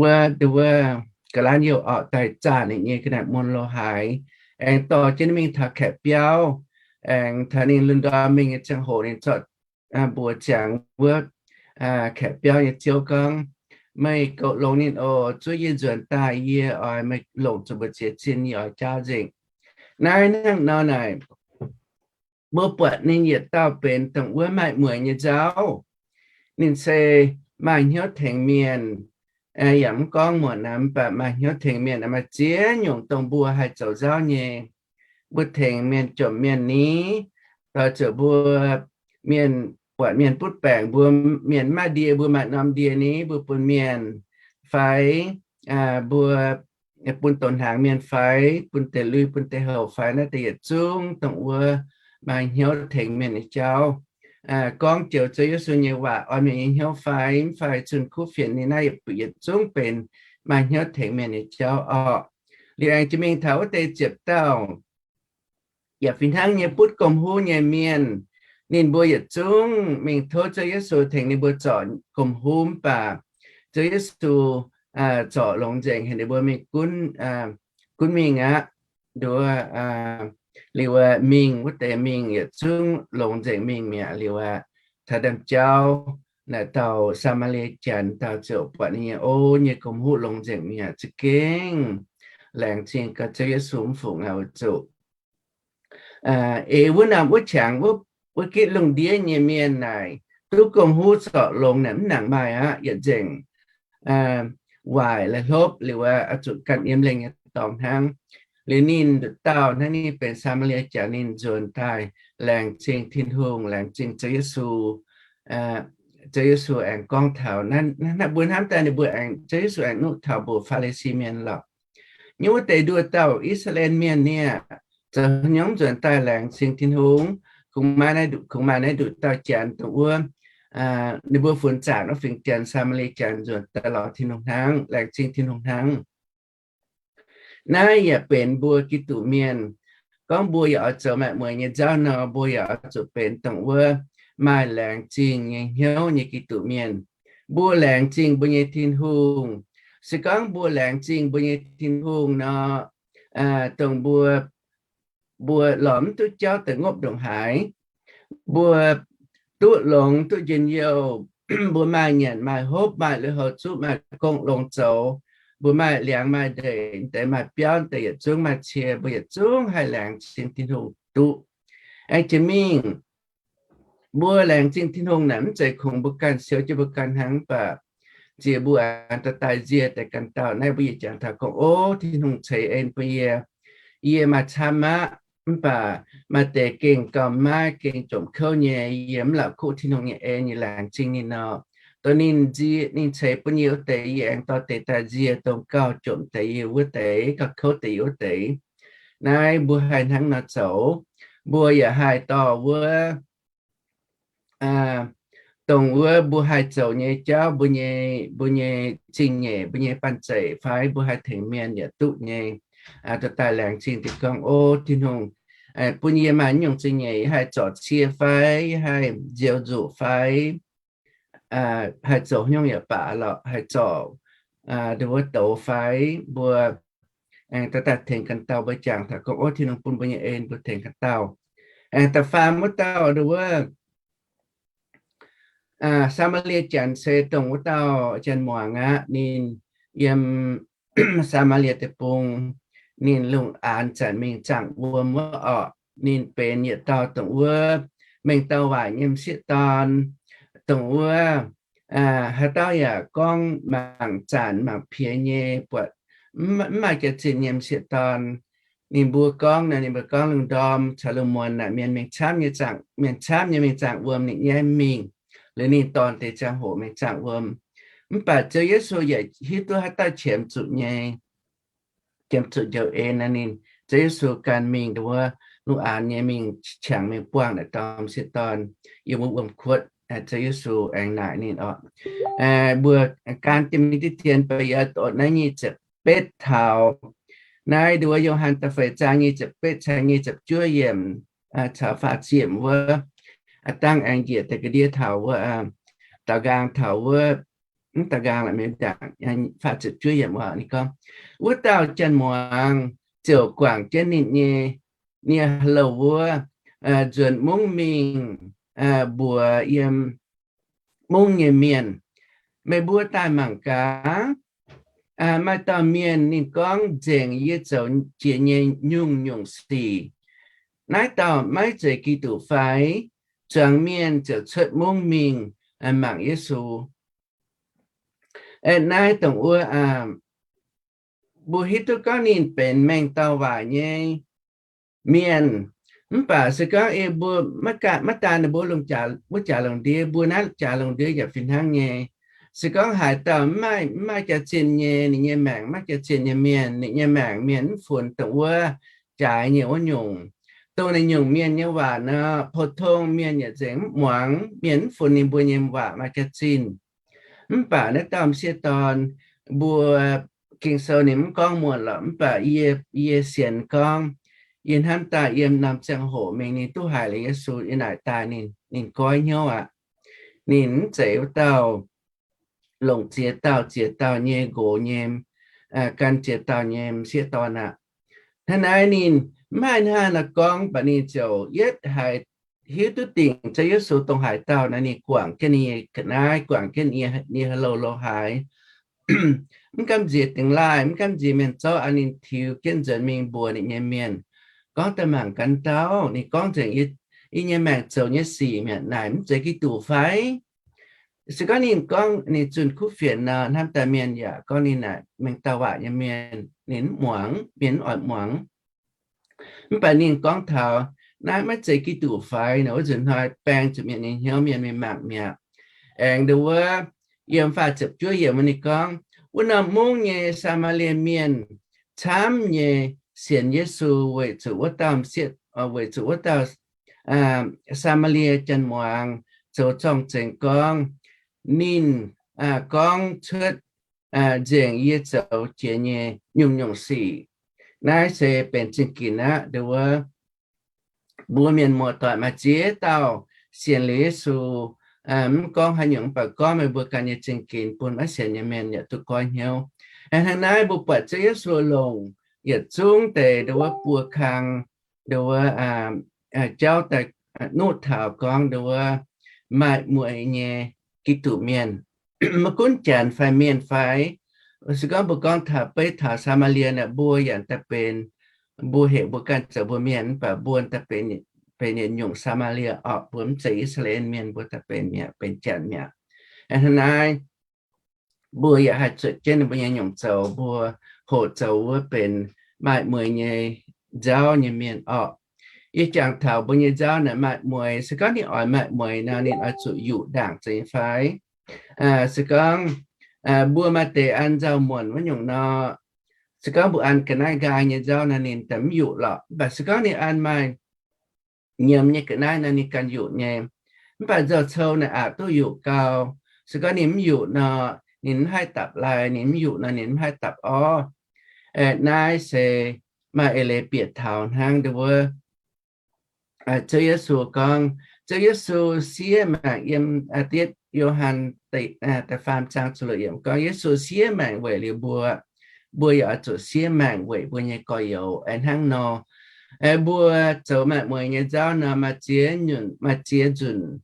wuov ndau wuov ga'laanh youh orqc daaih zaah ninh nyei ga'naaiv mun lo haaix, aengx dorh jienv ninh mingh taux kaeqv biauv, aengx taux ninh lungh ndorm mingh nyei ziangh hoc ninh zorqv mbuox ziangx wuov kaeqv biauv nyei ziouv gorngv, meih goux longx ninh oc. Zuov yie nzuonx daaih, yie oix meih longc zuqc mbu'ziex zinh, yie oix jaauv nzengc. Naaiv hnangv nor naaic, mbuo buatc ninh yietc dauh benx dongh wuov maaih mueic nyei nzauv. Ninh se maaih hnyouv tengx mienh, yaac mv gorngv muonc aqv, mv baac maaih hnyouv tengx mienh. Maaih ziex nyungc dongh mbuo haih zoux nzauv nyei. Mbuo tengx mienh jomc mienh ni, doix zuqc mbuo, mienh, buatc mienh butv baengc, mbuo, mienh maaih ndie, mbuo maaih norm ndie ni, mbuo bun mienh fai mbuo bun douz hnaangx mienh fai bun deix lui bun deix houc fai, naaiv deix yietc zungv dongh wuov maaih hnyouv tengx mienh nyei jauv. Gorngv joux Ziouv Yesu nyei waac, orn mienh nyei hnyouv fai, mv fai zunh kuv fienx ni, naaiv yietc zungv benx maaih hnyouv tengx mienh nyei jauv orqc. Liuz aengx jiex mingh taux wuov deix ziepc dauh yaac fih hnangv nyei, butv gomh huv nyei mienh. Ninh mbuo yietc zungv mingh tov Ziouv Yesu tengx ninh mbuo zorc gomh huv, mv baac Ziouv Yesu zorc longx nzengc, heuc ninh mbuo mingh gunv, gunv mingh aqv. Nduov, liuz mingh wuov deix mingh yietc zungv longx nzengc mingh mi'aqv. Liuz taux ndaamv-jauv naaic, dauh Saa^maa^lie Janx dauh ziouc buatc ninh nyei, o, nyei gomh huv longx nzengc mi'aqv, za'gengh laengz zingh gaax Ziouv Yesu mv fungc aqv, weic zuqc eix wuov norm wuov qangx wuov, wuov gitv lungh ndiev nyei mienh naaic, duqv gomh huv zorc longx naaic mv nangc maaih aqv, yietc nzengc waaic la'hlopv. Liuz oix zuqc ganh yiem lengh nyei dorngx hnangv. Liuz ninh nduqc dauh hnangv, ninh benx Saa^maa^lie Janx, ninh nzuonx daaih laengz zingh Tin-Hungh, laengz zingh Ziouv Yesu. Ziouv Yesu aengx gorngv taux, mbuo hnamv daaih ninh mbuo aengx, Ziouv Yesu aengx nuqv taux mbuox Faa^li^si Mienh lorqc, nyungc wuov deix nduoh dauh I^saa^laa^en Mienh niaa, zoux haaix nyungc nzuonx daaih laengz zingh Tin-Hungh? Kungx maaih naaiv nduqc, kungx maaih naaiv nduqc dauh Janx dongh wuov, ninh mbuo funx zaangc wuov fingx Janx, Saa^maa^lie Janx, nzuonx daaih lorz Tin-Hungh hnangv, laengz zingh Tin-Hungh hnangv. Naaiv yaac benx mbuo Giduc Mienh. Gorngv mbuo yaac oix zoux maaih mueic nyei nzauv nor, mbuo yaac oix zuqc benx dongh wuov maaih laengz zingh nyei hnyouv nyei Giduc Mienh. Mbuo laengz zingh mbuo nyei Tin-Hungh. Se gorngv mbuo laengz zingh mbuo nyei Tin-Hungh nor, dongh mbuo, mbuo lorz mv duqv jauv daaih ngopv ndongc haaix, mbuo duqv longx duqv njien-youh, mbuo maaih nyanc maaih hopv, maaih lui-houx zuqv, maaih gong longx zoux, mbuo maaih liangx maaih ndeic, deix maaih biauv, deix yietc zungv maaih cie, mbuo yietc zungv haih laengz zingh Tin-Hungh duqv. Aengx jiex mingh, mbuo laengz zingh Tin-Hungh naaic mv zeiz kungx mbuo ganh siou jienv mbuo ganh hnangv, mv baac ziex mbuo aengx dorh daaih nzie deix ganh dauh. Naaiv mbuo yie jangx taux gorngv, O Tin-Hungh ceix en bun yie, yie maaih camv aqv, mv baac maaih deix gengh gauh maiv gengh jomc kouv nyei, yie mv la'kuqv Tin-Hungh nyei en, yie laengz zingh ninh nor. Dongh ninh nzie, ninh ceix bun yie wuov deix, yie aengx dorh deix daaih nzie dongh gauh jomc deix yie wuov deix, gauh kouv deix yie wuov deix. Naaiv mbuo haih hnangv nor zoux. Mbuo yaac haih dorh wuov, dongh wuov mbuo haih zoux nyei jauv, mbuo nyei, mbuo nyei zingh nyeic, mbuo nyei banh zeic fai mbuo haih tengx mienh yaac duqv nyei. Dorh daaih laengz zingh deix gorngv, O Tin-Hungh, bun yie maaih nyungc zingh nyeic, yie haih zorc cie fai, yie haih nziou nzuqc fai, haih zoux haaix nyungc yaac baac lorqc, haih zorc nduov douz fai, mbuo aengx dorh daaih tengx ganh dauh. Mbuo jangx taux gorngv, O Tin-Hungh bun mbuo nyei en, mbuo tengx ganh dauh. Aengx da'faam wuov dauh nduov wuov, Saa^maa^lie Janx se dongh wuov dauh janx-muangz aqv. Ninh yiem Saa^maa^lie Deic-Bung, ninh lungh aanx zanc mingh zaangc wuom wuov orqc. Ninh benx yietc dauh dongh wuov mengh dauh waaic nyei m'sieqv dorn, dongh wuov haaix dauh yaac gorngv mangc zanc mangc piex nyei, buatc mv maaih jaax-zinh nyei m'sieqv dorn. Ninh mbuo gorngv naaic, ninh mbuo gorngv lungh ndorm caux lungh muonz naaic mienh mingh camv nyei zaangc, mienh camv nyei mingh zaangc wuom ninh nyaiv mingh, liuz ninh dorn deix ziangh hoc mingh zaangc wuom. Mv baac Ziouv Yesu yaac hiuv duqv haaix dauh qiemx zuqc nyei, qiemx zuqc njoux en naaic ninh, Ziouv Yesu gan mingh nduov wuov lungh aanx nyei mingh qangx mingh buangh naaic dorn m'sieqv dorn yiem wuov wuom-kuotv. Ziouth Yesu aengx naaic ninh oc, mbuo gan jiex mingh diqv dien ba'yaac oc naaiv nyic ziepc betv taux. Naaiv nduov Yo^han da'feix zaang nyic ziepc betv caux nyic ziepc juov yiemc caux faah ziepc wuov, dangh aengx njiec deix ga'ndiev taux wuov, daux nqaang taux wuov, mv daux nqaang la'mienh ndaangc, faah ziepc juov yiemc oc. Ninh gorngv, wuov dauh janx-muangz ziouc guangc jienv ninh nyei nie-hlo wuov, nzuonx mungv mingh mbuox yiem mungv nyei mienh, meih mbuo daaih mangc gaax, maaih dauh mienh ninh gorngv nzengc yie zoux jiex nyei nyungc-nyungc sic. Naaiv dauh maiv zeiz Giduc fai? Zuangx mienh ziouc cuotv mungv mingh mangc Yesu. Aeqv, naaiv dongh wuov, mbuo hiuv duqv gorngv ninh benx mengh dauh waaic nyei mienh. Mv baac se gorngv ei mbuo maiv daan ninh mbuo lungh jaax, wuov jaax lungh ndiev, mbuo naaiv jaax lungh ndiev yaac fih hnangv nyei. Se gorngv haaix dauh mv maaih, mv maaih jaax-zinh nyei, ninh nyei maengc maiv jaax-zinh nyei mienh, ninh nyei maengc mienh mv funx dongh wuov jaaix nyei wuov nyungc, dongh naaiv nyungc mienh nyei waac nor, pou-tong mienh yaac nzengc mv muangx. Mienh mv funx ninh mbuo nyei waac maaih jaax-zinh. Mv baac naaiv dauh m'sieqv dorn, mbuo Ging-Sou ninh mv gorngv muonc lorqc, mv baac yie, yie sienx gorngv, yie hnamv daaih yiem norm ziangh hoc mingh ninh duqv haiz liuz Yesu, yie naaic daaih ninh, ninh goiv hnyouv aqv. Ninh mv zeiz wuov dauh longc ziex dauh ziex dauh nyei nqox nyei, gan ziex dauh nyei m'sieqv dorn aqv. Hnangv naaiv ninh mv haih hnangv naaiv gorngv, mv baac ninh ziouc yietv haiz hiuv duqv dingc Ziouv Yesu dongh haaix dauh naaiv, ninh guangc jienv ninh nyei ga'naaiv, guangc jienv ninh nyei hlo lo haaix. Mv gamh nziex dingx laaih, mv gamh nziex mienh zorqv, ninh tiux jienv nzuonx mingh mbuox ninh nyei mienh gorngv, daaih mangc gaax dauh, ninh gorngv nzengc yie nyei maengc zoux nyei sic mi'aqv. Naaic mv zeiz Giduc fai? Se gorngv ninh gorngv ninh zunh kuv fienx nor, hnamv daaih mienh yaac gorngv ninh naaic mengh dauh waaic nyei mienh, ninh mv muangx, mienh mv oix muangx. Mv baac ninh gorngv taux naaiv maiv zeiz Giduc fai nor, wuov nzunc hnoi baeng zuqc mienh nyei hnyouv, mienh mingh mangc mi'aqv. Aengx nduov wuov, yiem faah ziepc juov yiemc ninh gorngv, wuov norm mungv nyei Saa^maa^lie Mienh camv nyei sienx Yesu weic zuqc wuov dauh m'sieqv, weic zuqc wuov dauh Saa^maa^lie janx-muangz zoux zorng-zengx gorngv, ninh gorngv cuotv nzengc yie zoux jiex nyei nyungc-nyungc sic. Naaiv se benx zingh ginx aqv. Nduov wuov, mbuo mienh muoz-doic maaih ziex dauh sienx liuz Yesu, mv gorngv haaix nyungc, mv baac gorngv meih mbuo ganh nyei zingh ginx bun maiv sienx nyei mienh yaac duqv goiv hnyouv. Hnangv naaiv mbuo buatc Ziouv Yesu longc yietc zungv deix nduov wuov buo kang, nduov wuov jauv daaih nuqv taux gorngv nduov wuov maaih mueiz nyei Giduc mienh, maiv gunv janx fai mienh fai, Se gorngv mbuo gorngv taux beiv taux Saa^maa^lie naaic, mbuo yaac daaih benx, mbuo heuc mbuo ganh zoux mbuo mienh, mv baac mbuo daaih benx, benx yietc nyungc Saa^maa^lie orqc. Mbuo mv zeiz I^saa^laa^en Mienh, mbuo daaih benx mi'aqv, benx Janx mi'aqv. Hnangv naaiv, mbuo yaac haih zuotc jienv ninh mbuo nyei nyungc zoux, mbuo hoqc zoux wuov benx maaih mueiz nyei nzauv nyei mienh orqc. Yie jangx taux mbuo nyei nzauv naaic maaih mueiz, se gorngv ninh oix maaih mueiz nor, ninh oix zuqc yuqc ndaangc zeiz nyei fai? Se gorngv mbuo maaih deix an nzauh muonc wuov nyungc nor, se gorngv mbuo an ga'naaiv nqaang nyei nzauv nor, ninh daaih mv yuqc lorqc. Mv baac se gorngv ninh an maaih nyiemz nyei ga'naaiv nor, ninh ganh yuqc nyei. Mv baac nzauh cou naaic aqc duqv yuqc gau. Se gorngv ninh mv yuqc nor, ninh mv haih dapc lai. Ninh mv yuqc nor, ninh mv haih dapc orv. Naaiv se maaih eix leiz bieqc taux hnangv ndon wuov Ziouv Yesu gorngv, Ziouv Yesu siev maengc yiem, Yo^han da'faam zaang ziepc luoqc yiemc gorngv, Yesu siev maengc weic liuz mbuo, mbuo yaac oix zuqc siev maengc weic mbuo nyei gorx-youz. Hnangv nor, mbuo zoux maaih mueiz nyei nzauv nor, maaih ziex nyunc, maaih ziex nzunc,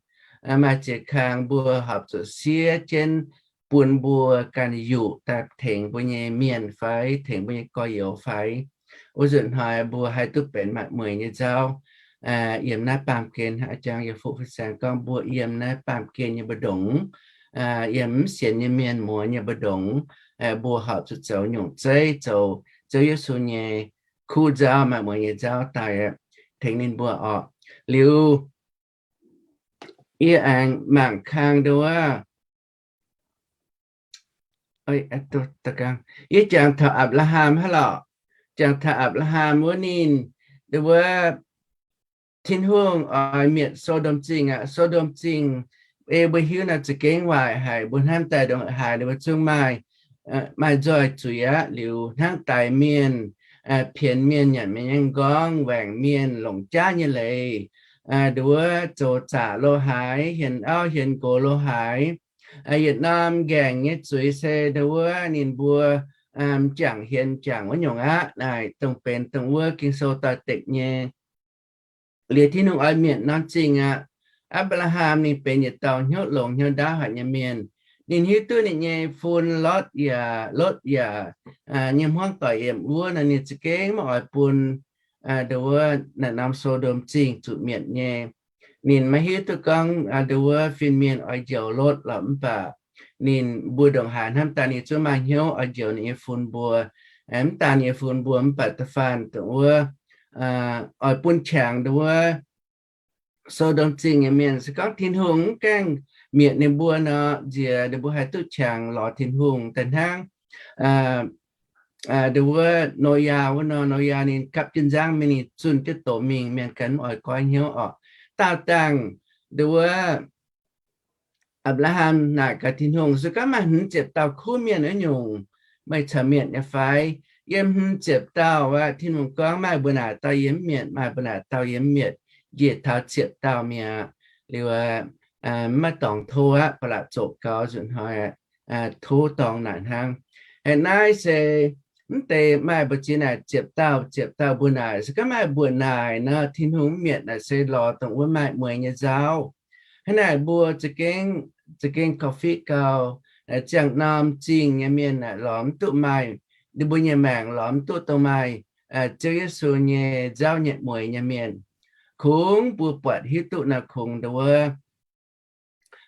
maaih ziex kang mbuo horpc zuqc siev jienv bun mbuo ganh yuqc daaih tengx mbuo nyei mienh fai tengx mbuo nyei gorx-youz fai. Wuov nzunc hnoi mbuo haih duqv benx maaih mueiz nyei nzauv yiem naaiv baamh gen. A'jang yie fu fin-saeng gorngv mbuo yiem naaiv baamh gen nyei mbu'ndongx, yiem mv sienx nyei mienh muonz nyei mbu'ndongx, mbuo horpc zuqc zoux nyungc zeiv, zoux Ziouv Yesu nyei kuv nzauv, maaih mueiz nyei nzauv daaih tengx ninh mbuo orqc. Liuz yie aengx mangc kang ndon wuov, yie jangx taux Apc^laa^ham hnangv lorqc. Jangx taux Apc^laa^ham wuov ninh, ndon wuov Tin-Hungh oix mietc So^ndom Zingh aqv. So^ndom Zingh, ei mbuo hiuv nor, za'gengh waaic haic. Mbuo hnamv daaih ndongc haaix ninh mbuo zungv maaih, maaih nzoih zuiz aqv. Liuz hnangv daic mienh, pienx mienh, nyanc mienh nyei m'nqorngv, waengc mienh, longc jaav nyei leiz, ndon wuov zoux zaqc lo haaix, hienx auv hienx nqox lo haaix, yietc norm nqaengc nyei zuiz se ndon wuov ninh mbuo m'jangc hienx m'jangc wuov nyungc aqv. Naaic dongh benx dongh wuov Ging-Sou doix-dekc nyei. Liuz Tin-Hungh oix mietc norm zingh aqv. Apc^laa^ham ninh benx yietc dauh hnyouv longx hnyouv ndaauv haic nyei mienh. Ninh hiuv duqv ninh nyei fun Lotv yaac, Lotv yaac nyei hmuangv doic yiem wuov nor, ninh za'gengh maiv oix bun ndon wuov naaic norm So^ndom Zingh zuqc mietc nyei. Ninh maiv hiuv duqv gorngv ndon wuov fin-mienh oix njoux Lotv lorqc, mv baac ninh mbuo ndongc haaix hnamv daaih ninh zungv maaih hnyouv oix njoux ninh nyei fun mbuo. Mv daan ninh nyei fun mbuo mv baac da'faanh dongh wuov oix bun qangx ndon wuov So^ndom Zingh nyei mienh. Se gorngv Tin-Hungh mv gaengh mietc ninh mbuo nor, nziex ninh mbuo haih duqv qangx lorz Tin-Hungh daaih hnangv ndon wuov Noyaa wuov nor. Noyaa ninh gapv jienv nzangv mingh, ninh zunh jienv doz mingh, mienh ganh mv oix goiv hnyouv orqc. Daauh dangh ndon wuov Apc^laa^ham naaic gaax Tin-Hungh, se gorngv maaih hmz ziepc dauh kuv mienh wuov nyungc, meih caux mietc nyei fai? Yiem hmz ziepc dauh aqv. Tin-Hungh gorngv, maaih mbuo naaic dauh yie mv mietc, maaih mbuo naaic dauh yie mv mietc, njiec taux ziepc dauh mi'aqv. Liuz maiv dorngx tov aqv, ba'laqc zoqc gaux nzunc hnoi tov dorngx naaic hnangv. Haiz naaiv se mv deix maaih mbu'ziex naaic ziepc dauh, ziepc dauh mbuo naaic. Se gorngv maaih mbuo naaic nor, Tin-Hungh mv mietc naaic se lorz dongh wuov maaih mueiz nyei nzauv. Hnangv naaic mbuo za'gengh, za'gengh korv-fiqv gau. Ziangh norm zingh nyei mienh naaic lorz mv duqv maaih, ninh mbuo nyei maengc lorz mv duqv dongh maaih Ziouv Yesu nyei nzauv nyei mueiz nyei mienh. Kungx mbuo buatc hiuv duqv nor, kungx ndon wuov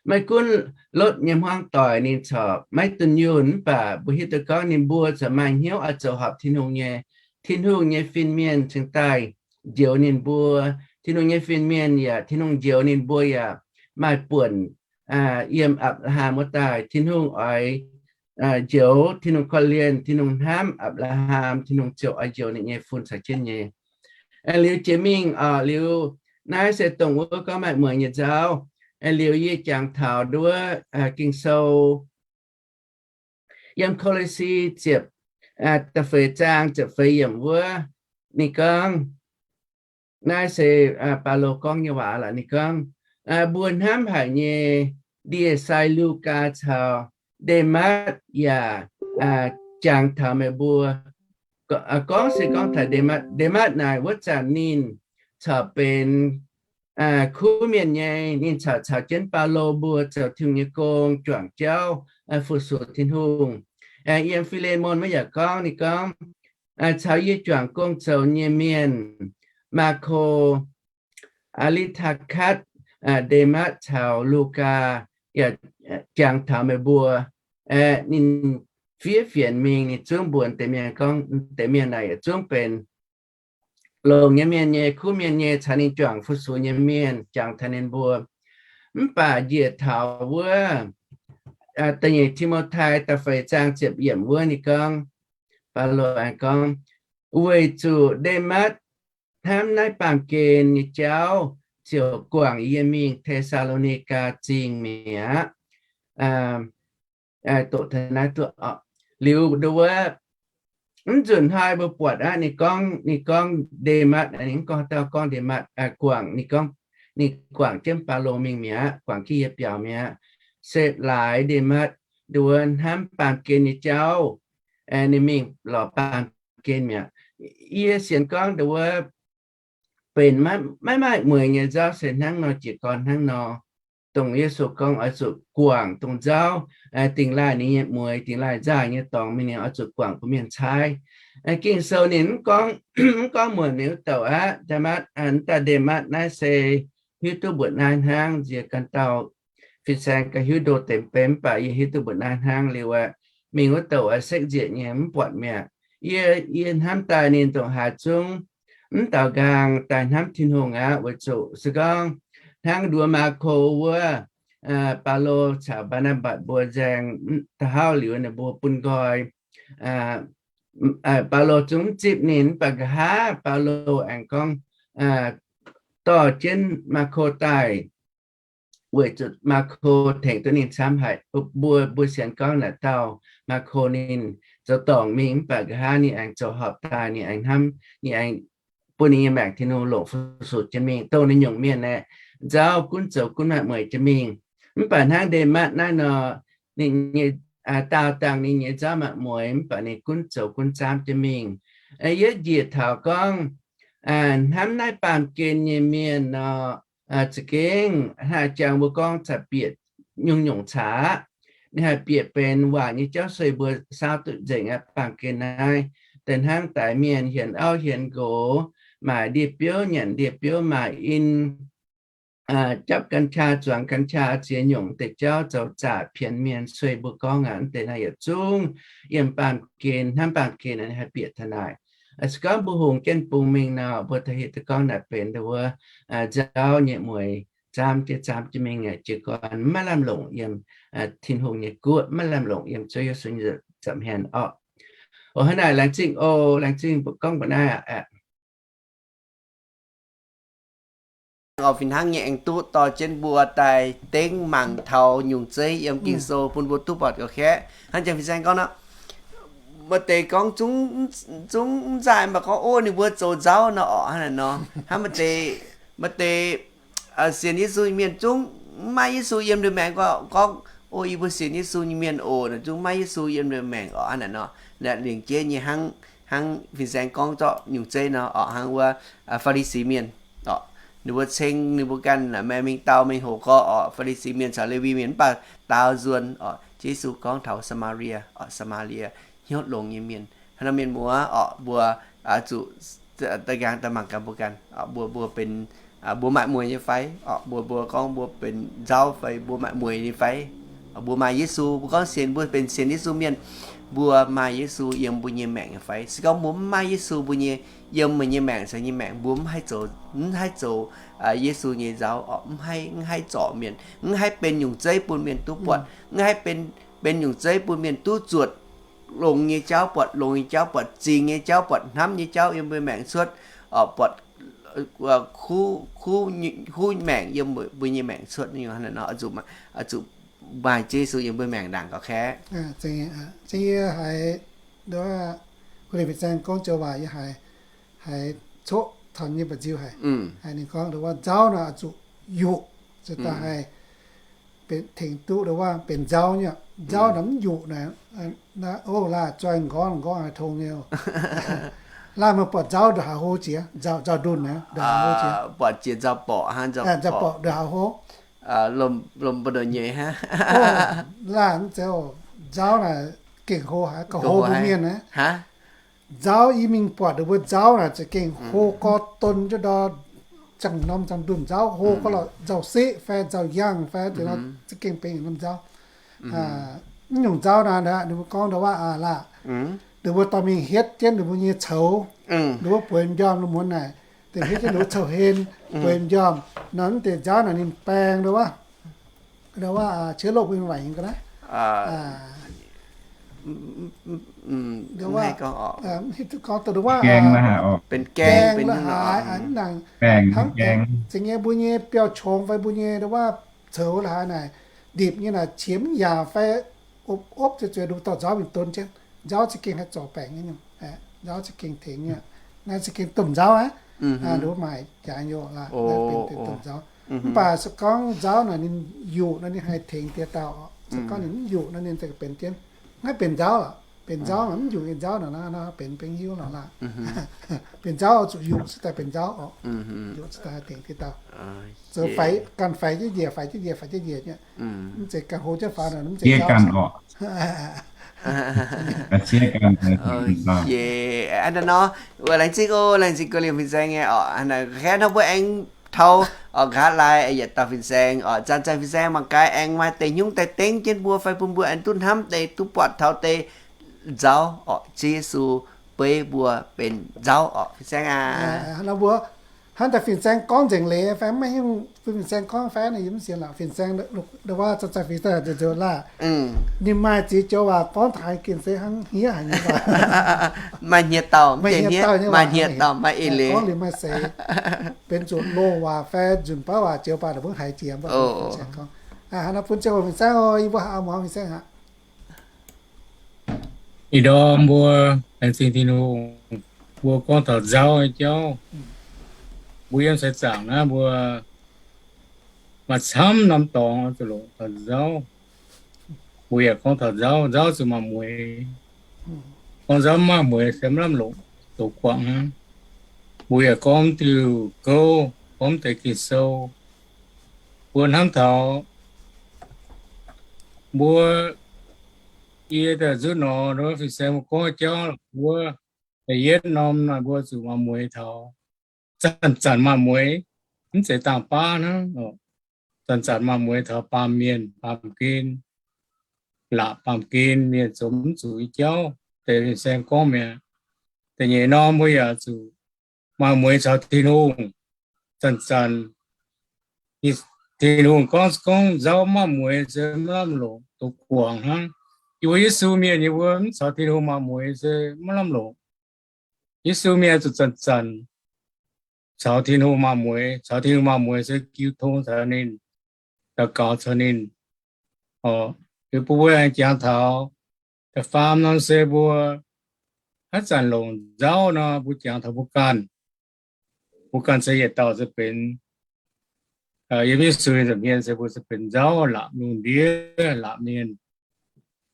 maiv gunv Lotv nyei hmuangv doic ninh corc maiv dunh yunh, mv baac mbuo hiuv duqv gorngv ninh mbuo corc maaih hnyouv oix zoux horpc Tin-Hungh nyei. Tin-Hungh nyei fin-mienh cingx daaih njoux ninh mbuo. Tin-Hungh nyei fin-mienh yaac, Tin-Hungh njoux ninh mbuo yaac maaih buonc yiem Apc^laa^ham wuov daaih. Tin-Hungh oix njoux, Tin-Hungh korv-lienh, Tin-Hungh hnamv Apc^laa^ham, Tin-Hungh ziouc oix njoux ninh nyei fun caux jienv nyei. Liuz jiex mingh orqc, liuz naaiv se dongh wuov gorngv maaih mueiz nyei nzauv. Liuz yie jangx taux nduov Ging-Sou yiem Ko^lo^si ziepc, da'feix zaang ziepc feix yiemc wuov, ninh gorngv, naaiv se Baulo gorngv nyei waac lorqc. Ninh gorngv, mbuo hnamv haic nyei ndie-sai Lugaa caux Ndematv yaac jangx taux meih mbuo. Gorngv se gorngv taux Ndematv. Ndematv naaic wuov zanc ninh corc benx kuv mienh nyei, ninh corc caux jienv Baulo mbuo zoux Tin-Hungh nyei gong, juangc jauv, fu-sux Tin-Hungh. Yiem Fi^le^mon wuov yaac gorngv, ninh gorngv, caux yie juangc gong-zoux nyei mienh, Maako, Aa^li^taa^katv, Nde^matv caux Lugaa, yaac jangx taux meih mbuo. Ninh fiev fienx mingh, ninh zungv mbuox deix mienh gorngv, deix mienh naaic yietc zungv benx longx nyei mienh nyei, kuv mienh nyei, caux ninh juangc fu-sux nyei mienh, jangx taux ninh mbuo. Mv baac njiec taux wuov da'nyeic Ti^mo^tai da'feix zaang ziepc yiemc wuov ninh gorngv, Baulo aengx gorngv, weic zuqc Nde^matv hnamv naaiv baamh gen nyei jauv ziouc guangc yie mingh Te^saa^lo^ni^gaa Zingh mi'aqv. Doqc taux naaiv duqv. Liuz nduov, mv nzunc hnoi mbuo buatc aqv, ninh gorngv, ninh gorngv Nde^matv, ninh mv gorngv dauh gorngv Nde^matv, guangc, ninh gorngv, ninh guangc jienv Baulo mingh mi'aqv, guangc jienv yie biaux mi'aqv. Se laaix Nde^matv nduov hnamv baamh gen nyei jauv, ninh mingh lorz baamh gen mi'aqv. Yie sienx gorngv nduov benx maiv maaih mueiz nyei nzauv se hnangv nor, jiez gorn hnangv nor, dongh Yesu gorngv oix zuqc guangc dongh nzauv, dingh laaih ninh nyei mueiz, dingh laaih nzaaih nyei dorngx mingh, ninh oix zuqc guangc bun mienh caaiv. Ging-Sou ninh mv gorngv muonc mingh wuov douc aqv. Nde^matv, daaih Nde^matv naaiv se hiuv duqv mbuoqc naaiv hnangv. Nziex ganh dauh fin-saeng gauh hiuv ndo deix benx, mv baac yie hiuv duqv mbuoqc naaiv hnangv liuz aqv. Mingh wuov douc aqv, sekv nzieqc nyei mv buatc mi'aqv. Yie, yie hnamv daaih ninh ndongc haaix zungv mv daux nqaang daaih hnamv Tin-Hungh aqv, weic zuqc se gorngv hnangv nduov Maako wuov, Baulo caux Mbaa^naa^mbatc mbuo nzaeng da'hauv liuz, ninh mbuo bun nqoi, Baulo zungv mv zipv ninh, mv baac nqa'haav Baulo aengx gorngv dorh jienv Maako daaih, weic zuqc Maako tengx duqv ninh camv haic. Mbuo, mbuo sienx gorngv naaic dauh Maako ninh zoux dorngc mingh, mv baac nqa'haav ninh aengx zoux horpc daaih, ninh aengx hnamv, ninh aengx bun ninh nyei maengc Tin-Hungh longc fu-sux jienv mingh. Dongh naaiv nyungc mienh aeqv, nzauv gunv zoux gunv maaih mueiz jienv mingh. Mv baac hnangv Nde^matv naaiv nor, ninh nyei daauh dangh ninh nyei nzauv maaih mueiz, mv baac ninh gunv zoux gunv zaamv jienv mingh. Yie njiec taux gorngv hnamv naaiv baamh gen nyei mienh nor, za'gengh haih jangx mbuo gorngv caux bieqc nyungc-nyungc caax aqv. Ninh haih bieqc benx waac nyei jauv sueih mbuo saauv duqv nzengc aqv. Baamh gen naaiv daaih hnangv daix mienh hienx auv hienx nqox, maaic ndie-biouv nyanc ndie-biouv, maaic in, japv กัญชา, zuangx กัญชา, ziex nyungc deix jauv zoux zaqc pienx mienh sueih mbuo gorngv aqv. Mv deix naaiv yietc zungv yiem baamh gen, hnamv baamh gen haih bieqc taux naaic. Se gorngv mbuo hungx jienv bung mingh nor, mbuo da'hiuv duqv gorngv naaic benx wuov nzauv nyei mueiz zaamv jienv zaamv jienv mingh, jiez gorn maiv lamh longc yiem Tin-Hungh nyei guoqv, maiv lamh longc yiem Ziouv Yesu nyei nza'hmien orqc. Oc, hnangv naaic laengz zingh oc, laengz zingh mbuo gorngv mbuo naaiv aqv. Oc, fih hnangv nyei aengx duqv dorh jienv mbuo daaih dengv mangc taux nyungc zeiv yiem Ging-Sou bun mbuo duqv buatc gauh kaeqv. Hnangv jang fin-saeng gorngv nor, maaih deix gorngv zungv, zungv mv zaah mv baac gorngv, o, ninh mbuo zoux nzauv nor orqc, hnangv naaic nor. Hnangv maaih deix, maaih deix sienx Yesu nyei mienh zungv mv maaih Yesu yiem ndueic maengc gorngv, o, yie mbuo sienx Yesu nyei mienh oc, zungv mv maaih Yesu yiem ndueic maengc orqc, hnangv naaic nor. Naaiv lingc jeiv nyei hnangv, hnangv fin-saeng gorngv zorqv nyungc zeiv nor orqc, hnangv wuov Faa^li^si Mienh orqc, ninh mbuo ceng ninh mbuo ganh maengx mingh dau mingh hoqc gorx orqc, Faa^li^si Mienh caux Lewi Mienh mv baac daaux nzuonx orqc. Ziouv Yesu gorngv taux Saa^maa^lie orqc, Saa^maa^lie hnyouv longx nyei mienh. Hnangv naaiv mienh muoz orqc, mbuo zuqc da'nqaang daaih mangc gaax mbuo ganh, mbuo, mbuo benx, mbuo maaih mueiz nyei fai orqc? Mbuo, mbuo gorngv mbuo benx nzauv fai mbuo maaih mueiz nyei fai? Mbuo maaih Yesu, mbuo gorngv sienx, mbuo benx sienx Yesu mienh, mbuo maaih Yesu yiem mbuo nyei maengc nyei fai? Se gorngv mbuo mv maaih Yesu mbuo nyei, yiem meih nyei maengc caux nyei maengc, mbuo mv haih zoux, mv haih zoux Yesu nyei nzauv orqc, mv haih, mv haih zorc mienh, mv haih benx nyungc zeiv bun mienh duqv buatc, mv haih benx, benx nyungc zeiv bun mienh duqv zuotc longx nyei jauv, buatc longx nyei jauv, buatc zingx nyei jauv, buatc hnamv nyei jauv yiem mbuo maengc cuotv, buatc kuv, kuv maengc yiem mbuo nyei maengc cuotv. Zuqc maaih Yesu yiem mbuo maengc ndaangc gauh kaeqv. Yie haiz, kuv lin fin-saeng gorngv joux waac yie haiz, haiz coqv taux nyei mba'nziu haic. Haiz ninh gorngv nzauv nor zuqc yuqc, zuqc daaih haih tengx duqv, waac benx nzauv nyei. Nzauv naaic mv yuqc naaic, o, laaih zoih nqorngv nqorngv haaix tong nyei. Laaih meih buatc nzauv ndongc haaix hlo jiex, nzauv ndunh naaic ndongc haaix hlo jiex? Buatc jiex nzauv borqc hnangv, nzauv borqc ndongc haaix hlo? Lomh mbuo nyei hnangv. Laaih mv zeiz, nzauv naaic gengh hlo haic, gauh hlo mbuo mienh naaiv. Nzauv yie mingh buatc ninh mbuo nzauv naaic za'gengh hlo gorx don jienv ndor, ziangh norm ziangh ndunh nzauv hlo gorx lorqc, nzauh-seqv fai nzauh-yangh fai za'gengh benx norm nzauv. Mv nyungc nzauv naaic, ninh mbuo gorngv ndau wuov laah, ninh mbuo dorh mingh hietv jienv ninh mbuo nyei coux, ninh mbuo bueix m'njormh lungh muonz naaic, deix hietv jienv ninh mbuo coux-hlen bueix m'njormh nor, mv deix nzauv naaic ninh baeng ndau wuov, ndau wuov เชื้อโรค mbuo mingh waaic nyei ga'naaiv. Ndau wuov, gorngv ndau wuov, benx gaeng la'haaix, hnangv za'gengh mbuo nyei biauv-qongx fai mbuo nyei ndau wuov coux la'haaix naaic, ndipc nyei naaic qiemx yaac fai opv-opv zueiz-zueiz, ninh mbuo dorh nzauv mingh don jienv. Nzauv za'gengh haih zorc baengc nyei nyungc. Nzauv za'gengh tengx nyei. Naaiv za'gengh domh nzauv aqv. Ninh mbuo maaih jaax nyei oc, naaiv benx domh nzauv. Mv baac se gorngv nzauv naaic ninh yuqc nor ninh haih tengx diex dauh oc. Se gorngv ninh mv yuqc nor ninh za'gengh benx jienv, naaiv benx nzauv lorqc. Benx nzauv naaic mv yuqc nyei nzauv naaic nor benx benx hiuv lorqc laah. Benx nzauv zuqc yuqc se daaih benx nzauv oc. Yuqc se daaih haih tengx diex dauh. Zoux faix, ganh faix jienv njiec, faix jienv njiec, faix jienv njiec nyei. Mv zeiz ganh hlo jienv faaux naaic mv zeiz nzauv. Laengz zingh oc, laengz zingh gauh liemh fin-saeng nyei oc. Hnangv nor mbuo aengx taux oc nqa'haav laai yietc dauh fin-saeng oc. Zanc-zanc fin-saeng mangc gaax aengx maaih deix hnyouv daaih dengv jienv mbuo fai bun mbuo aengx duqv hnamv deix, duqv buatc taux deix nzauv oc. Ziouv Yesu beiv mbuo benx nzauv oc, fin-saeng aac. Hnangv daaih fin-saeng gorngv nzengc leiz fai maiv hiuv fin-saeng gorngv fai naaic yie mv sienx lorqc. Fin-saeng ndau wuov zanc-zanc fin-saeng zoux laah, ninh maaih ziex joux waac gorngv taux haaix gengh se hnangv hniev haic nyei. Maaih hniev dauh, maaih hniev dauh, maaih eix leiz, gorngv liuz maaih seix, benx zuqc loz-waac fai nzunc baav waac joux baac ninh mbuo haiz jiex mv baac gorngv. Hnangv nor bun ziangh hoc fin-saeng oc, yie mbuo haiz muangx fin-saeng aqv. Ih ndorm mbuo laengz zingh Tin-Hungh, mbuo gorngv taux nzauv nyei jauv. Mbuo yiem seix zaangc naaiv mbuo maaih camv norm dorngx zuqc longc taux nzauv. Mbuo yaac gorngv taux nzauv, nzauv zuqc maaih mueix. Gorngv nzauv mv maaih mueix se maiv lamh longc, doqc guangc hnangv. Mbuo yaac gorngv diuh gouv, gorngv deix Ging-Sou. Mbuo hnamv taux mbuo, yie daaih nzuqc nor, fin-saeng mbuo gorngv jauv la'buov, da'yietv norm naaic mbuo zuqc maaih mueix taux. Zanc-zanc maaih mueix, mv zeiz dangh baav hnangv. Zanc-zanc maaih mueix taux baamh mienh, baamh gen, laapc baamh gen mienh zoux mv zuqc nyei jauv, deix fin-saeng gorngv mi'aqv. Da'nyeic norm mbuo yaac zuqc maaih mueix caux Tin-Hungh. Zanc-zanc Tin-Hungh gorngv, gorngv nzauv mv maaih mueix se maiv lamh longc, doqc guangc hnangv. Yie mbuo Yesu mienh, yie mbuo mv caux Tin-Hungh maaih mueix se maiv lamh longc. Yesu mienh zuqc zanc-zanc caux Tin-Hungh maaih mueix. Caux Tin-Hungh maaih mueix se jiu tong caux ninh, daux gaux caux ninh. Oc, liuz mbuo aengx jangx taux da'faam norm se mbuo haaix zanc longc nzauv nor, mbuo jangx taux mbuo ganh. Mbuo ganh se yietc dauh se benx, yiem Yesu nyei nza'hmien se mbuo se benx nzauv, laapc lungh ndiev, laapc mienh,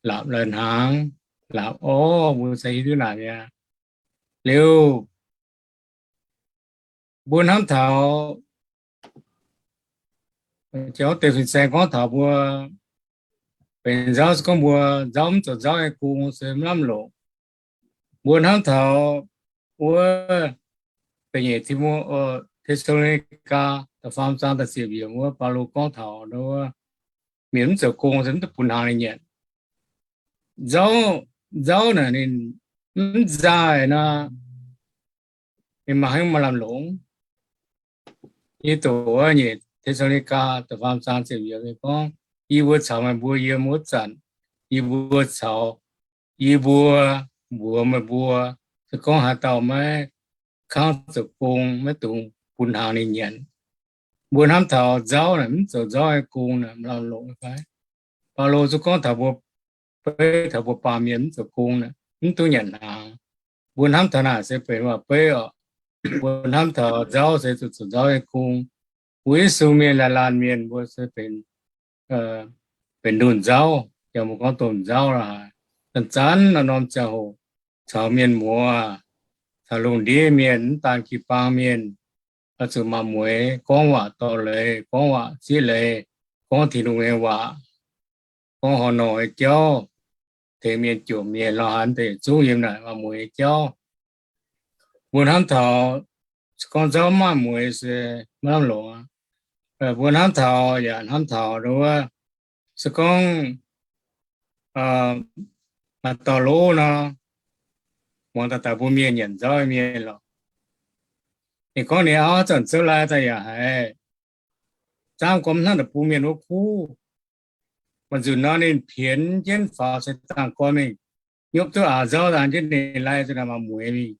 laapc lai-hnaangx, laapc orv, mbuo se hiuv duqv naaic mi'aqv. Liuz mbuo hnamv taux jauv deix fin-saeng gorngv taux mbuo benx nzauv se gorngv mbuo nzauv mv zoux nzauv nyei gong se maiv lamh longc. Mbuo hnamv taux wuov da'nyeic Ti^mo, Te^saa^lo^ni^gaa da'faam zaang da'ziepc yiemc wuov, Baulo gorngv taux wuov mienh mv zoux gong se mv duqv bun hnaangx ninh nyanc. Nzauv, nzauv naaic ninh mv nzaaih nor, ninh maaih haaix nyungc maaih lamh longc? Yie doqc wuov nyeic Te^saa^lo^ni^gaa da'faam zaang ziepc yiemc gorngv, yie mbuo caux meih mbuo yiem wuov zanc, yie mbuo caux, yie mbuo mbuox meih mbuo, se gorngv haaix dauh maiv kangv zoux gong, maiv dungx bun hnaangx ninh nyanc. Mbuo hnamv taux nzauv naaic mv zoux nzauv nyei gong naaic lamh longc fai? Baulo zungv gorngv taux mbuo, beiv taux mbuo baamh mienh mv zoux gong naaic mv duqv nyanc hnaangx. Mbuo hnamv taux naaic se benx waac-beiv oc. Mbuo hnamv taux nzauv se zuqc zoux nzauv nyei gong. Mbuo Yesu mienh laanh laanh mienh mbuo se benx, benx ndunh nzauv, yaac mbuo gorngv domh nzauv la'haaix. Zanc-zanc norm-norm ziangh hoc caux mienh muoz, caux lungh ndiev mienh, mv daan jiu-baang mienh, oix zuqc maaih mueix gorngv waac dorh leiz, gorngv waac zieqv leiz, gorngv Tin-Hungh nyei waac, gorngv horh norqc nyei jauv, tengx mienh jomc mienh lorh haaix deix yietc zungv yiem naaic maaih mueiz nyei jauv. Mbuo hnamv taux se gorngv nzauv maaih mueiz se maiv lamh longc aqv. Mbuo hnamv taux yaac hnamv taux wuov, se gorngv maaih dauh lov nor, muangx daaih daaih mbuo mienh nyanc nzauv mienh lorqc. Ninh gorngv ninh auv zanc zouv lai daaih yaac haiz zaamv gormx hnangv naaic bun mienh wuov kuv. Maaih nzunc nor ninh pienx jienv faaux cingx dangh gorn mingh, nyopv duqv aax nzauv daaih jienv ninh lai za'naaic maaih mueiz mingh.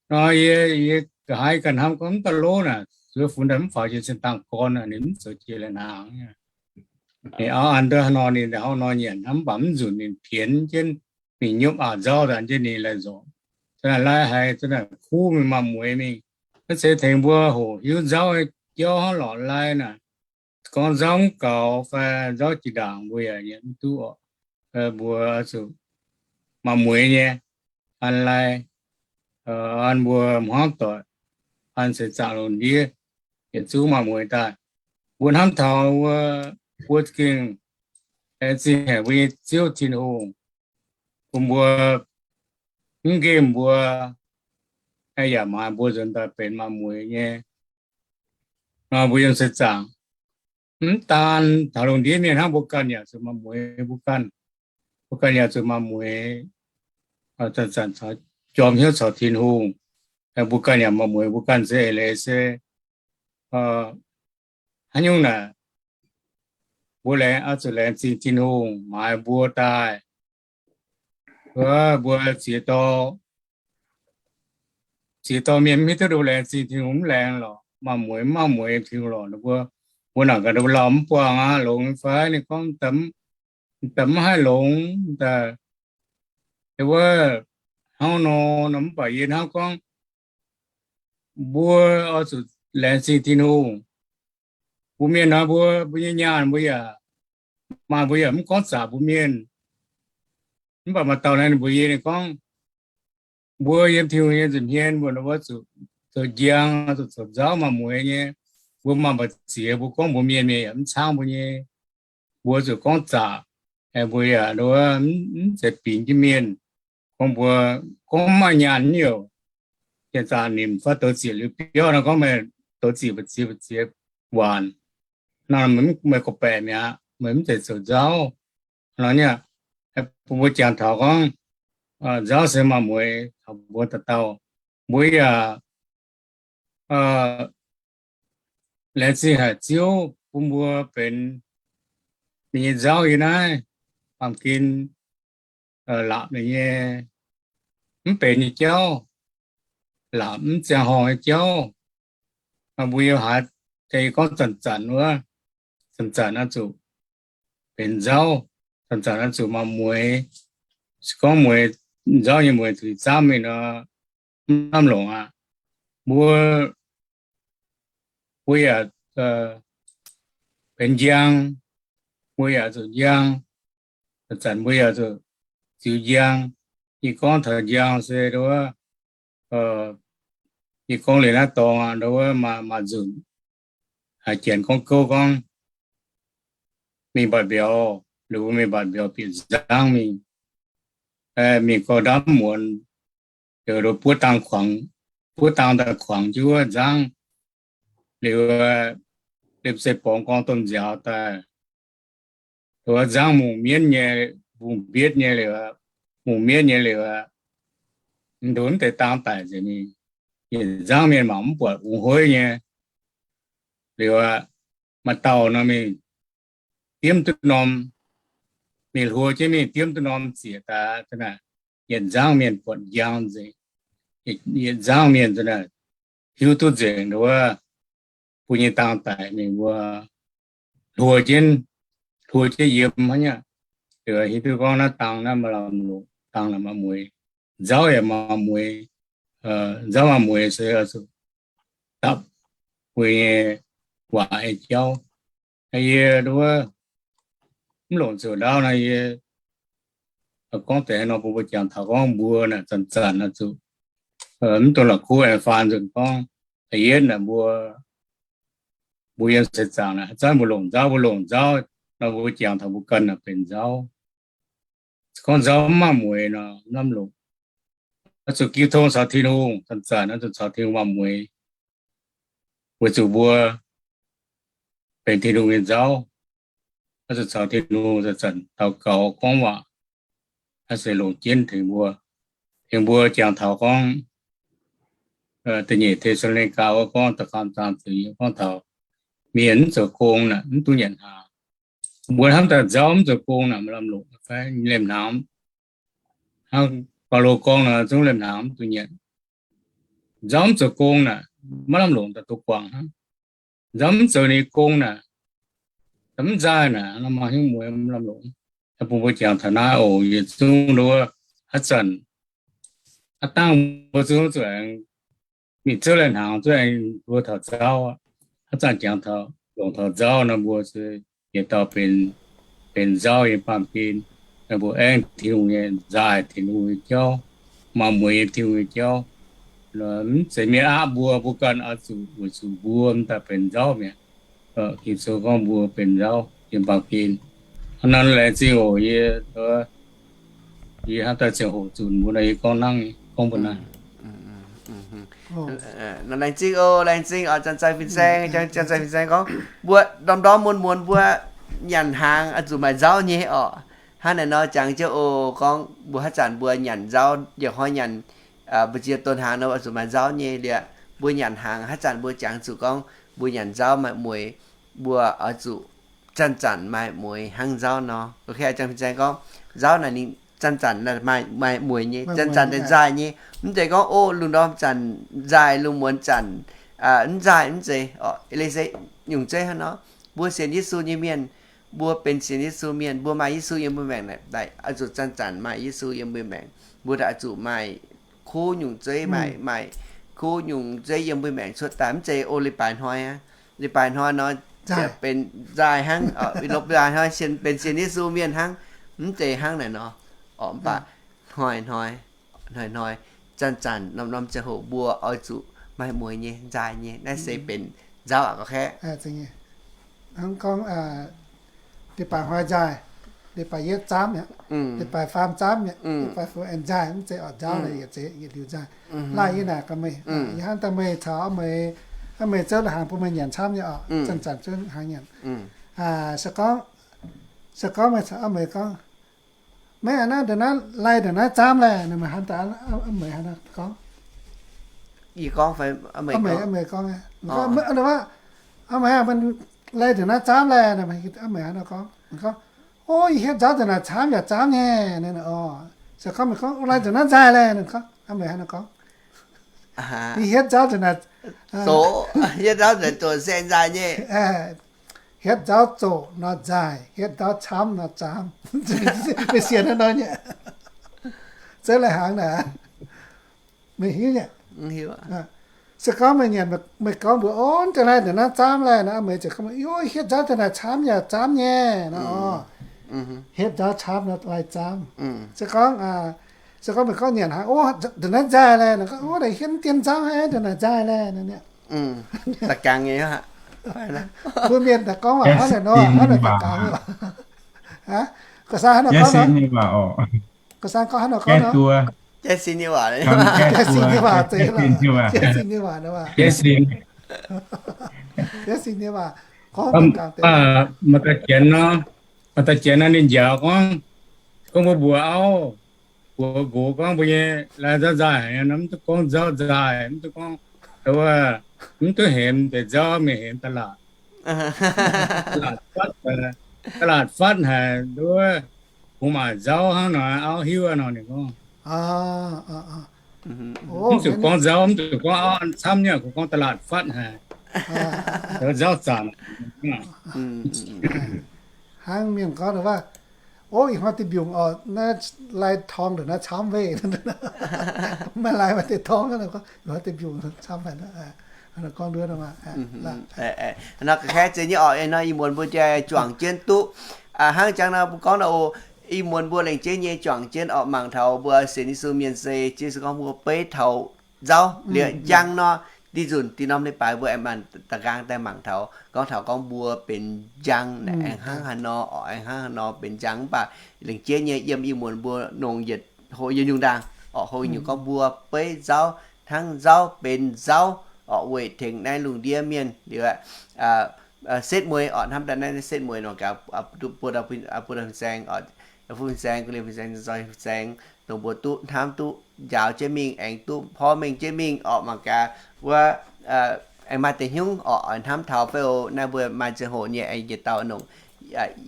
Nor yie, yie nqa'haav ganh hnamv gorngv mv dauh lov naaic zueiz funx daaih mv faaux jiex cingx dangh gorn, ninh mv zoux jiex lai hnaangx. Ninh auv an duqv haaix nor ninh hnangv nor nyanc hnangv, mv baac mv nzunc ninh pienx jienv mingh nyopv aax nzauv daaih jienv ninh lai nzorc. Za'naaic lai haiz za'naaic kuv mingh maaih mueiz mingh. Maiv zeiz tengx mbuo hoqc hiuv nzauv jauv hnangv lorqc lai naaic. Gorngv nzauv mv gaux fai nzauv jiex ndaangc mbuo yaac nyanc mv duqv oc. Mbuo zuqc maaih mueiz nyei an lai, an mbuo hmuangv doic, an seix zaangc lungh ndiev yietc zungv maaih mueiz daaih. Mbuo hnamv taux wuov, mbuo gengh laengz zingh haic mbuo nyei Ziouv Tin-Hungh bun mbuo, mv nqemh mbuo, yaac maaiz mbuo nzuonx daaih benx maaih mueiz nyei. Nor mbuo yiem seix zaangc, mv daan taux lungh ndiev mienh hnangv, mbuo ganh yaac zuqc maaih mueiz mbuo ganh. Mbuo ganh yaac zuqc maaih mueiz, zanc-zanc jorm hnyouv caux Tin-Hungh. Mbuo ganh yaac maaih mueiz mbuo ganh se eix leiz se haaix nyungc naaic, mbuo laengz, oix zuqc laengz zingh Tin-Hungh maaiz mbuo daaih. Mbuo ziex dorh, ziex dorh mienh mv hiuv duqv nduov laengz zingh Tin-Hungh mv laengz lorqc, maaih mueiz mv maaih mueiz Tin-Hungh lorqc. Mbuo, mbuo naaic gaax nduov lauh mv buangh aqv, longx nyei fai? Ninh gorngv, da'mv haih longx daaih. Wuov, hnangv nor, nor mv baac yie hnamv gorngv mbuo oix zuqc laengz zingh Tin-Hungh. Mbuo mienh nor, mbuo, mbuo nyei nyaanh mbuo yaac maaih, mbuo yaac mv gorngv zaqc mbuo mienh. Mv baac maaih dauh naaiv ninh mbuox yie, ninh gorngv, mbuo yiem Tin-Hungh nyei nza'hmien mbuo, mbuo zuqc zoux njang, zuqc zoux nzauv maaih mueiz nyei. Mbuo maaih mbu'ziex mbuo gorngv mbuox mienh, mienh yaac mv caangv mbuo nyei. Mbuo zuqc gorngv zaqc, mbuo yaac mv zeiz bingx jienv mienh. Gorngv mbuo gorngv maaih nyaanh nyei, janx-zaqc nimc fai douz ziec liuz biauv nor, gorngv meih douz ziec mbu'ziex waanc, meih gorqv-baeqc mi'aqv, meih mv zeiz zoux nzauv. Nor nyei, bun mbuo jangx taux gorngv nzauv se maaih mueiz taux mbuo dauh dauh. Mbuo yaac laengz zingh haic Ziouv bun mbuo benx ninh nyei nzauv yiem naaiv baamh gen, laapc ninh nyei mv benx nyei jauv, laapc mv ziangh horngh nyei jauv. Mbuo yiem haaix deix gorngv zanc-zanc wuov, zanc-zanc oix zuqc benx nzauv, zanc-zanc oix zuqc maaih mueiz. Se gorngv mueiz, nzauv nyei mueiz zuqc zaamv mingh nor, mv lamh longc aqv. Mbuo, mbuo yaac benx njang, mbuo yaac zuqc njang. Zanc-zanc mbuo yaac zuqc ziux njang. Yie gorngv taux njang se nduov, yie gorngv liuz naaiv dorngx aqv, nduov maaih, maaih nzunc haaix janx gorngv gouv gorngv mingh mbatc mbiauz, liuz mbuo mingh mbatc mbiauz bieqc nzangv mingh, mingh gauh ndamv muonz, liuz buov dang kuangx, buov dang daaih kuangx jienv wuov nzangv, liuz, liuz se borngz gorngv domh nziaaux daaih, wuov nzangv mungh mienv nyei, mungh mbietv nyei liuz, mungh mienv nyei liuz, mv ndongc mv deix dang daic nzengc mingh. Yietc nzangv mienh mangc mv buatc ungx hueiv nyei. Liuz, maaih dauh nor mingh diemv duqv norm, mingh hluo jienv mingh diemv duqv norm ziec daaih, yietc nzangv mienh buatc njang nzengc. Yietc nzangv mienh hiuv duqv nzengc nduov, mbuo nyei dang daic mingh mbuo hluo jienv, hluo jienv yiem hnangv nyei. Liuz hiuv duqv gorngv naaiv dang naaiv maaih lamh longc, dang naaiv maaih mueiz, nzauv yaac maaih mueiz. Nzauv maaih mueiz se oix zuqc dapv mbuo nyei waac nyei jauv. Yie nduov mv longc ziouc ndaauv naaiv, yie gorngv deix haaix nor bun mbuo jangx taux gorngv mbuo naaic zanc-zanc oix zuqc mv dungx la'kuqv aengx faanv nzunc gorngv da'yietv naaic mbuo, mbuo yiem seix zaangc naaic zanc mbuo longc nzauv, mbuo longc nzauv nor mbuo jangx taux mbuo ganh naaic benx nzauv. gorngv nzauv mv maaih mueix nor, mv lamh longc. Oix zuqc jiu tong caux Tin-Hungh, zanc-zanc oix zuqc caux Tin-Hungh maaih mueix, weic zuqc mbuo benx Tin-Hungh nyei nzauv. Oix zuqc caux Tin-Hungh zanc-zanc daux gaux gorngv waac, oix zuqc longc jienv tengx mbuo. Tengx mbuo jangx taux gorngv da'nyeic Te^saa^lo^ni^gaa wuov gorngv da'faam zaang ziepc, gorngv taux mienh mv zoux gong naaic mv duqv nyanc hnaangx. Mbuo hnamv daaih nzauv mv zoux gong naaic maaih lamh longc fai? Liemh hnaangx, hnangv Baulo gorngv nor, zungv liemh hnaangx mv duqv nyanc. Nzauv mv zoux gong naaic maiv lamh longc daaih duqv guangc hnangv. Nzauv mv zoux ninh gong naaic, mv nzaaih naaic, maiv hingv mueix, mv lamh longc. Bun mbuo jangx taux naaiv oc, yietc zungv nduov haaix zanc, aav dangh mbuo zungv zuqc aengx mingh zouv lai-hnaangx, zuqc aengx nduov taux nzauv. Haaix zanc jangx taux, longc taux nzauv nor, mbuo se yietc dauh benx, benx nzauv nyei baamh gen. Mbuo aengx Tin-Hungh nyei nzaaih, Tin-Hungh nyei jauv, maaih mueix nyei Tin-Hungh nyei jauv. Mv zeiz mienh aapv mbuo, mbuo ganh oix zuqc weic zuqc mbuo mv daaih benx nzauv mi'aqv. Ging-Sou gorngv mbuo benx nzauv yiem baamh gen. Hnangv naaiv laengz zingh oc. Yie, yie hnamv daaih ziangh hoc zunc mbuo nor, yie gorngv hnangv gorngv mbuo naaiv. Laengz zingh oc, laengz zingh oc, Janx-Zaih Fin-Saeng. Janx-Zaih Fin-Saeng gorngv mbuo ndorm-ndorm muonz-muonz mbuo nyanc hnaangx oix zuqc maaih nzauv nyei oc. Hnangv naaiv nor jangx jienv oc, gorngv mbuo haaix zanc mbuo nyanc nzauv, yaac hnoi nyanc mbu'ziex donx hnaangx nor oix zuqc maaih nzauv nyei liuz, mbuo nyanc hnaangx haaix zanc mbuo jangx zuqc gorngv mbuo nyanc nzauv maaih mueix, mbuo oix zuqc zanc-zanc maaih mueix hnangv nzauv nor. Janx-Zaih Fin-Saeng gorngv nzauv naaic ninh zanc-zanc maaih mueix nyei, zanc-zanc daaih nzaaih nyei. Mv zeiz gorngv, o, lungh ndorm zanc nzaaih, lungh muonz zanc mv nzaaih, mv zeiz. Nyungc zeiv hnangv nor, mbuo sienx Yesu nyei mienh, mbuo benx sienx Yesu mienh, mbuo maaih Yesu yiem mbuo maengc naaic, oix zuqc zanc-zanc maaih Yesu yiem mbuo maengc. Mbuo daaih oix zuqc maaih kuv nyungc zeiv, maaih, maaih kuv nyungc zeiv yiem mbuo maengc cuotv daaih, mv zeiz o leiz-baaix hnoi aqv. Leiz-baaix hnoi nor, benx nzaaih hnangv, leiz-baaix hnoi sienx, benx sienx Yesu mienh hnangv, mv zeiz hnangv naaic nor. Orqc, mv baac hnoi-hnoi, hnoi-hnoi, zanc-zanc, norm-norm ziangh hoc mbuo oix zuqc maaih mueix nyei, nzaaih nyei. Naaiv se benx nzauv aqv, ga'kaeqv. Hnangv gorngv leiz-baaix hnoi nzaaih, leiz-baaix yietv zaamv mi'aqv, leiz-baaix faam zaamv mi'aqv, leiz-baaix fu aengx nzaaih, mv zeiz orqc, nzauv naaic yietc zeiz yietc liuz nzaaih. Laih yie naaic ga'meih, yie hnamv daaih meih caux meih, meih zouv lai-hnaangx bun meih nyanc camv nyei orqc, zanc-zanc zungv hnaangx nyanc. Se gorngv, se gorngv meih caux meih gorngv, maiv aqv, naaiv ndongc naaiv lai ndongc naaiv zaamv laeh, meih hnamv daaih meih hnangv naaiv gorngv. Yie gorngv fai meih gorngv? Meih gorngv. Meih gorngv, meih, meih, meih lai ndongc naaiv zaamv laeh, meih hnangv naaiv gorngv. Gorngv, o, yie hietv nzauv ndongc naaic camv yaac zaamv nyei. Se gorngv meih gorngv, o, lai ndongc naaiv nzaaih laeh, gorngv, meih hnangv naaiv gorngv. Yie hietv nzauv ndongc naaic, zoqc, hietv nzauv ndongc naaic zoqc se nzaaih nyei. Hietv nzauv zoqc nor nzaaih, hietv nzauv camv nor zaamv. Meih sienx hnangv nor nyei. Zouv lai-hnaangx naaic, meih hiuv nyei. Se gorngv meih nyanc, meih gorngv mbuox, o, ndongc naaiv ndongc naaiv zaamv laeh nor, meih ziouc gorngv, o, hietv nzauv ndongc naaic camv yaac zaamv nyei nor. Hietv nzauv camv nor lai zaamv. Se gorngv, se gorngv meih gorngv nyanc haaix, o, ndongc naaiv nzaaih laeh, gorngv, o, naaic hietv dien nzauv haic, ndongc naaic nzaaih laeh. Mbuo mienh daaih gorngv waac hnangv naaic nor, hnangv naaic daaih gaux. Ga'saan hnangv nor gorngv nor. Ga'saan gorngv hnangv nor gorngv nor. Jai sin nyei waac, jai sin nyei waac, jai sin nyei waac, jai sin nyei waac. Gorngv maaih dauh janx nor, maaih dauh janx nor ninh njaaux gorngv, gorngv mbuo mbuox auv, mbuox nqox gorngv mbuo nyei lai nzauv nzaaih haic nor, mv duqv gorngv nzauv nzaaih, mv duqv gorngv, wuov, mv duqv hemx deix nzauv, mingh hemx da'laatc. Da'laatc fatv, da'laatc fatv haic, wuov, kungx maaih nzauv hnangv nor, auv hiuv nor ninh gorngv. Mv zuqc gorngv nzauv, mv zuqc gorngv auv an camv nyei, kungx gorngv da'laatc fatv haic, nzauv zanc. Hnangv mienh gorngv wuov, o, ih hnoi deix mbiungc oc, naaiv lai torngv ndongc naaiv camv weic. Maaih lai maaih deix torngv, ih hnoi deix mbiungc camv haic. Gorngv nduov nor, nor ga'kaeqv zeiz nyei orqc. Nor ih muonz mbuo jai juangc jienv duqv hnangv jangx nor mbuo gorngv nor, o, ih muonz mbuo lengc jeiv nyei juangc jienv orqc, mangc taux mbuo sienx Yesu mienh se Yesu gorngv mbuo beiv taux nzauv liuz njang nor, Diuh nzunc diuh norm leiz-baaix mbuo aengx maanc da'nqaang daaih mangc taux, gorngv taux gorngv mbuo benx njang naaic aengx hnangv haaix nor orqc, aengx hnangv haaix nor benx njang mv baac lengc jeiv nyei yiem ih muonz mbuo nongc yietc hoqc yietc nyungc ndaangc orqc, hoqc yietc nyungc gorngv mbuo beiv nzauv, hnangv nzauv benx nzauv orqc, weic tengx naaiv lungh ndiev mienh liuz aqv, setv mueiz orqc, hnamv daaih naaiv setv mueiz nor gaax, buo dauh fin-saeng, fuqv fin-saeng, guv lienh fin-saeng, nzoih fin-saeng, dongh mbuo duqv hnamv duqv njaaux jienv mingh aengx duqv porv mengh jienv mingh orqc, mangc gaax wuov aengx maaih deix hnyouv orqc, oix hnamv taux fai o. Naaiv mbuo maaih ziangh hoc nyei aengx yietc dauh nongc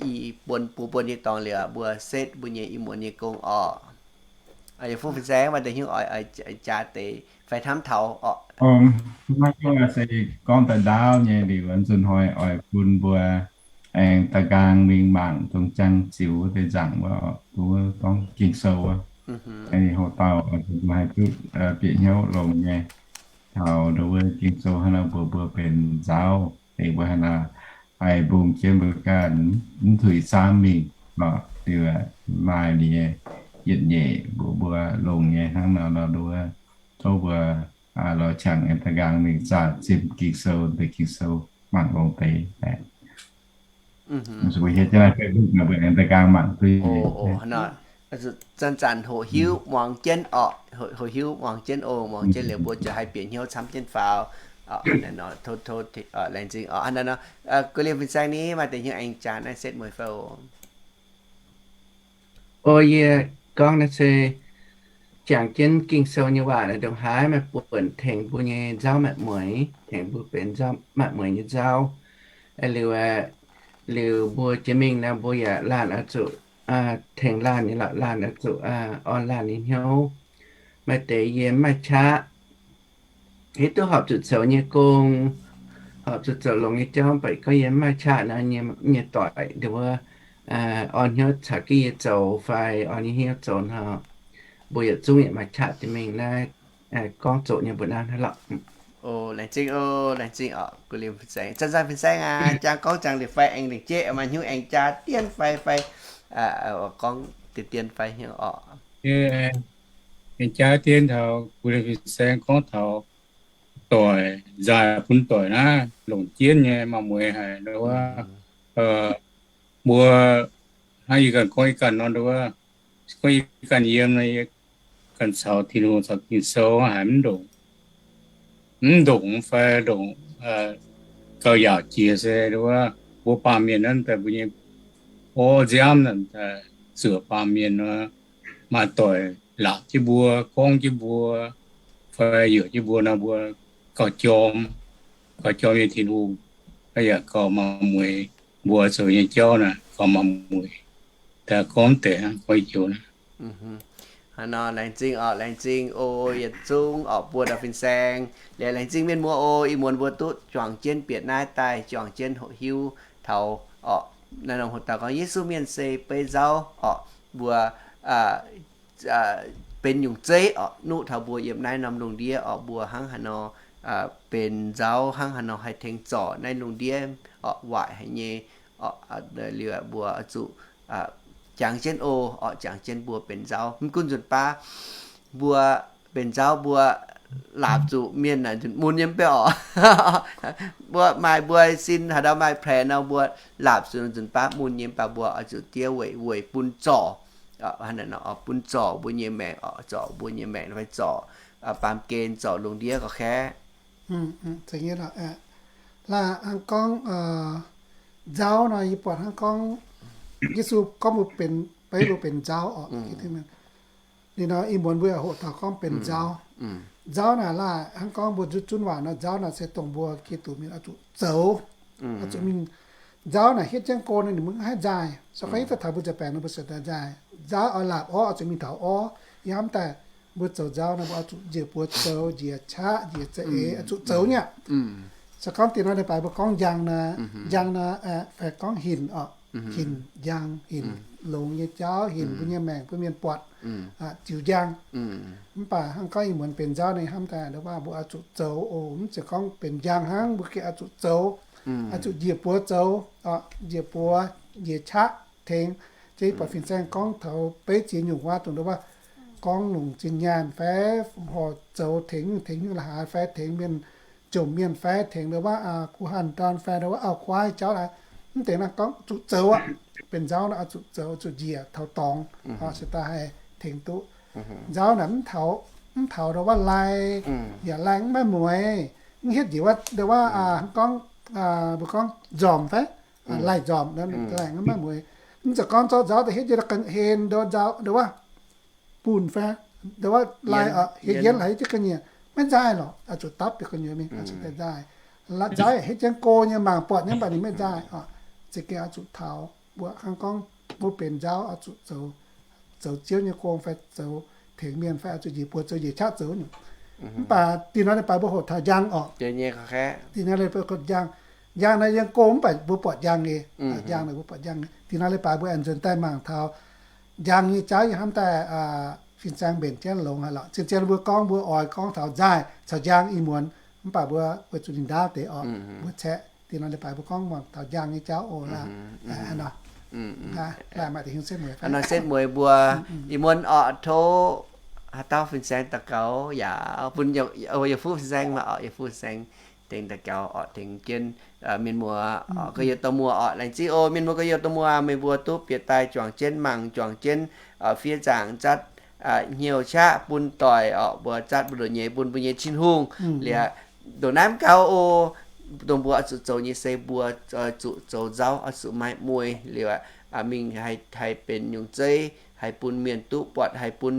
i buonc buo buonc nyei dorngx liuz mbuo setv mbuo nyei ih muonz nyei gong orqc. Fuqv fin-saeng maaih deix hnyouv oix jaax deix fai hnamv taux orqc. Maiv gorngv se gorngv daaih ndaauv nyei liuz, nzunc hnoi oix bun mbuo aengx da'nqaang mingh mangc dongh jangx ziux deix nzaangc wuov, gorngv Ging-Sou wuov. Hoc dauh mbuo haih duqv bieqc hnyouv longx nyei taux nduov wuov Ging-Sou hnangv nor mbuox mbuo benx nzauv, tengx mbuo hnangv nor haih mbungh jienv mbuo ganh mv tuix saamv mingh orqc. Liuz maaih ninh nyei yietc nyeic mbuox mbuo longx nyei hnangv nor nor nduov, tov mbuo lorz qangx aengx da'nqaang mingh zaah zimh Ging-Sou, deix Ging-Sou mangc longx deix. Mbuo hietv jienv naaiv Facebook naaic mbuo aengx da'nqaang mangc duqv. Zanc-zanc hoqc hiuv muangx jienv orqc, hoqc hiuv muangx jienv o, muangx jienv liuz mbuo ziouc haih bieqc hnyouv camv jienv faaux. Laengz zingh orqc. Guv lienh fin-saeng ni maaih deix hnyouv aengx jaax naaiv setv mueiz fai o. O, yie gorngv naaiv se jangx jienv Ging-Sou nyei waac naaic ndongc haaix maaih buonc tengx mbuo nyei nzauv maaih mueiz, tengx mbuo benx nzauv maaih mueiz nyei nzauv. Liuz, liuz mbuo jiex mingh nor mbuo yaac laanh oix zuqc tengx laanh nyei lorqc, laanh oix zuqc orn laanh nyei hnyouv. Maaih deix yie mv maaih qaqv, hiuv duqv horpc zuqc zoux nyei gong, horpc zuqc zoux longx nyei jauv, mv baac gorngv yie mv maaih qaqv nor, nyei doic nduov orn hnyouv caux jienv yie zoux fai orn nyei hnyouv zoux nor, mbuo yietc zungv yaac maaih qaqv jiex mingh naaiv gorngv zoqc nyei mbuo naaiv hnangv lorqc. O, laengz zingh o, laengz zingh oc, guv lienh fin-saeng. Zanc-zanc fin-saeng aac, jangx gorngv jangx liuz fai aengx lengc jeiv maaih hnyouv aengx jaa dien fai fai gorngv dien dien fai hnyouv oc. Aengx jaa dien taux guv lienh fin-saeng gorngv taux doic, nzaaih bun doic naaiv longc jienv nyei maaih mueiz haic nduov. Mbuo hnangv yie ganh gorngv yie ganh nor nduov, gorngv yie ganh yiem nor, yie ganh caux Tin-Hungh caux Ging-Sou haiz mv ndongc, mv ndongc fai ndongc gauh yaauc jiex se nduov, mbuo baamh mienh naaiv daaih mbuo nyei orv nziaamv naaic, zuoqc baamh mienh nor, maaih doic laatc jienv mbuo, gorngv jienv mbuo, fai yuoqc jienv mbuo nor, mbuo gauh jorm, gauh jorm nyei Tin-Hungh, yaac gauh maaih mueiz, mbuo zoux nyei jauv naaic gauh maaih mueiz. Daaih gorngv deix hnangv, gorngv joux naaiv. Hnangv nor, laengz zingh oc, laengz zingh o, yietc zungv oc, buo dauh fin-saeng. Liuz laengz zingh mienh muoz o, ih muonz mbuo duqv juangc jienv bieqc naaiv daaih, juangc jienv hoqc hiuv taux oc, naaiv norm hoc dauh gorngv Yesu mienh se beiv nzauv oc, mbuo benx nyungc zeiv oc, nuqv taux mbuo yiem naaiv norm lungh ndiev oc, mbuo hnangv haaix nor benx nzauv, hnangv haaix nor haih tengx zorc naaiv lungh ndiev oc, waaic haic nyei oc. Liuz mbuo oix zuqc jangx jienv o oc, jangx jienv mbuo benx nzauv. Mv gunv nzunc baav mbuo benx nzauv, mbuo laapc zuqc mienh naaic nzunc mun nyei mv bei oc. Mbuo maaih mbuo sin haaix ndau maaih แผล nor, mbuo laapc zuqc nzunc baav mun nyei, mv baac mbuo oix zuqc diev weic, weic bun zorc, bun zorc mbuo nyei maengc, zorc mbuo nyei maengc fai zorc baamh gen, zorc lungh ndiev gauh kaeqv. Laanh hnangv gorngv nzauv nor, yie buatc hnangv gorngv Yesu gorngv mbuo benx, beiv mbuo benx nzauv oc. Liuz nor ih muonz mbuo yaac hoqc taux gorngv benx nzauv. Nzauv naaic laanh hnangv gorngv mbuo zunv zunv waac nor, nzauv naaic se dongh mbuo Giduc mienh oix zuqc zoux, oix zuqc mingh. Nzauv naaic hietv jienv go nor ninh mbuo mv haih nzaaih. Se gorngv hiuv duqv taux mbuo nzauh baengc nor mbuo se daaih nzaaih. Nzauv oix laapc orv oix zuqc mingh taux orv. Yie hnamv daaih mbuo zoux nzauv nor mbuo oix zuqc njiec buoz zoux, njiec qaqv, njiec za'eix, oix zuqc zoux nyei aqv. Se gorngv diex nor leiz-baaix mbuo gorngv njang nor, njang nor fai gorngv hinc oc, hinc njang, hinc longx nyei jauv, hinc mbuo nyei maengc bun mienh buatc, ziux njang. Mv baac hnangv gorngv ih muonz benx nzauv nyei hnamv daaih nduov baac mbuo oix zuqc zoux oc. Mv zeiz gorngv benx njang hnangv, mbuo gengh oix zuqc zoux, oix zuqc njiec buoz zoux, njiec buoz, njiec qaqv tengx. Jiex buatc fin-saeng gorngv taux beiv ziex nyungc waac dongh nduov baac gorngv longc zinh nyaanh fai horc zoux tengx, tengx nyungc la'haaix fai tengx mienh jomc mienh fai tengx ndo wuov guh hanh dorn fai ndo wuov auv-guaav jauv naaic, mv deix naaiv gorngv zuqc zoux aqv. Benx nzauv naaic oix zuqc zoux, zuqc njiec taux dorngx, se daaih haih tengx duqv. Nzauv naaic mv taux, mv taux ndo wuov lai, yaac lai mv maaih mueiz, mv hietv njiec wuov ndo wuov gorngv, mbuo gorngv nzormc fai, laih nzormc, laih mv maaih mueiz. Mv zeiz gorngv zorqv nzauv daaih hietv jienv hlen ndo nzauv ndo wuov bunh fai ndo wuov lai, hietv yienv haiz jienv ga'nyiec, maiv nzaaih lorqc. Oix zuqc dapv bieqc gu'nyuoz mingh, oix zuqc daaih nzaaih. Nzauv hietv jienv go nyei, mangc buatc nyei, mv baac ninh maiv nzaaih oc. Za'gengh oix zuqc taux mbuo hnangv gorngv mbuo benx nzauv oix zuqc zoux, zoux Ziouv nyei gong fai zoux tengx mienh fai oix zuqc njiec buoz zoux njiec qaqv zoux nyungc. Mv baac dinh hnoi leiz-baaix mbuo hoqc taux njang oc. Dinh hnoi leiz-baaix njang, njang naaiv yiem go mv baac mbuo buatc njang nyei. Njang naaic mbuo buatc njang nyei. Dinh hnoi leiz-baaix mbuo aengx nzuonx daaih mangc taux njang nyei jauv. Yie hnamv daaih fin-saeng mbenc jienv longx haic lorqc. Cien-cien mbuo gorngv mbuo oix gorngv taux nzaaih caux njang ih muonz, mv baac mbuo weic zuqc ninh ndaauv deix oc, mbuo caeqv dinh hnoi leiz-baaix mbuo gorngv mangc taux njang nyei jauv oc. Laaix maaih deix hiuv setv mueiz, setv mueiz mbuo ih muonz oc, tov haaix dauh fin-saeng daux gaux yaac bun yietc fuqv fin-saeng maah oc, yietc fuqv fin-saeng tengx daux gaux oc, tengx jienv mienh muoz, gorx-youz dorh muoz oc. Laengz zingh oc mienh muoz, gorx-youz dorh muoz, meih mbuo duqv bieqc daaih juangc jienv mangc, juangc jienv fiev nzaangc zatv hnyouv qaqv bun doic oc, mbuo zatv mbu'ndongx nyei bun mbuo nyei Tin-Hungh. Liuz ndongc naaiv mv gaux oc, dongh mbuo oix zuqc zoux nyei se mbuo zuqc zoux nzauv, oix zuqc maaih mueiz liuz mingh haih benx nyungc zeiv, haih bun mienh duqv buatc, haih bun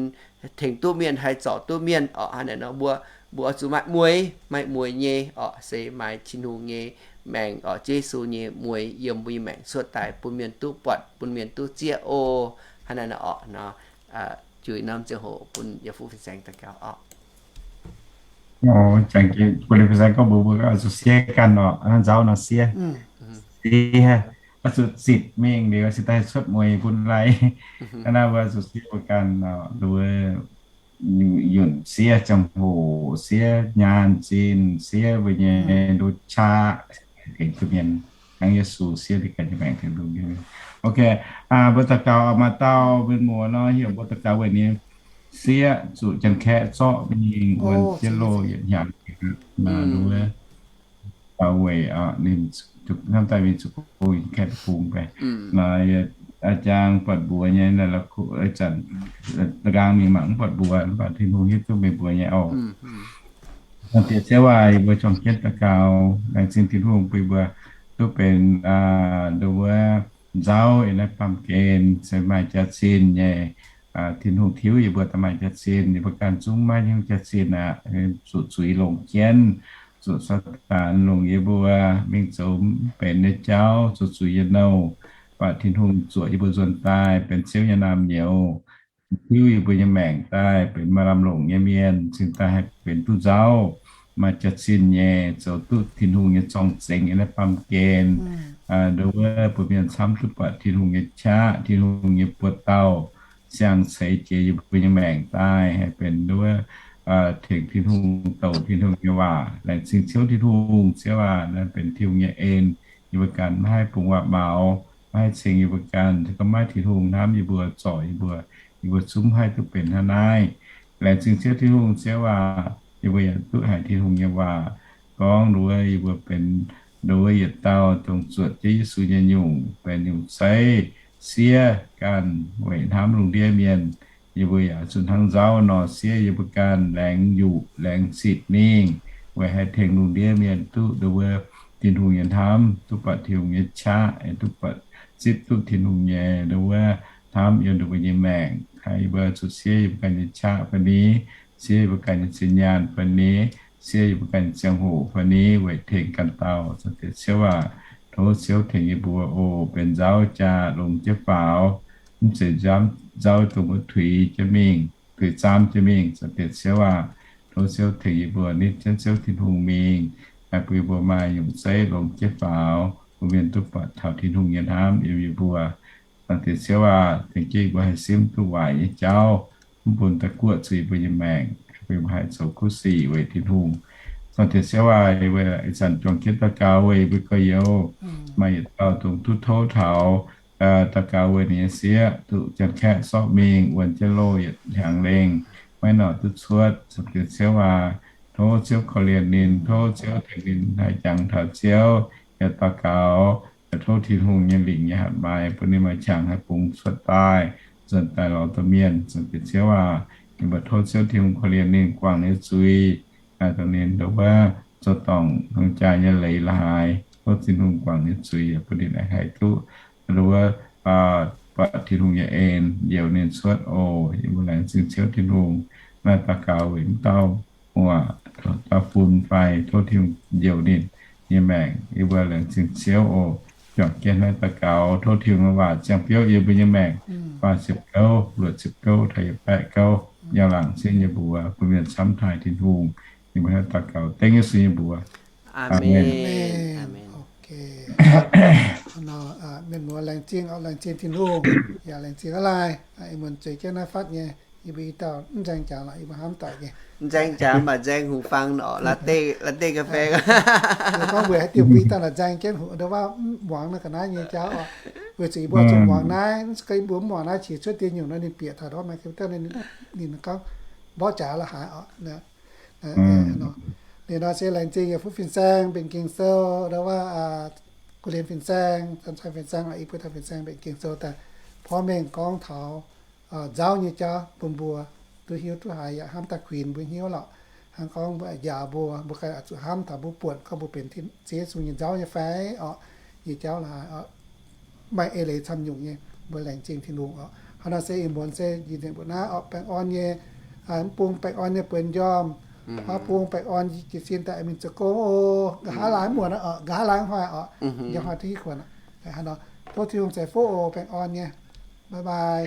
tengx duqv mienh, haih zorc duqv mienh oc. Hnangv naaic nor mbuo, mbuo oix zuqc maaih mueiz, maaih mueiz nyei oc, se maaih Tin-Hungh nyei maengc oc, Yesu nyei mueiz yiem mbuo nyei maengc cuotv daaih bun mienh duqv buatc, bun mienh duqv zieqv oc. Hnangv naaic nor oc, nor juix norm ziangh hoc bun yietc fuqv fin-saeng daux gaux oc. Bun fin-saeng gorngv mbuox mbuo oix zuqc siev ganh oc, hnangv nzauv nor siev. Siev, oix zuqc zitc mingh liuz se daaih cuotv mueiz bun lai. Hnangv naaiv mbuo zuqc siev mbuo ganh oc, nduov yunh siev ziangh hoc, siev nyaanh zinh, siev mbuo nyei nduov qaqv tengx duqv mienh, hnangv Yesu siev ninh ganh nyei maengc tengx duqv mienh. Ok, mbuo daux gaux oc, maaih dauh mienh muoz nor heuc mbuo daux gaux weic ninh siev zuqc Janx-Kaeqv zorqv mingh wuonh jienv loh yietc hnyangx. Nduov daux weic ninh hnamv daaih mingh zuqc go Janx-Kaeqv deic-bung baeqc. A'jang buatc mbuox nyei, zanc nqaang mingh mangc mv buatc mbuox, mv baac Tin-Hungh hiuv duqv meih mbuox nyei oc. Diex Ziouv aac, yie mbuo juangc jienv daux gaux, laengz zingh Tin-Hungh bun yie mbuo duqv benx nduov nzauv yiem naaiv baamh gen se maaih jaax-zinh nyei. Tin-Hungh tiuv yie mbuo daaih maaih jaax-zinh, yie mbuo ganh zungv maiv hiuv jaax-zinh aqv. Zuqc zuiz longc jienv, zuqc Saadaan longc yie mbuo mingh zoux mv benx nyei jauv, zuqc zuiz nyei nouh. Mv baac Tin-Hungh zuoqc yie mbuo nzuonx daaih benx Ziouv nyei naamh nyouz, tiuv yie mbuo nyei maengc daaih benx maaih lamh longc nyei mienh, cingx daaih haih benx duqv nzauv, maaih jaax-zinh nyei, zoux duqv Tin-Hungh nyei zorng-zengx yiem naaiv baamh gen. Nduov wuov bun mienh camv duqv buatc Tin-Hungh nyei qaqv, Tin-Hungh nyei buoz-dauh siang-ceix jiex yie mbuo nyei maengc daaih haih benx nduov tengx Tin-Hungh, douc Tin-Hungh nyei waac. Laengz zingh Ziouv Tin-Hungh. Ziouv aac, naaiv benx Tin-Hungh nyei en. Yie mbuo ganh maiv haih bungx waac-maux, maiv haih ceng yie mbuo ganh. Se gorngv maiv Tin-Hungh hnamv yie mbuo, zorc yie mbuo, yie mbuo zungv maiv haih duqv benx hnangv naaiv. Laengz zingh Ziouv Tin-Hungh. Ziouv aac, yie mbuo yaac duqv haiz Tin-Hungh nyei waac gorngv nduov yie mbuo benx nduov yietc dauh dongh zuotc Ziouv Yesu nyei nyungc, benx nyungc zeiv, siev ganh weic hnamv lungh ndiev mienh. Yie mbuo yaac zuqc hnangv nzauv nor siev yie mbuo ganh, laengz yuqc laengz zitc mingh weic haih tengx lungh ndiev mienh duqv nduov Tin-Hungh nyei hnamv, duqv buatc Tin-Hungh nyei qaqv, duqv buatc zipv duqv Tin-Hungh nyei nduov hnamv yiem ninh mbuo nyei maengc. Haih yie mbuo zuqc siev yie mbuo ganh nyei qaqv fai ni, siev yie mbuo ganh nyei zinh nyaanh fai ni, siev yie mbuo ganh nyei ziangh hoc fai ni weic tengx ganh dauh. Ziouv aac, tov Ziouv tengx yie mbuo oc, benx nzauv jaax longx jienv faaux, mv zeiz nzauv dongh mbuo tuix jienv mingh, tuix zaamv jienv mingh. Ziouv aac, tov Ziouv tengx yie mbuo nitv jienv Ziouv Tin-Hungh mingh, haih bun yie mbuo maaih nyungc zeiv longx jienv faaux, bun mienh duqv buatc taux Tin-Hungh nyei hnamv yiem yie mbuo. Ziouv aac, tengx jienv yie mbuo haih simv duqv waaic nyei jauv, mv bun daaih guoqv zuiz yie mbuo nyei maengc, bun yie mbuo haih zoux kuv sic weic Tin-Hungh. Ziouv aac, ih zanc juangc jienv daux gaux weic yie mbuo gorx-youz, maaih yietc dauh dongh duqv tov taux daux gaux weic ninh nyei sieqv, duqv Janx-Kaeqv sortv mingh wuonh jienv loh yietc hnyangx lengh, maiv nor duqv cuotv. Ziouv aac, Tov Ziouv korv-lienh ninh, tov Ziouv tengx ninh haih jangx taux Ziouv, yaac daux gaux, yaac tov Tin-Hungh nyei lingc nyei hatc maaz bun ninh maaih qangx haih bungx cuotv daaih, nzuonx daaih lorz domh mienh, nzuonx bieqc Ziouv aac. Yie mbuo tov Ziouv Tin-Hungh korv-lienh ninh, guangc ninh nyei zuiz, dongh ninh nduov wuov zoux dorngc hungh jaa nyei leiz la'haaix, tov Tin-Hungh guangc ninh nyei zuiz, bun ninh aengx haih duqv nduov wuov, buatc Tin-Hungh nyei en njoux ninh cuotv oc. Yie mbuo laengz zingh Ziouv Tin-Hungh. Naaiv daux gaux weic m'dauh muoc, dauh fun fai, tov Tin-Hungh njoux ninh nyei maengc. Yie mbuo laengz zingh Ziouv oc. Juangc jienv naaiv daux gaux, tov Tin-Hungh nyei waac ziangh biouv yie mbuo nyei maengc, faah ziepc gouv, luoqc ziepc gouv, taux yietc baeqv gouv, yaac laangc zingh yie mbuo, bun mienh camv taaih Tin-Hungh. Yie mbuo naaiv daux gaux dengv Yesu nyei mbuox. Aamen. Mienh muoz laengz zingh, laengz zingh Tin-Hungh, yaac laengz zingh aqv laai. Ih muonz zueiz jienv naaiv fatv nyei, yie mbuo i dauh mv nzaeng jaax lorqc, yie mbuo hnamv doic nyei. Nzaeng jaax maaih nzaeng hungh fang orqc, la'deix ga'fei. Gorngv weic haaix diuc mbuo i dauh naaic nzaeng jienv hungh, nduov waac mv muangx naaiv ga'naaiv nyei jauv oc. Weic zuqc yie mbuo zuqc muangx naaiv, mv zeiz gorngv yie mbuo mv muangx naaiv qiex cuotv dien nyungc nor, ninh bieqc taux nduov maaih ga'deix ninh gorngv mborqv jaax la'haaix oc. Liuz nor se laengz zingh yietc fuqv fin-saeng mbenc Ging-Sou, nduov waac Guv Lienz fin-saeng, Caan Cai fin-saeng, i buo dauh fin-saeng mbenc Ging-Sou daaih porv mengh gorngv taux nzauv nyei jauv bun mbuo duqv hiuv duqv haiz, yaac hnamv daaih kuinx mbuo hnyouv lorqc. Hnangv gorngv mbuo njaaux mbuo, mbuo ganh oix zuqc hnamv taux mbuo buonc gorngv mbuo benx Ziouv Yesu nyei nzauv nyei fai orqc. Nyei jauv la'haaix oc. Maaih eix leiz camv nyungc nyei, mbuo laengz zingh Tin-Hungh oc. Hnangv nor se ih muonz se njiec nzengc mbuo naaiv oc, baengh orn nyei, mv bung baengh orn nyei buonc njormh, mv bung baengh orn jiez sin daaih mingh zoux gong oc. Nqa'haav laai mv muonz oc, nqa'haav laai mv hoic oc, njormh hoic duqv hiuv kuonx. Hnangv nor, tov Tin-Hungh ceix fuqv oc, baengh orn nyei. Bye bye.